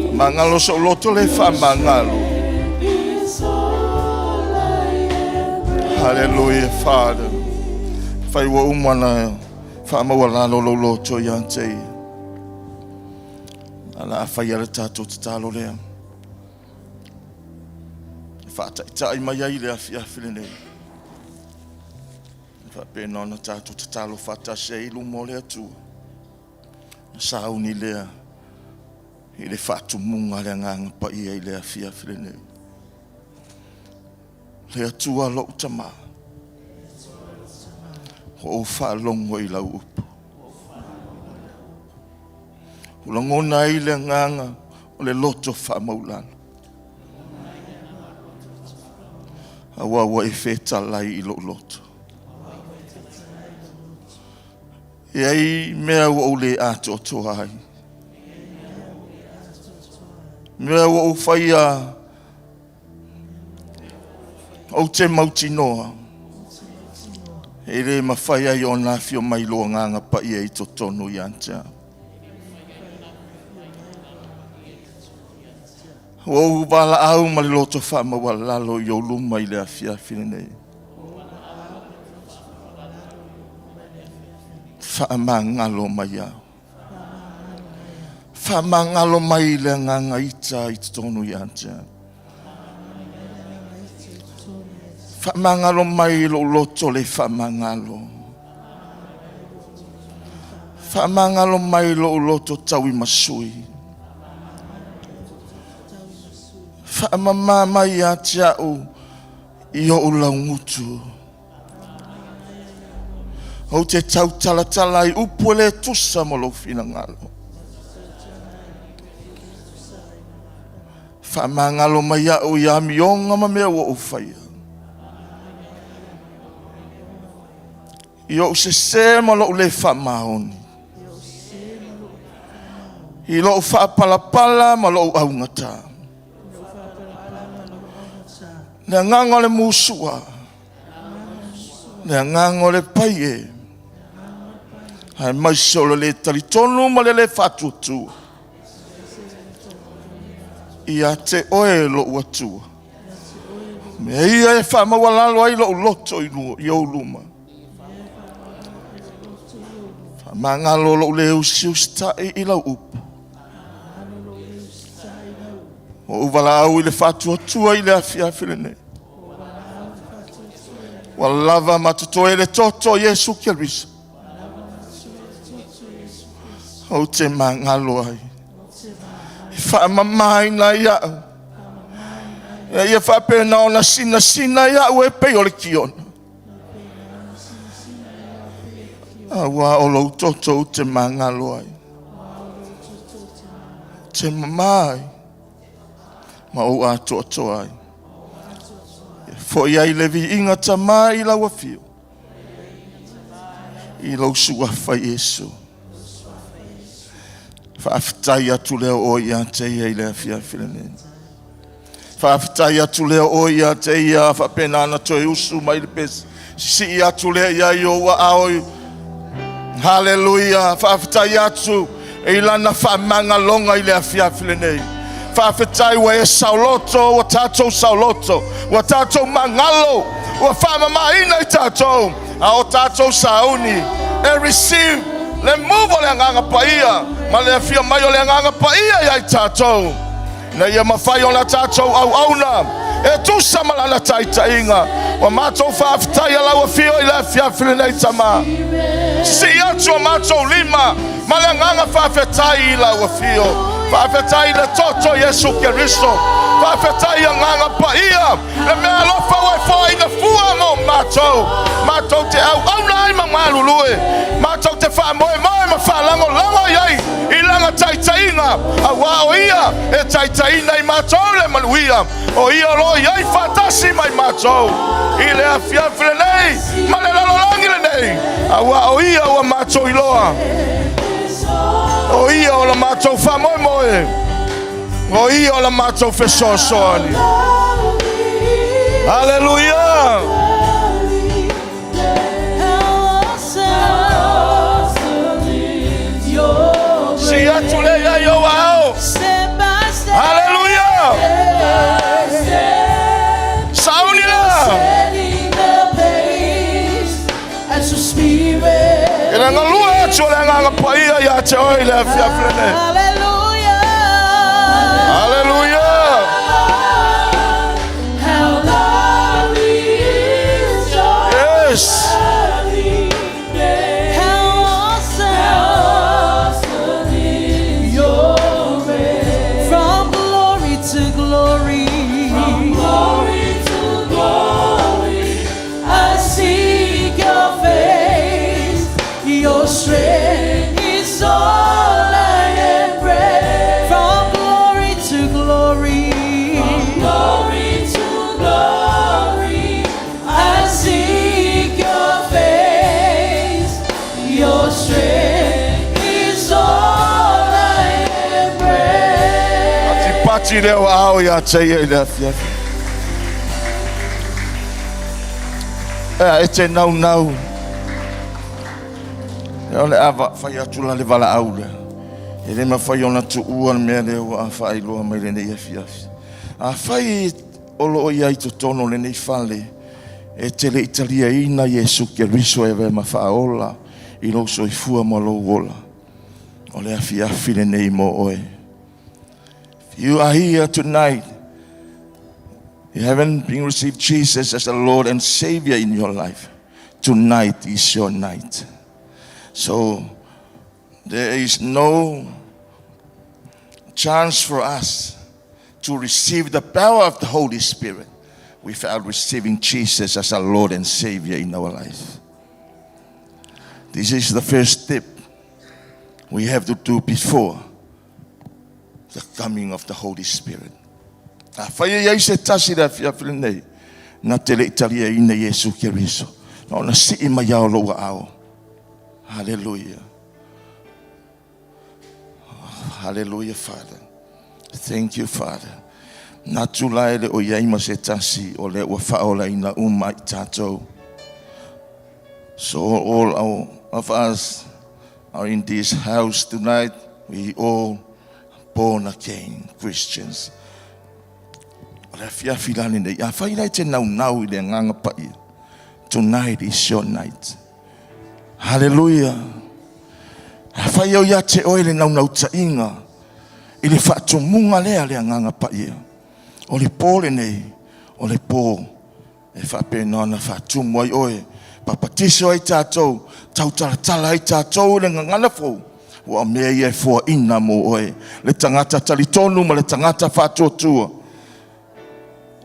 Faamagalo sou loto le faamagalo. Hallelujah, Father. Fai ua uma na faamaualalo lou loto ia te ia. A la a faia le tātou tatalo lea. E faataitai mai ai le afiafi lenei. E faapena ona tātou tatalo faatasi ai i luma o le Atua. Na sauni lea i le faatumuga a le Agaga Paia i le afiafi lenei. Le Atua lou Tamā, ua ou faalogo i lau upu. Ua lagona ai le agaga o le loto faamaulalo. Aua ua e fetalai i lou loto. E ai mea ua ou le atoatoa ai. Mea ua ou faia ou te mautinoa e le mafai ai ona afio mai lou Agaga Paia i totonu ia te au. Ua ou valaau ma le loto faamaualalo i ou luma i le afiafi lenei. Faamagalo mai au. Faamagalo mai le agaga ita i totonu ia te au. Faamagalo mai lou loto le faamagalo. Faamagalo mai lou loto tauimasui. Faamama mai ia te au i ou laugutu. Ou te tautalatala ai upu e le tusa mo lou finagalo. Faamagalo mai a'u i amioga ma mea ua ou faia. I ou sesē ma lou le faamaoni. I lou faapalapala ma lou augata. Le agaga o le musua. Le agaga o le pai e. Aemaise o le le talitonu ma le le faatuatua. Ia te oe lou Atua. Mea ia e faamaualalo ai lou loto i, i ou luma. Faamagalo lou le usiusitai i lau upu. Ua ou valaau i le faatuatua i le afiafi lenei. Ua lava ma totoe le toto o Iesu Keriso. Ou te magalo ai. E faamamaina ai au. Ina ia faapena ona sinasina ia'u e pei o le kiona. Auā o lou toto ou te magalo ai. Te mama ai ma ou atoatoa ai. E foi ai le viiga Tama i lau afio. I lou suafa Iesu. Faafetai atu lea o oe ia te ia i le afiafi lenei. Faafetai atu lea o oe ia te ia faapena na toe usu mai le pese. Sisii atu lea ia i ou aao. Haleluia. Faafetai atu i lana faamagaloga i le afiafi lenei. Faafetai ua e saoloto, ua tatou saoloto, ua tatou magalo, ua faamamaina i tatou, a o tatou sauni e receive le move o le Agaga Paia ma le afio mai o le Agaga Paia ia i tatou, ina ia mafai ona tatou auauna e tusa ma lana taitaiga. Ua matou faafetai a lau afio i le afiafi lenei, Tama. Sii atu o matou lima ma le agaga faafetai i lau afio. Faafetai i le toto Iesu Keriso. Faafetai i agaga paia, le mea alofa ua e foaina fua mo matou. Matou te auauna ai ma malulue, matou te faamoemoe ma faalagolago i ai i lana taitaiga, auā o ia e taitaiina i matou le manuia, o ia o lo o i ai faatasi mai matou i le afiafi lenei ma le lalolagi lenei, auā o ia ua matou iloa, o ia o la matou faamoemoe, o ia o la matou fesoasoani. Haleluia! Sii atu lea ia i ou aao. Haleluia! Sauni lea! E le galue atu o le Agaga Paia ia te oe i le afiafi lenei. Haleluia! Yes! From glory to glory, from glory to glory, I seek your face. Your strength is all I embrace. From glory to glory, from glory to glory, I seek your face. Your strength is all I embrace. Pati leo ao ia te ia i le afiafi. Ea e te naunau. E o le a fai atu la le valaau lea. E le mafai ona tuua le mea lea ua faailoa mai lenei afiafi. Afai o lo o i ai totonu o lenei fale e te le i taliaina Iesu Keriso e avea ma faaola i lou soifua ma lou ola, o le afiafi lenei mo oe. If you are here tonight, you haven't been received Jesus as the Lord and Savior in your life, tonight is your night. So there is no chance for us to receive the power of the Holy Spirit without receiving Jesus as our Lord and Savior in our life. This is the first step we have to do before the coming of the Holy Spirit. Afai e i ai se tasi i le afiafi lenei, na te le i taliaina Iesu Keriso, na ona sii mai lava o lou aao. Haleluia. Haleluia, Father. Thank you, Father. Manatu la e le o i ai ma se tasi o lea ua faaolaina uma i tatou. So all our, of us are in this house tonight. We all born again Christians. O le afiafi la lenei, afai la e te naunau i le agaga paia, tonight is your night. Hallelujah. Afai au ia te oe le naunautaiga i le faatumuga lea le agaga paia. O le pō lenei, o le pō e faapena ona faatumu ai oe, papatiso ai tatou, tautalatala ai tatou i le gagana fou, ua o mea ia e foaina mo oe, le tagata talitonu ma le tagata faatuatua,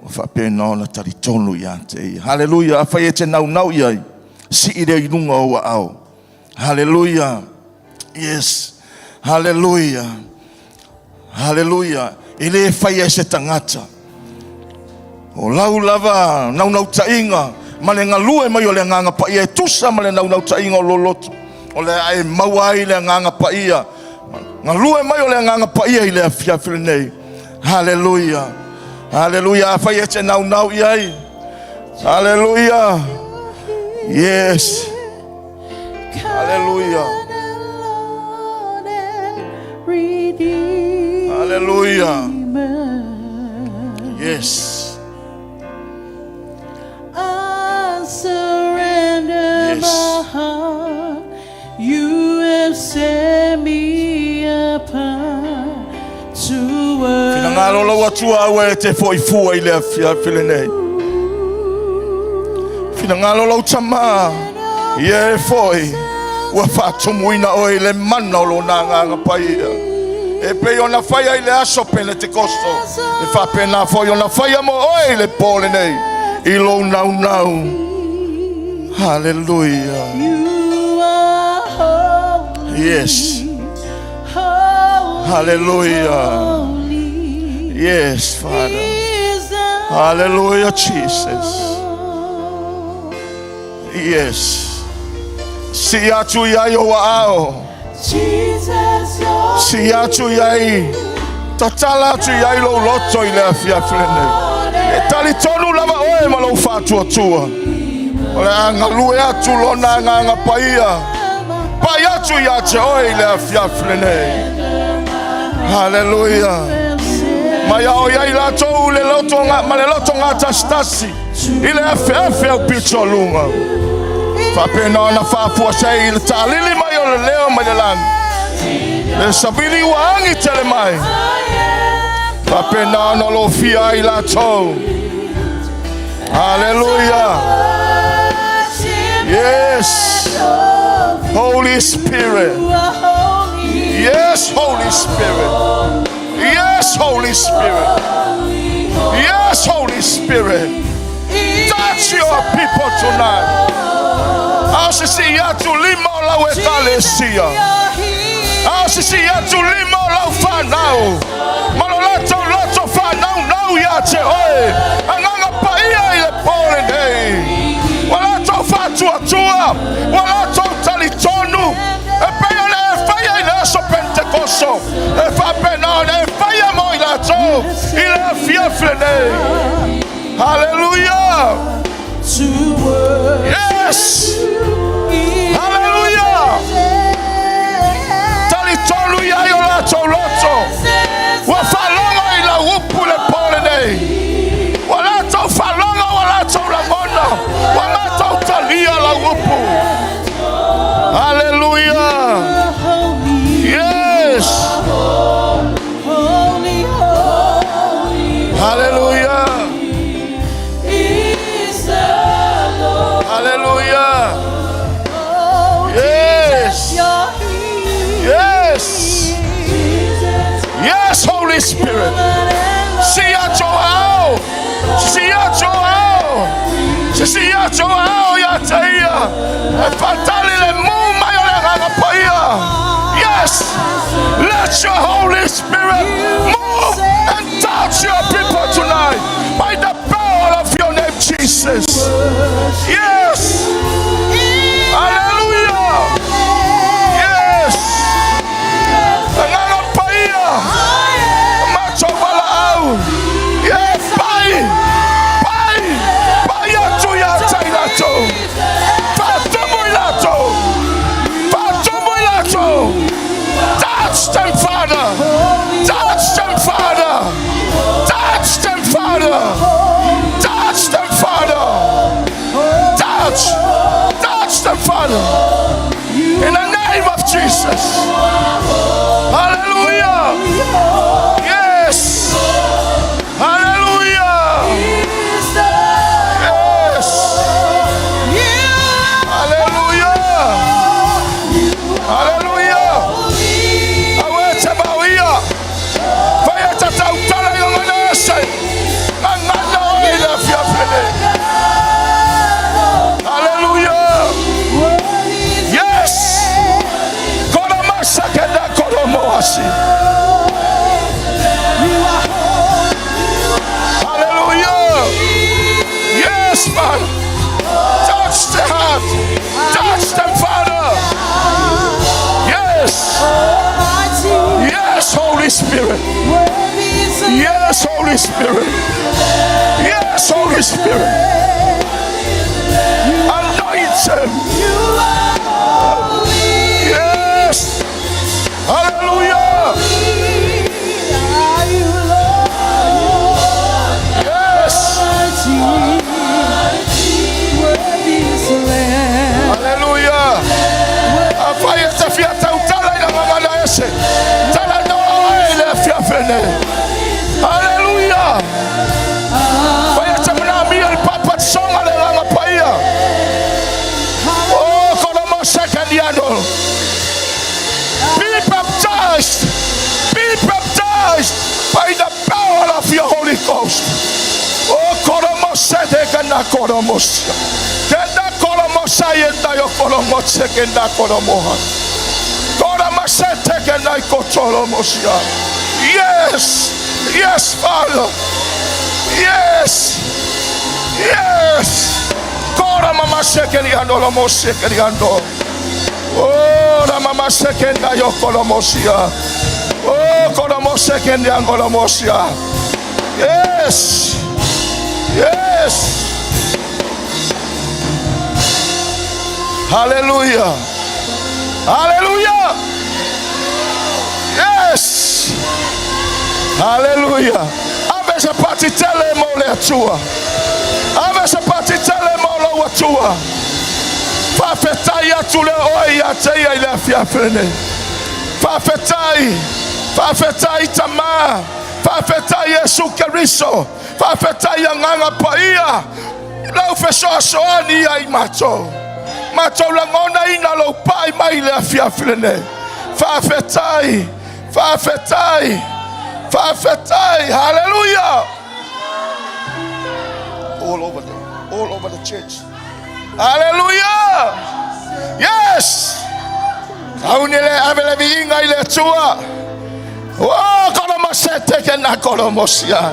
ua faapena ona talitonu ia te ia. Haleluia, afai e te naunau i ai, sii lea i luga o ou aao. Haleluia, yes, haleluia, haleluia. E le faia e se tagata. O lau lava naunautaiga ma le galue mai o le Agaga Paia e tusa ma le naunautaiga o lou loto, o le a e maua ai le Agaga Paia. Galue mai o le Agaga Paia i le afiafi lenei. Haleluia. Haleluia. Afai e te naunau i ai. Haleluia. Yes. Haleluia. Haleluia. Yes. I surrender Yes. my heart. You have set me apart to Finagalo lau Atua aua e te fo'i fua i le afiafi lenei. Finagalo lau Tama, ia e fo'i, ua faatumuina oe i le mana o Lona Agaga Paia. E pei ona faia i le aso Penetekoso, e faapena foi ona faia mo oe i le pō lenei, i lou naunau. Haleluia. You are holy. Yes. Holy, Hallelujah. holy Yes, Father. is the Hallelujah, Jesus. Lord. Yes. Sii atu i ai ou aao. Jesus, you're Sii atu i ai. Tatala atu i ai lou loto i le afiafi lenei. E talitonu lava oe ma lou faatuatua. O le a galue atu lona agaga paia. Pai atu ia te oe i le afiafi lenei. Haleluia. Mai ao iai latou le loto nga, ma le loto gatasitasi i le afeafe au pito luga. Faapena ona faafuasei i le taalili mai o le leo mai le lagi. Le savili ua agi tele mai. Faapena ona lofia ai latou. Haleluia. Yes. Holy Spirit. Yes, Holy Spirit. Yes, Holy Spirit. Yes, Holy Spirit. Touch your people tonight. Ao sisii atu lima o lau ekalesia. Ao sisii atu lima o lau fanau. Ma lo latou loto faanaunau ia te oe. Agaga Paia i le pō lenei. Ua latou faatuatua, ua latou talitonu, e pei ona e faia i le aso Pentekoso, e faapena ona e faia mo i latou i le afiafi lenei. Haleluia! Yes! Haleluia! Talitonu i ai o latou loto. Ua faalogo i lau upu i le pō lenei. Ua latou faalogo, ua latou lagona, ua matou talia lau upu. Haleluia! Yes! Holy, holy Haleluia! is the Lord. Haleluia! Oh, Yes! Jesus, you're here. Yes! Jesus, Yes, Holy Spirit! Sii atu ou aao! Sii atu ou aao! Sii atu ou aao ia te ia! E faatali le mū mai o le Agaga Paia! Yes! Let your Holy Spirit move and touch your people tonight! Yes. Hallelujah. Yes. Agaga Paia. Matou valaau. Yes, pai. Pai. Pai atu ia te i latou. Faatumu i latou. Faatumu i latou. Touch them, Father. Touch them, Father. Touch them, Father. Touch them, Father. Touch. Touch them, Father. In the name of Jesus. Hallelujah. Yes. Hallelujah. Yes. Hallelujah. Hallelujah. Aue te mauia. Whai e ta tautala i ngana ese. Ngana o i le fiafele. Hallelujah. Yes. Koromasa kenda koromoasi. Hallelujah. Yes, man. Touch the heart. Touch them, Father. Yes. Yes, Holy Spirit. Yes, Holy Spirit. Yes, Holy Spirit. Anoint him. Yes. Hallelujah. Yes. Hallelujah. Afai e te fia tautala i la ngangana ese. Tala noa ai le fia fene. Hallelujah. Fai e te mna mia le papa tsonga le langa paia. Oh, kono mo. Be baptized. Be baptized by the power of your Holy Ghost. Oh, kono mo sete kana kono mo sia. Kenda kono mo sayenda yo kono mo se kenda kono mo ha. Kono mo sete kenda ikotolo mo sia. Yes. Yes, Father. Yes. Yes. Kora mama sekeli ando lo mo sekeli ando. Oh, la mama sekenda yo kono mo sia. Oh, kono mo sekenda angolo mo sia. Yes. Yes. Hallelujah. Hallelujah. Yes. Hallelujah. Ave se pati tele mo le atua. Ave se pati tele mo lo atua. Whawhetai atu le oi a te ia i le afiafene. Whawhetai. Whawhetai tama. Whawhetai Yesu Keriso. Whawhetai a nganga paia. Lau fesoasoani ia i mātou. Mātou langona ina lau pai mai le afiafene. Whawhetai. Whawhetai. Whawhetai. Hallelujah. All over the church. Hallelujah. Yes. Au ni le ave le viinga i le atua. Oh, kono mo se te ke na kono mo sia.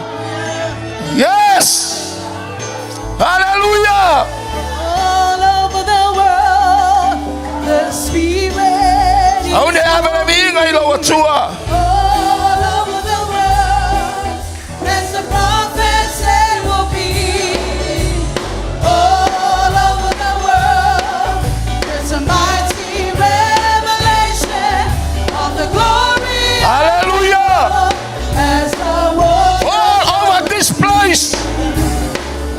Yes. Hallelujah. All over the world, the Spirit is Au ni ave le viinga i lo atua. all over the world, as the prophet said will be. All over the world, there's a mighty revelation of the glory of Hallelujah. God as the world All over this place.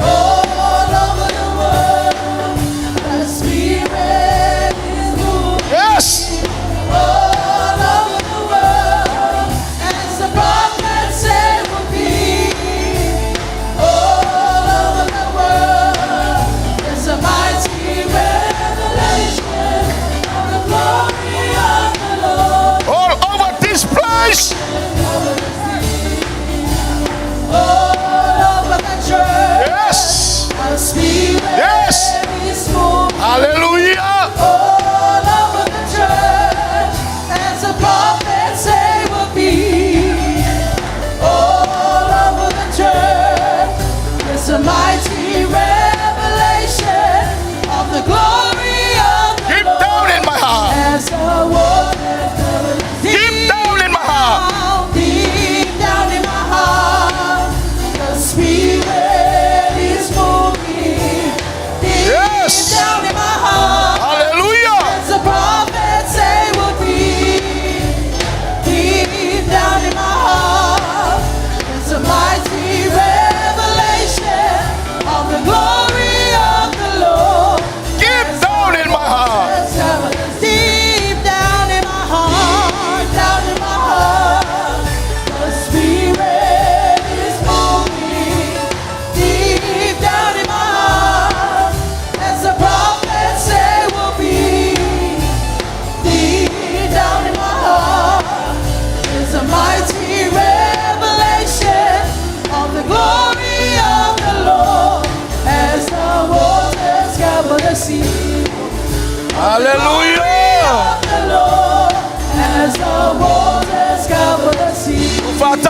all over the world, the Spirit is moving. Yes. All over the world.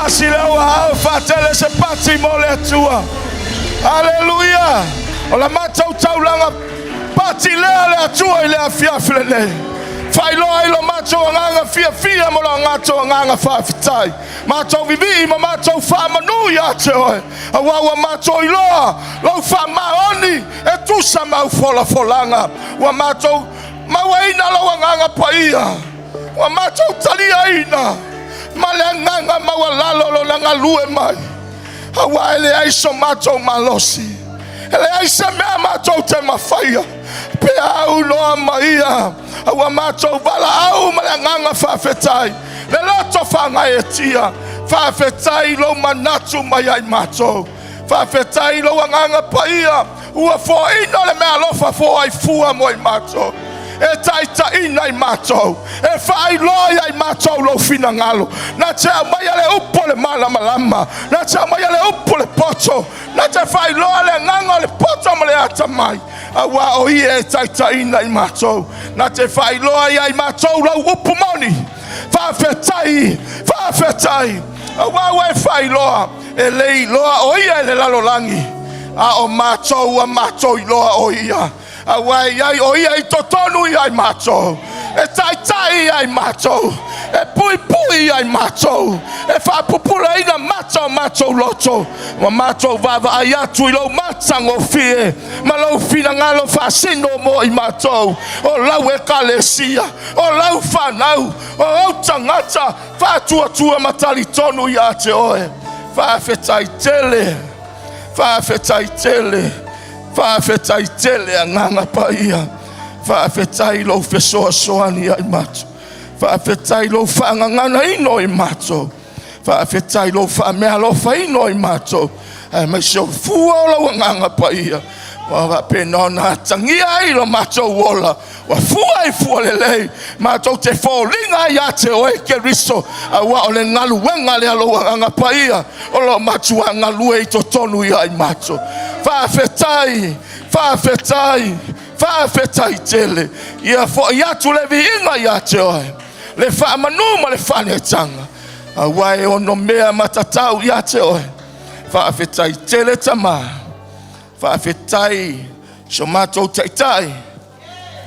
Pasi le au faatele se pati mo le Atua. Aleluia. O le matou taulaga pati lea le Atua i le afiafi lenei. Faailoa ai lo matou agaga fiafia ma lo matou agaga faafetai. Matou vivii ma matou faamanu ia te oe. Auā ua matou iloa lou faamaoni e tusa ma au folafolaga. Ua matou mauaina lou agaga paia. Ua matou taliaina ma le agaga maualalo lona galue mai. Auā e leai so matou malosi. E leai se mea matou te mafaia pe au loa ma ia. Ua matou valaau ma le agaga faafetai, le loto faagaeetia. Faafetai i lou manatu mai ai matou. Faafetai i lou agaga paia ua foaina le meaalofa foai fua mo i matou. E taitaiina i matou, e faailoa ia i matou lou finagalo. Na te aumaia le upu o le malamalama, na te aumaia le upu o le poto, na te faailoa le agaga o le poto ma le atamai. Auā o ia e taitaiina i matou, na te faailoa ia i matou lau upu moni. Faafetai, faafetai, auā ua e faailoa, e le iloa o ia i le lalolagi, a o matou ua matou iloa o ia. Auā e i ai o ia i totonu ia i matou, e taitai ia i matou, e puipui ia i matou, e faapupulaina mata o matou loto, ua matou vaavaai atu i lou matagofie ma lou finagalo faasino mo i matou. O lau ekalesia, o lau fanau, o ou tagata faatuatua ma talitonu ia te oe. Faafetai tele, faafetai tele, faafetai tele agaga paia. Faafetai lou fesoasoani ia i matou. Faafetai lou faagaganaina o i matou. Faafetai lou faameaalofaina o i matou. Aemaise o fua o lau agaga paia ua faapena ona atagia ai lo matou ola ua fua i fua lelei matou te foliga ai ia te oe Keriso, auā o le galuega lea lou agaga paia o lo o matuā galue i totonu ia i matou. Faafetai, faafetai, faafetai tele. Ia foi atu le viiga ia te oe, le faamanu ma le faaneetaga, auā e ono mea matatau ia te oe. Faafetai tele Tama, faafetai so matou taitai,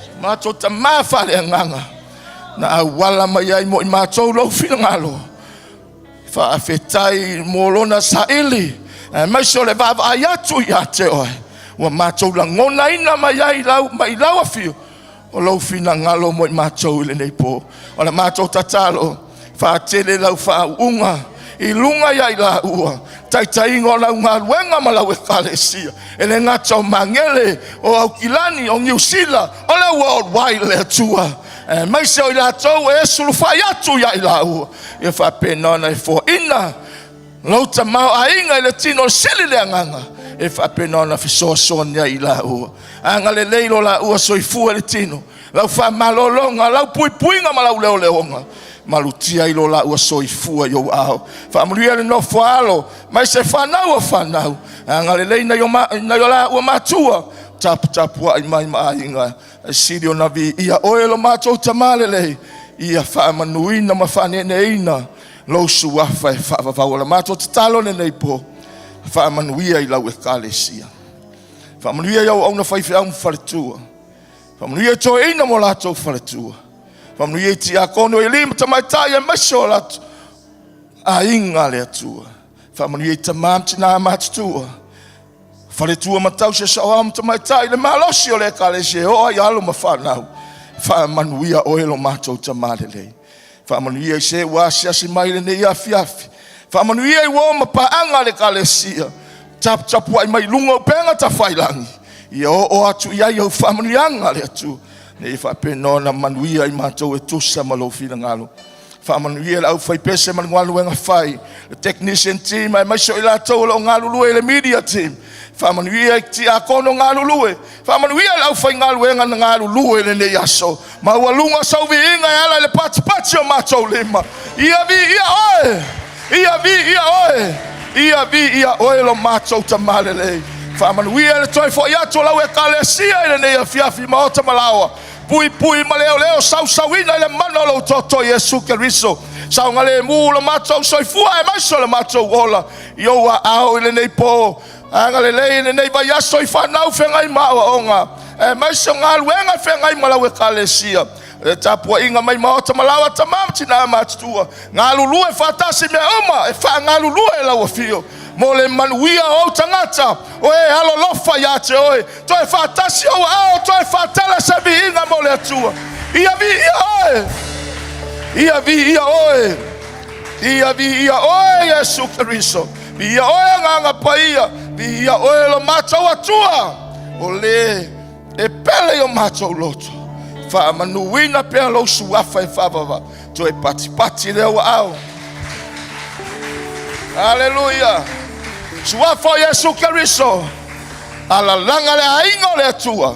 so matou tamā faaleagaga na auala mai ai mo i matou lou finagalo. Faafetai mo lona saili aemaise o le vaavaai atu ia te oe ua matou lagonaina mai ai mai lau afio o lou finagalo mo i matou i lenei po. O le matou tatalo, faatele lau faauuga i luga ia i laua, taitaiga o lau galuega ma lau ekalesia, e le gata o Magele, o Aukilani, o Niu Sila, o le worldwide le Atua, aemaise o i latou e sulufai atu ia i laua, ia faapena ona e foaina lou tamaoaiga i le tino o sili le agaga, e faapena ona fesoasoani ai i laua. Agalelei lo laua soifua i le tino, lau faamalologa, lau puipuiga ma lau leoleoga, malutia i lo laua soifua i ou ao. Faamanuia le nofo a alo mai se fanau o fanau, agalelei nai o laua matua, taputapuai mai ma aiga, e sili ona viia oe lo matou Tamā lelei, ia faamanuina ma faaneeneeina lou suafa e faavavau. O le matou tatalo lenei po, faamanuia i lau ekalesia, faamanuia i auauna faifeau ma faletua, faamanuia i toeaina mo latou faletua, faamanuia i tiakono i alii ma tamaitai aemaise o latou aiga a le Atua, faamanuia i tamā ma tinā matutua, faletua ma tausi saoao ma tamaitai, le malosi o le ekalesia e oo ai alo ma fanau. Faamanuia oe lo matou Tamā lelei. Faamanuia i se ua asiasi mai lenei afiafi. Faamanuia i uo ma paaga a le ekalesia, taputapuai mai luga o upega tafailagi, ia oo atu i ai au faamanuiaga a le Atua, ne i faapena ona manuia i matou e tusa ma lou finagalo. Faamanuia le aufaipese ma le galuega fai, le technician team, aemaise o i latou o lo o galulue i le media team. Faamanuia i tiakono galulue, faamanuia le aufaigaluega na galulue i lenei aso. Maualuga sau viiga e ala i le patipati o matou lima. Ia viia oe, ia viia oe, ia viia oe lo matou Tamā lelei. Faamanuia le toe foi atu o lau ekalesia i lenei afiafi maota ma laoa, puipui ma leoleo, sausauina i le mana o lou toto Iesu Keriso. Saogalemu lo matou soifua aemaise o le matou ola i ou aao i lenei po. Agalelei i lenei vaiaso i fanau feagai ma aoaoga, aemaise o galuega e feagai ma lau Ekalesia. Le tapuaiga mai maota ma laoa, tama ma tina matutua, galulue faatasi mea uma e faagalulue lau afio mo le manuia o ou tagata, o e alolofa ia te oe. Toe faatasi ou aao, toe faatele se viiga mo le Atua. Ia viia oe, ia viia oe, ia viia oe Iesu Keriso, viia oe Agaga Paia, viia oe lo matou Atua, o le e pele i o matou loto. Faamanuina pea lou suafa e faavava, toe patipati lea ua ao. Aleluia. Suafa o Iesu Keriso, alalaga le aiga o le Atua.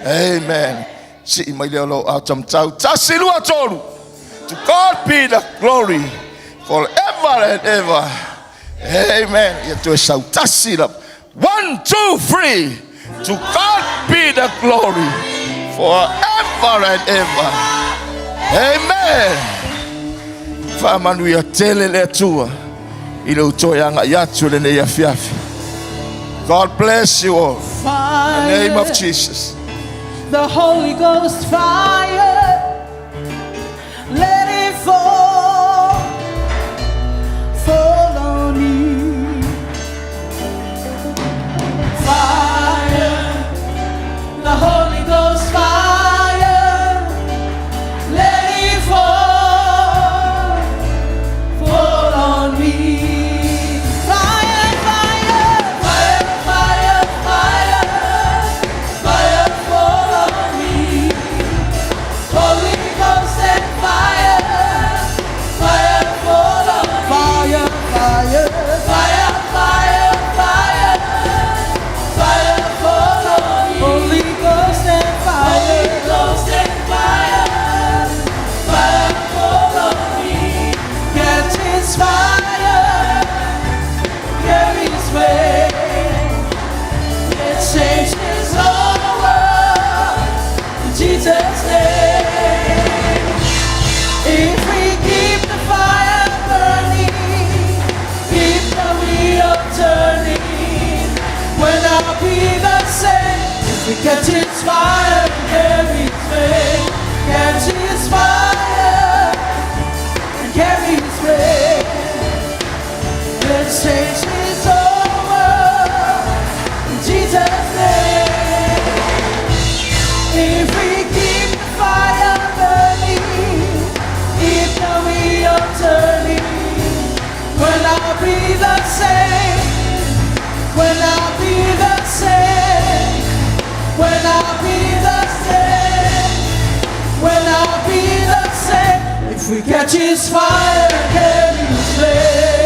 Amen. Sii mai lea o lou ao taumatau. 1, 2, 3. To God be the glory forever and ever. Amen. Ia toe sautasi lava. 1, 2, 3. To God be the glory forever and ever. Amen. Faamanuia tele le Atua i le toe agai atu lenei afiafi. God bless you all. In the name of Jesus. The Holy Ghost fire, let it fall, fall on me. Fire, the Holy Ghost fire, let it fall, fall on me. Fire, fire, fire, fire, fire, fire, fall on me. Holy Ghost and fire, fire, fall on me. Fire, fire, fire, fire, fire, fire, fall on me. Holy Ghost and fire, Holy Ghost and fire, fire, fall on me. Catch His fire, carry His flame. It changes all world. In Jesus' name. If we keep the fire burning, keep the wheel turning, we'll not be the same. If we catch His fire, carry His flame, catch His fire, and carry His flame. Let's change His whole world in Jesus' name. If we keep the fire burning, keep the wheel turning, we'll not be the same. We'll not be the same. We'll not be the same. We'll not be the same. If we catch His fire, carry His flame.